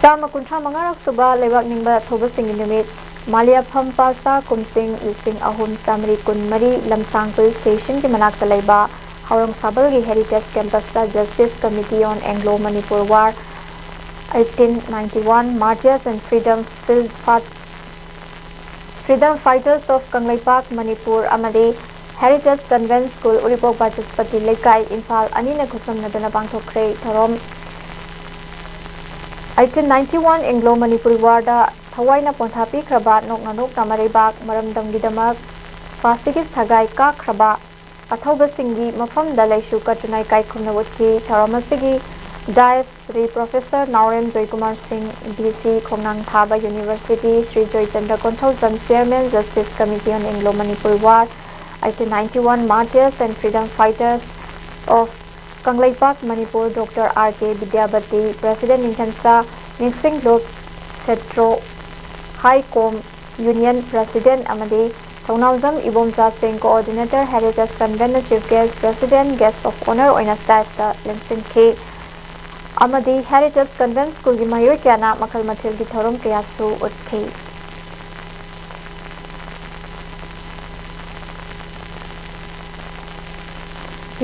ꯆꯥꯝꯃ ꯀꯨꯟꯊ꯭ꯔꯥ ꯃꯉꯥꯔꯛ ꯁꯨꯕ ꯂꯩꯕꯥꯛ ꯅꯤꯡꯕ ꯊꯧꯕꯁꯤꯡꯒꯤ ꯅꯨꯃꯤꯠ, ꯃꯥꯂꯤꯌꯥꯐꯝ ꯄꯥꯁꯥ, ꯀꯨꯝꯁꯤꯡ ꯂꯤꯁꯤꯡ ꯑꯍꯨꯝ ꯆꯥꯃꯔꯤ ꯀꯨꯟꯃꯔꯤ, ꯂꯝꯁꯥꯡ ꯄꯨꯂꯤꯁ ꯁ꯭ꯇꯦꯁꯟꯒꯤ ꯃꯅꯥꯛꯇ ꯂꯩꯕ ꯍꯥꯎꯔꯪ ꯁꯥꯕꯜꯒꯤ heritage ꯀꯦꯝꯄꯁꯇ Justice Committee on Anglo Manipur War eighteen ninety-one Martyrs and Freedom Field Fat-, Freedom Fighters of Kangleipak Manipur ꯑꯃꯗꯤ Heritage Convent School ꯎꯔꯤꯄꯣꯛ ꯕꯥꯆꯁꯄꯇꯤ ꯂꯩꯀꯥꯏ, ꯏꯝꯐꯥꯜ ꯑꯅꯤꯅ ꯈꯨꯠꯁꯝꯅꯗꯨꯅ ꯄꯥꯡꯊꯣꯛꯈ꯭ꯔꯦ꯫ ꯊꯧꯔꯝ eighteen ninety-one Anglo Manipur War ꯗ ꯊꯋꯥꯏꯅ ꯄꯣꯟꯊꯥ ꯄꯤꯈ꯭ꯔꯕ ꯅꯣꯛꯅ ꯅꯣꯛꯅ ꯃꯔꯩꯕꯥꯛ ꯃꯔꯝꯗꯝꯒꯤꯗꯃꯛ ꯐꯥꯁꯤꯒꯤ ꯁꯒꯥꯏ ꯀꯥꯈ꯭ꯔꯕ ꯑꯊꯧꯕꯁꯤꯡꯒꯤ ꯃꯐꯝꯗ ꯂꯩꯁꯨ ꯀꯠꯇꯨꯅ ꯏꯀꯥꯏ ꯈꯨꯝꯅꯕ ꯎꯠꯈꯤ꯫ ꯊꯧꯔꯝ ꯑꯁꯤꯒꯤ dais Shri professor Naorem Joykumar Singh, V C, ꯈꯣꯡꯅꯥꯡ Thaba university, Shri Joychandra Konthoujam, Chairman, Justice Committee on Anglo Manipur War, eighteen ninety-one Martyrs and Freedom Fighters of Kangleipak Manipur, doctor R K Bidyapati, President, Ningthemcha ꯅꯤꯡꯁꯤꯡꯂꯨꯞ ꯁꯦꯇ꯭ꯔꯣ ꯍꯥꯏ ꯀꯣꯝ ꯌꯨꯅꯤꯌꯟ President, ꯑꯃꯗꯤ ꯊꯧꯅꯥꯎꯖꯝ ꯏꯕꯣꯝꯆꯥ ꯁꯤꯡ, Coordinator, Heritage Convent ꯅ Chief Guest, President, Guest of Honour ꯑꯣꯏꯅ ꯗꯥꯏꯁꯇ ꯂꯦꯡꯁꯤꯟꯈꯤ꯫ ꯑꯃꯗꯤ Heritage Convent ꯁ꯭ꯀꯨꯜꯒꯤ ꯃꯍꯩꯔꯣꯏ ꯀꯌꯥꯅ ꯃꯈꯜ ꯃꯊꯦꯜꯒꯤ ꯊꯧꯔꯝ ꯀꯌꯥꯁꯨ ꯎꯠꯈꯤ꯫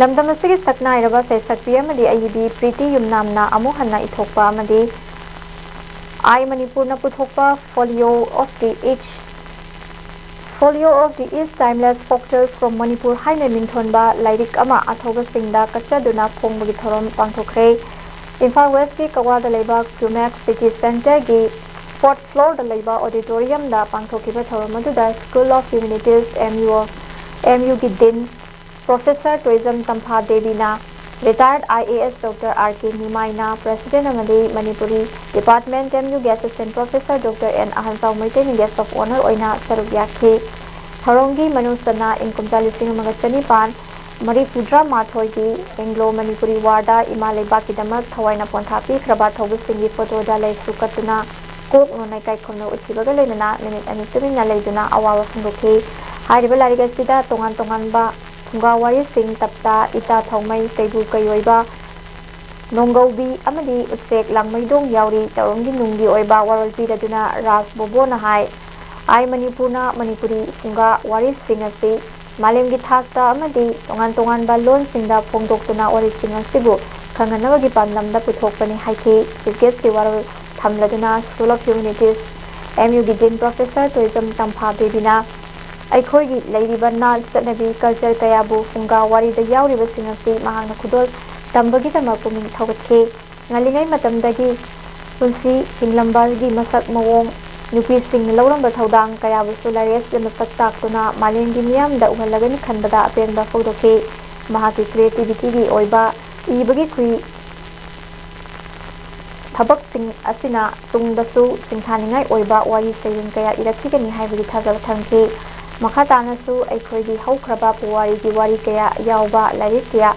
ꯂꯝꯗꯝ ꯑꯁꯤꯒꯤ ꯁꯛꯅꯥꯏꯔꯕ ꯁꯩꯁꯛꯄꯤ ꯑꯃꯗꯤ ꯑꯏꯕꯤ ꯄ꯭ꯔꯤꯇꯤ ꯌꯨꯝꯅꯥꯝꯅ ꯑꯃꯨꯛ ꯍꯟꯅ ꯏꯊꯣꯛꯄ ꯑꯃꯗꯤ ꯑꯥꯏ ꯃꯅꯤꯄꯨꯔꯅ ꯄꯨꯊꯣꯛꯄ Folio of the East, Folio of the East, Timeless Folk Tales from Manipur ꯍꯥꯏꯅ ꯃꯤꯡꯊꯣꯟꯕ ꯂꯥꯏꯔꯤꯛ ꯑꯃ ꯑꯊꯧꯕꯁꯤꯡꯗ ꯀꯠꯆꯗꯨꯅ ꯐꯣꯡꯕꯒꯤ ꯊꯧꯔꯝ ꯄꯥꯡꯊꯣꯛꯈ꯭ꯔꯦ꯫ ꯏꯝꯐꯥꯜ ꯋꯦꯁꯀꯤ ꯀꯛꯋꯥꯗ ꯂꯩꯕ ꯀ꯭ꯌꯨꯃꯦꯛ ꯁꯤꯇꯤ ꯁꯦꯟꯇꯔꯒꯤ ꯐꯣꯔꯠ ꯐ꯭ꯂꯣꯔꯗ ꯂꯩꯕ ꯑꯣꯗꯤꯇꯣꯔꯤꯌꯝꯗ ꯄꯥꯡꯊꯣꯛꯈꯤꯕ ꯊꯧꯔꯝ ꯑꯗꯨꯗ School of Humanities, M U of, M Uꯒꯤ Dean Professor Toijam Tampha ꯗꯦꯕꯤꯅ retired I A S Doctor R K ꯅꯤꯃꯥꯏꯅ President ꯑꯃꯗꯤ Manipuri Department M Uꯒꯤ Assistant Professor Doctor N ꯑꯍꯟꯖꯥꯎ ꯃꯩꯇꯩꯅ Guest of Honour ꯑꯣꯏꯅ ꯁꯔꯨꯛ ꯌꯥꯈꯤ꯫ ꯊꯧꯔꯝꯒꯤ ꯃꯅꯨꯡꯗꯅ ꯏꯪ ꯀꯨꯝꯖꯥ ꯂꯤꯁꯤꯡ ꯑꯃꯒ ꯆꯅꯤꯄꯥꯟ ꯃꯔꯤꯐꯨꯇꯔꯥ ꯃꯥꯊꯣꯏꯒꯤ Anglo Manipuri War ꯗ ꯏꯃꯥ ꯂꯩꯕꯥꯛꯀꯤꯗꯃꯛ ꯊꯋꯥꯏꯅ ꯄꯣꯟꯊꯥ ꯄꯤꯈ꯭ꯔꯕ ꯊꯧꯕꯨꯁꯤꯡꯒꯤ ꯐꯣꯇꯣꯗ ꯂꯩꯁꯨ ꯀꯠꯇꯨꯅ ꯀꯣꯛ ꯅꯣꯟꯅ ꯏꯀꯥꯏ ꯈꯨꯝꯅꯕ ꯎꯠꯈꯤꯕꯒ ꯂꯣꯏꯅꯅ ꯃꯤꯅꯤꯠ ꯑꯅꯤ ꯇꯨꯃꯤꯟꯅ ꯂꯩꯗꯨꯅ ꯑꯋꯥꯕ ꯐꯣꯡꯗꯣꯛꯈꯤ꯫ ꯍꯥꯏꯔꯤꯕ ꯂꯥꯏꯔꯤꯛ ꯑꯁꯤꯗ ꯇꯣꯉꯥꯟ ꯇꯣꯉꯥꯟꯕ ꯐꯨꯡꯒꯥ ꯋꯥꯔꯤꯁꯤꯡ, ꯇꯞꯇꯥ, ꯏꯇꯥ ꯊꯥꯎꯃꯩ, ꯀꯩꯕꯨ ꯀꯩꯑꯣꯏꯕ, ꯅꯣꯡꯒꯧꯕꯤ ꯑꯃꯗꯤ ꯎꯆꯦꯛ ꯂꯥꯡꯃꯩꯗꯣꯡ ꯌꯥꯎꯔꯤ꯫ ꯊꯧꯔꯝꯒꯤ ꯅꯨꯡꯒꯤ ꯑꯣꯏꯕ ꯋꯥꯔꯣꯜ ꯄꯤꯔꯗꯨꯅ ꯔꯥꯖ ꯕꯣꯕꯣꯅ ꯍꯥꯏ, ꯑꯥꯏ ꯃꯅꯤꯄꯨꯔꯅ ꯃꯅꯤꯄꯨꯔꯤ ꯐꯨꯡꯒꯥ ꯋꯥꯔꯤꯁꯤꯡ ꯑꯁꯤ ꯃꯥꯂꯦꯝꯒꯤ ꯊꯥꯛꯇ ꯑꯃꯗꯤ ꯇꯣꯉꯥꯟ ꯇꯣꯉꯥꯟꯕ ꯂꯣꯟꯁꯤꯡꯗ ꯐꯣꯡꯗꯣꯛꯇꯨꯅ ꯋꯥꯔꯤꯁꯤꯡ ꯑꯁꯤꯕꯨ ꯈꯪꯍꯟꯅꯕꯒꯤ ꯄꯥꯟꯗꯝꯗ ꯄꯨꯊꯣꯛꯄꯅꯤ ꯍꯥꯏꯈꯤ꯫ Chief Guest ꯀꯤ ꯋꯥꯔꯣꯜ ꯊꯝꯂꯗꯨꯅ School of Humanities, M Uꯒꯤ Dean Professor Toijam ꯇꯝꯐꯥ ꯗꯦꯕꯤꯅ ꯑꯩꯈꯣꯏꯒꯤ ꯂꯩꯔꯤꯕ ꯅꯥꯠ, ꯆꯠꯅꯕꯤ, culture ꯀꯌꯥꯕꯨ ꯐꯨꯡꯒꯥ ꯋꯥꯔꯤꯗ ꯌꯥꯎꯔꯤꯕꯁꯤꯡ ꯑꯁꯤ ꯃꯍꯥꯛꯅ ꯈꯨꯗꯣꯜ ꯇꯝꯕꯒꯤꯗꯃꯛ ꯄꯨꯛꯅꯤꯡ ꯊꯧꯒꯠꯈꯤ꯫ ꯉꯜꯂꯤꯉꯩ ꯃꯇꯝꯗꯒꯤ ꯄꯨꯟꯁꯤ ꯍꯤꯡꯂꯝꯕꯒꯤ ꯃꯁꯛ ꯃꯑꯣꯡ, ꯅꯨꯄꯤꯁꯤꯡꯅ ꯂꯧꯔꯝꯕ ꯊꯧꯗꯥꯡ ꯀꯌꯥꯕꯨꯁꯨ ꯂꯥꯏꯔꯤꯛ ꯑꯁꯤꯗ ꯃꯁꯛ ꯇꯥꯛꯇꯨꯅ ꯃꯥꯂꯦꯝꯒꯤ ꯃꯤꯌꯥꯝꯗ ꯎꯍꯜꯂꯒꯅꯤ ꯈꯟꯕꯗ ꯑꯄꯦꯟꯕ ꯐꯣꯡꯗꯣꯛꯈꯤ꯫ ꯃꯍꯥꯛꯀꯤ creativity ꯒꯤ ꯑꯣꯏꯕ ꯏꯕꯒꯤ ꯈꯨꯏ ꯊꯕꯛꯁꯤꯡ ꯑꯁꯤꯅ ꯇꯨꯡꯗꯁꯨ ꯁꯤꯡꯊꯥꯅꯤꯡꯉꯥꯏ ꯑꯣꯏꯕ ꯋꯥꯔꯤ ꯁꯩꯔꯦꯡ ꯀꯌꯥ ꯏꯔꯛꯈꯤꯒꯅꯤ ꯍꯥꯏꯕꯒꯤ ꯊꯥꯖꯕ ꯊꯝꯈꯤ꯫ ꯃꯈꯥ ꯇꯥꯅꯁꯨ ꯑꯩꯈꯣꯏꯒꯤ ꯍꯧꯈ꯭ꯔꯕ ꯄꯨꯋꯥꯔꯤꯒꯤ ꯋꯥꯔꯤ ꯀꯌꯥ ꯌꯥꯎꯕ ꯂꯥꯏꯔꯤꯛ ꯀꯌꯥ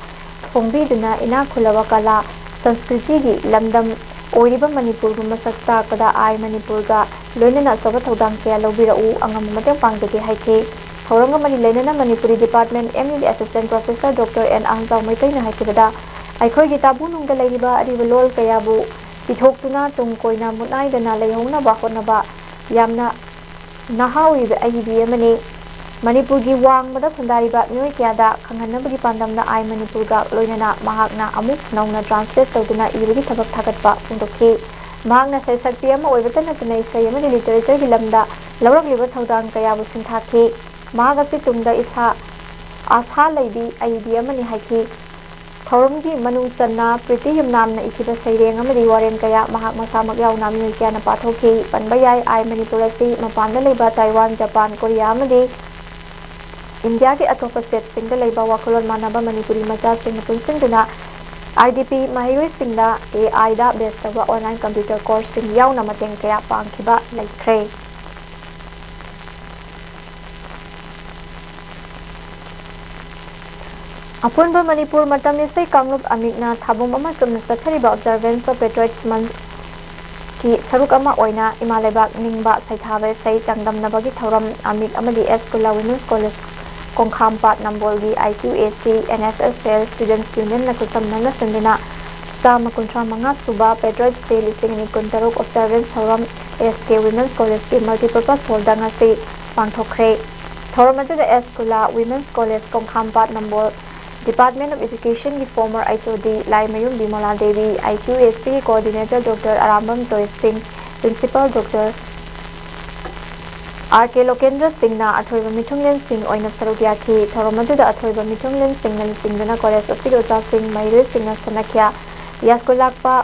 ꯐꯣꯡꯕꯤꯗꯨꯅ ꯏꯅꯥꯛ ꯈꯨꯜꯂꯕ ꯀꯂꯥ ꯁꯪꯁꯀ꯭ꯔꯤꯇꯤꯒꯤ ꯂꯝꯗꯝ ꯑꯣꯏꯔꯤꯕ ꯃꯅꯤꯄꯨꯔꯕꯨ ꯃꯁꯛ ꯇꯥꯛꯄꯗ ꯑꯥꯏ ꯃꯅꯤꯄꯨꯔꯒ ꯂꯣꯏꯅꯅ ꯑꯆꯧꯕ ꯊꯧꯗꯥꯡ ꯀꯌꯥ ꯂꯧꯕꯤꯔꯛꯎ, ꯑꯉꯝꯕ ꯃꯇꯦꯡ ꯄꯥꯡꯖꯒꯦ ꯍꯥꯏꯈꯤ꯫ ꯊꯧꯔꯝꯒ ꯃꯔꯤ ꯂꯩꯅꯅ Manipuri Department M Uꯒꯤ Assistant Professor Doctor N ꯑꯍꯟꯖꯥꯎ ꯃꯩꯇꯩꯅ ꯍꯥꯏꯈꯤꯕꯗ, ꯑꯩꯈꯣꯏꯒꯤ ꯇꯥꯕꯨ ꯅꯨꯡꯗ ꯂꯩꯔꯤꯕ ꯑꯔꯤꯕ ꯂꯣꯜ ꯀꯌꯥꯕꯨ ꯄꯤꯊꯣꯛꯇꯨꯅ ꯇꯨꯡ ꯀꯣꯏꯅ ꯃꯨꯠꯅꯥꯏꯗꯅ ꯂꯩꯍꯧꯅꯕ ꯍꯣꯠꯅꯕ ꯌꯥꯝꯅ ꯅꯍꯥ ꯑꯣꯏꯔꯤꯕ ꯑꯏꯕꯤ ꯑꯃꯅꯤ꯫ ꯃꯅꯤꯄꯨꯔꯒꯤ ꯋꯥꯡꯃꯗ ꯈꯨꯟꯗꯥꯔꯤꯕ ꯃꯤꯑꯣꯏ ꯀꯌꯥꯗ ꯈꯪꯍꯟꯅꯕꯒꯤ ꯄꯥꯟꯗꯝꯗ ꯑꯥꯏ ꯃꯅꯤꯄꯨꯔꯒ ꯂꯣꯏꯅꯅ ꯃꯍꯥꯛꯅ ꯑꯃꯨꯛ ꯅꯧꯅ translate ꯇꯧꯗꯨꯅ ꯏꯕꯒꯤ ꯊꯕꯛ ꯊꯥꯒꯠꯄ ꯐꯣꯡꯗꯣꯛꯈꯤ꯫ ꯃꯍꯥꯛꯅ ꯁꯩꯁꯛꯄꯤ ꯑꯃ ꯑꯣꯏꯕꯇ ꯅꯠꯇꯅ ꯏꯁꯩ ꯑꯃꯗꯤ literature ꯒꯤ ꯂꯝꯗ ꯂꯧꯔꯛꯂꯤꯕ ꯊꯧꯗꯥꯡ ꯀꯌꯥꯕꯨ ꯁꯤꯡꯊꯥꯈꯤ꯫ ꯃꯍꯥꯛ ꯑꯁꯤ ꯇꯨꯡꯗ ꯏꯁꯥ ꯑꯥꯁꯥ ꯂꯩꯕꯤ ꯑꯏꯕꯤ ꯑꯃꯅꯤ ꯍꯥꯏꯈꯤ꯫ ꯊꯧꯔꯝꯒꯤ ꯃꯅꯨꯡ ꯆꯟꯅ ꯄ꯭ꯔꯤꯇꯤ ꯌꯨꯝꯅꯥꯝꯅ ꯏꯈꯤꯕ ꯁꯩꯔꯦꯡ ꯑꯃꯗꯤ ꯋꯥꯔꯦꯡ ꯀꯌꯥ ꯃꯍꯥꯛ ꯃꯁꯥꯃꯛ ꯌꯥꯎꯅ ꯃꯤꯑꯣꯏ ꯀꯌꯥꯅ ꯄꯥꯊꯣꯛꯈꯤ꯫ ꯄꯟꯕ ꯌꯥꯏ, ꯑꯥꯏ ꯃꯅꯤꯄꯨꯔ ꯑꯁꯤ ꯃꯄꯥꯟꯗ ꯂꯩꯕ ꯇꯥꯏꯋꯥꯟ, ꯖꯄꯥꯟ, ꯀꯣꯔꯤꯌꯥ ꯑꯃꯗꯤ ꯏꯟꯗꯤꯌꯥꯒꯤ ꯑꯇꯣꯞꯄ ꯁ꯭ꯇꯦꯠꯁꯤꯡꯗ ꯂꯩꯕ ꯋꯥꯈꯜꯂꯣꯟ ꯃꯥꯟꯅꯕ ꯃꯅꯤꯄꯨꯔꯤ ꯃꯆꯥꯁꯤꯡꯅ ꯄꯨꯟꯁꯤꯟꯗꯨꯅ ꯑꯥꯏ ꯗꯤ ꯄꯤ ꯃꯍꯩꯔꯣꯏꯁꯤꯡꯗ ꯑꯦ ꯑꯥꯏꯗ ꯕꯦꯁ ꯇꯧꯕ ꯑꯣꯟꯂꯥꯏꯟ ꯀꯝꯄ꯭ꯌꯨꯇꯔ ꯀꯣꯔꯁꯁꯤꯡ ꯌꯥꯎꯅ ꯃꯇꯦꯡ ꯀꯌꯥ ꯄꯥꯡꯈꯤꯕ ꯂꯩꯈ꯭ꯔꯦ꯫ ꯑꯄꯨꯟꯕ ꯃꯅꯤꯄꯨꯔ ꯃꯇꯝ ꯏꯁꯩ ꯀꯥꯡꯂꯨꯞ ꯑꯃꯤꯛꯅ ꯊꯥꯕꯨꯝ ꯑꯃ ꯆꯨꯝꯅ ꯆꯠꯊꯔꯤꯕ Observance of Patriots Month ꯀꯤ ꯁꯔꯨꯛ ꯑꯃ ꯑꯣꯏꯅ ꯏꯃꯥ ꯂꯩꯕꯥꯛ ꯅꯤꯡꯕ ꯁꯩꯊꯥꯕ ꯏꯁꯩ ꯆꯥꯡꯗꯝꯅꯕꯒꯤ ꯊꯧꯔꯝ ꯑꯃꯤꯛ ꯑꯃꯗꯤ ꯑꯦꯁ ꯀꯨꯂꯥ Women's College ꯀꯣꯡꯈꯥꯝꯄꯥꯠ ꯅꯝꯕꯣꯜꯒꯤ I Q A C N S S L Students Unionꯅ ꯈꯨꯠꯁꯝꯅꯅ ꯁꯤꯟꯗꯨꯅ ꯆꯥꯝꯃ ꯀꯨꯟꯊ꯭ꯔꯥ ꯃꯉꯥ ꯁꯨꯕ Patriots Day ꯂꯤꯁꯤꯡ ꯑꯅꯤ ꯀꯨꯟ ꯇꯔꯨꯛ Observance ꯊꯧꯔꯝ S K Women's Collegeꯀꯤ Multipurpose Hallꯗ ꯉꯁꯤ ꯄꯥꯡꯊꯣꯛꯈ꯭ꯔꯦ꯫ ꯊꯧꯔꯝ ꯑꯗꯨꯗ ꯑꯦꯁ ꯀꯨꯂꯥ Women's College ꯀꯣꯡꯈꯥꯝꯄꯥꯠ Nambol Department of Educationꯒꯤ former H O D Laimayum Bimola Devi, I Q A Cꯒꯤ coordinator Doctor Arambam ꯖꯣꯏ ꯁꯤꯡ, principal Doctor R K ꯂꯣꯀꯦꯟꯗ꯭ꯔ ꯁꯤꯡꯅ ꯑꯊꯣꯏꯕ ꯃꯤꯊꯨꯡꯂꯦꯟꯁꯤꯡ ꯑꯣꯏꯅ ꯁꯔꯨꯛ ꯌꯥꯈꯤ꯫ ꯊꯧꯔꯝ ꯑꯗꯨꯗ ꯑꯊꯣꯏꯕ ꯃꯤꯊꯨꯡꯂꯦꯟꯁꯤꯡꯅ ꯂꯨꯆꯤꯡꯗꯨꯅ college ꯑꯁꯤꯒꯤ ꯑꯣꯖꯥꯁꯤꯡ, ꯃꯍꯩꯔꯣꯏꯁꯤꯡꯅ ꯁꯅꯥꯈ꯭ꯌꯥ, ꯌꯥꯏꯁ꯭ꯀꯨꯜ ꯂꯥꯛꯄ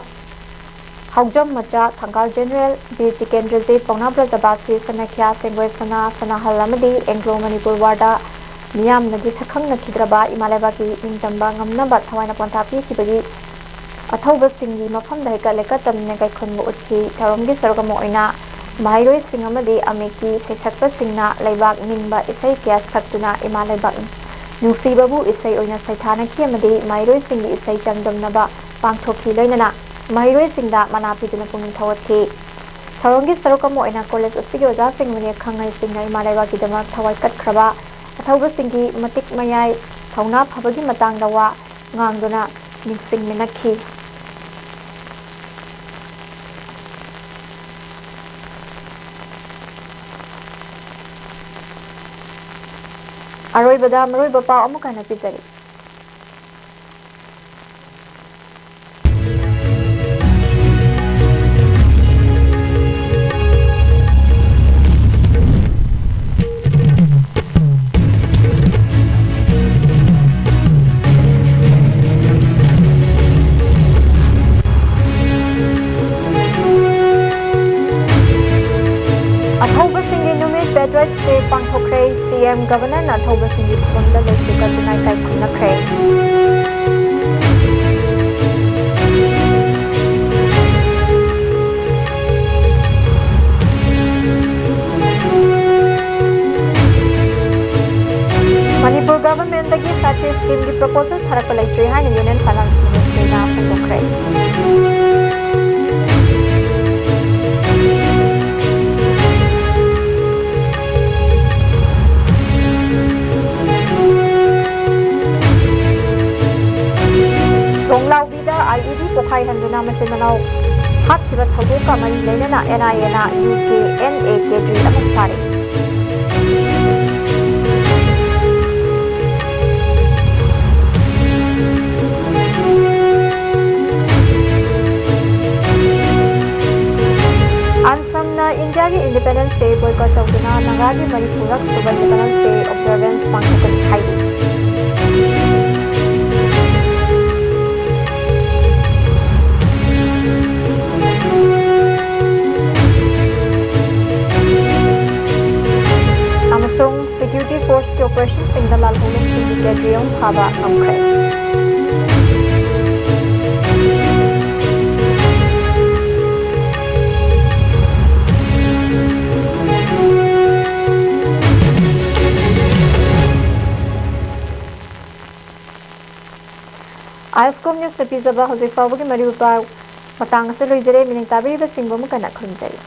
ꯍꯥꯎꯖꯝ ꯃꯆꯥ, ꯊꯪꯒꯥꯜ ꯖꯦꯅꯔꯦꯜ, ꯕꯤꯔ ꯇꯤꯀꯦꯟꯗ꯭ꯔꯖꯤꯠ, ꯄꯥꯎꯅꯥ ꯕ꯭ꯔꯖꯕꯥꯁꯤ, ꯁꯅꯥꯈ꯭ꯌꯥ, ꯁꯦꯡꯒꯣꯏ ꯁꯅꯥ, ꯁꯅꯥꯍꯜ ꯑꯃꯗꯤ ꯑꯦꯡꯒ꯭ꯂꯣ ꯃꯅꯤꯄꯨꯔ ꯋꯥꯔꯗ ꯃꯤꯌꯥꯝꯅꯗꯤ ꯁꯛꯈꯪꯅꯈꯤꯗ꯭ꯔꯕ ꯏꯃꯥ ꯂꯩꯕꯥꯛꯀꯤ ꯅꯤꯡꯇꯝꯕ ꯉꯝꯅꯕ ꯊꯋꯥꯏꯅ ꯄꯣꯟꯊꯥ ꯄꯤꯈꯤꯕꯒꯤ ꯑꯊꯧꯕꯁꯤꯡꯒꯤ ꯃꯐꯝꯗ ꯍꯩꯀꯠ ꯂꯩꯀꯠ ꯇꯝꯅ ꯏꯀꯥꯏꯈꯨꯝꯅꯕ ꯎꯠꯈꯤ꯫ ꯊꯧꯔꯝꯒꯤ ꯁꯔꯨꯛ ꯑꯃ ꯑꯣꯏꯅ ꯃꯍꯩꯔꯣꯏꯁꯤꯡ ꯑꯃꯗꯤ ꯑꯃꯤꯛꯀꯤ ꯁꯩꯁꯛꯄꯁꯤꯡꯅ ꯂꯩꯕꯥꯛ ꯅꯤꯡꯕ ꯏꯁꯩ ꯀꯌꯥ ꯁꯛꯇꯨꯅ ꯏꯃꯥ ꯂꯩꯕꯥꯛ ꯅꯨꯡꯁꯤꯕꯕꯨ ꯏꯁꯩ ꯑꯣꯏꯅ ꯁꯩꯊꯥꯅꯈꯤ ꯑꯃꯗꯤ ꯃꯍꯩꯔꯣꯏꯁꯤꯡꯒꯤ ꯏꯁꯩ ꯆꯥꯡꯗꯝꯅꯕ ꯄꯥꯡꯊꯣꯛꯈꯤ꯫ ꯂꯣꯏꯅꯅ ꯃꯍꯩꯔꯣꯏꯁꯤꯡꯗ ꯃꯅꯥ ꯄꯤꯗꯨꯅ ꯄꯨꯛꯅꯤꯡ ꯊꯧꯒꯠꯈꯤ꯫ ꯊꯧꯔꯝꯒꯤ ꯁꯔꯨꯛ ꯑꯃ ꯑꯣꯏꯅ college ꯑꯁꯤꯒꯤ ꯑꯣꯖꯥꯁꯤꯡ ꯑꯃꯗꯤ ꯑꯈꯪ ꯑꯍꯩꯁꯤꯡꯅ ꯏꯃꯥ ꯂꯩꯕꯥꯛꯀꯤꯗꯃꯛ ꯊꯋꯥꯏ ꯀꯠꯈ꯭ꯔꯕ ꯑꯊꯧꯕꯁꯤꯡꯒꯤ ꯃꯇꯤꯛ ꯃꯌꯥꯏ ꯊꯧꯅꯥ ꯐꯕꯒꯤ ꯃꯇꯥꯡꯗ ꯋꯥ ꯉꯥꯡꯗꯨꯅ ꯅꯤꯡꯁꯤꯡꯃꯤꯟꯅꯈꯤ꯫ ꯑꯔꯣꯏꯕꯗ ꯃꯔꯨꯑꯣꯏꯕ ꯄꯥꯎ ꯑꯃꯨꯛ ꯍꯟꯅ ꯄꯤꯖꯔꯤ꯫ ꯗꯦ ꯄꯥꯡꯊꯣꯛꯈ꯭ꯔꯦ꯫ ꯁꯤ ꯑꯦꯝ ꯒꯕꯔꯅꯔꯅ ꯑꯊꯧꯕꯁꯤꯡꯒꯤ ꯊꯧꯔꯝꯗ ꯂꯩꯁꯤ ꯀꯠꯇꯨꯅ ꯏꯀꯥꯏ ꯈꯨꯝꯅꯈ꯭ꯔꯦ꯫ ꯃꯅꯤꯄꯨꯔ ꯒꯚꯔꯟꯃꯦꯟꯠꯇꯒꯤ ꯁꯥꯊꯤ ꯁ꯭ꯀꯤꯝꯒꯤ ꯄ꯭ꯔꯄꯣꯖꯦꯜ ꯊꯥꯔꯛꯄ ꯂꯩꯇ꯭ꯔꯤ ꯍꯥꯏꯅ ꯌꯨꯅꯤꯌꯟ ꯐꯥꯏꯅꯥꯟꯁ ꯃꯤꯅꯤꯁꯇ꯭ꯔꯤꯅ ꯐꯣꯡꯗꯣꯛꯈ꯭ꯔꯦ꯫ ꯊꯣꯡꯂꯥꯎꯕꯤꯗ ꯑꯥꯏ ꯏ ꯗꯤ ꯄꯣꯈꯥꯏꯍꯟꯗꯨꯅ ꯃꯆꯤꯟ ꯃꯅꯥꯎ ꯍꯥꯠꯈꯤꯕ ꯊꯧꯗꯣꯛꯀ ꯃꯔꯤ ꯂꯩꯅꯅ ꯑꯦꯟ ꯑꯥꯏ ꯑꯦꯅ ꯌꯨ ꯀꯦ ꯑꯦꯟ ꯑꯦ ꯀꯦꯗ꯭ꯔꯤ ꯑꯃ ꯐꯥꯔꯦ꯫ ꯑꯟꯁꯝꯅ ꯏꯟꯗꯤꯌꯥꯒꯤ ꯏꯟꯗꯤꯄꯦꯟꯗꯦꯟꯁ ꯗꯦ ꯕꯣꯏꯀꯣꯠ ꯇꯧꯗꯨꯅ ꯅꯥꯒꯥꯒꯤ ꯃꯔꯤꯐꯨꯔꯛ ꯁꯨꯕ ꯏꯟꯗꯤꯄꯦꯟꯗꯦꯟꯁ ꯗꯦ ꯑꯣꯕꯖꯔꯚꯦꯟꯁ ꯄꯥꯡꯊꯣꯛꯀꯅꯤ ꯍꯥꯏꯔꯤ꯫ ꯑꯃꯁꯨꯡ ꯁꯦꯀ꯭ꯌꯨꯔꯤꯇꯤ ꯐꯣꯔꯁꯀꯤ ꯑꯣꯄꯔꯦꯁꯟꯁꯤꯡꯗ ꯂꯥꯜꯍꯧꯂꯨꯞꯁꯤꯡꯒꯤ ꯀꯦꯗ꯭ꯔꯤ ꯑꯃ ꯐꯥꯕ ꯉꯝꯈ꯭ꯔꯦ꯫ ꯑꯥꯏ ꯑꯦꯁ ꯀꯣꯝ ꯅ꯭ꯌꯨꯁꯅ ꯄꯤꯖꯕ ꯍꯧꯖꯤꯛ ꯐꯥꯎꯕꯒꯤ ꯃꯔꯨꯑꯣꯏꯕ ꯄꯥꯎ ꯃꯇꯥꯡ ꯑꯁꯤ ꯂꯣꯏꯖꯔꯦ꯫ ꯃꯤꯅꯤꯡ ꯇꯥꯕꯤꯔꯤꯕꯁꯤꯡꯕꯨ ꯑꯃꯨꯛ ꯍꯟꯅ ꯈꯨꯔꯨꯝꯖꯔꯤ꯫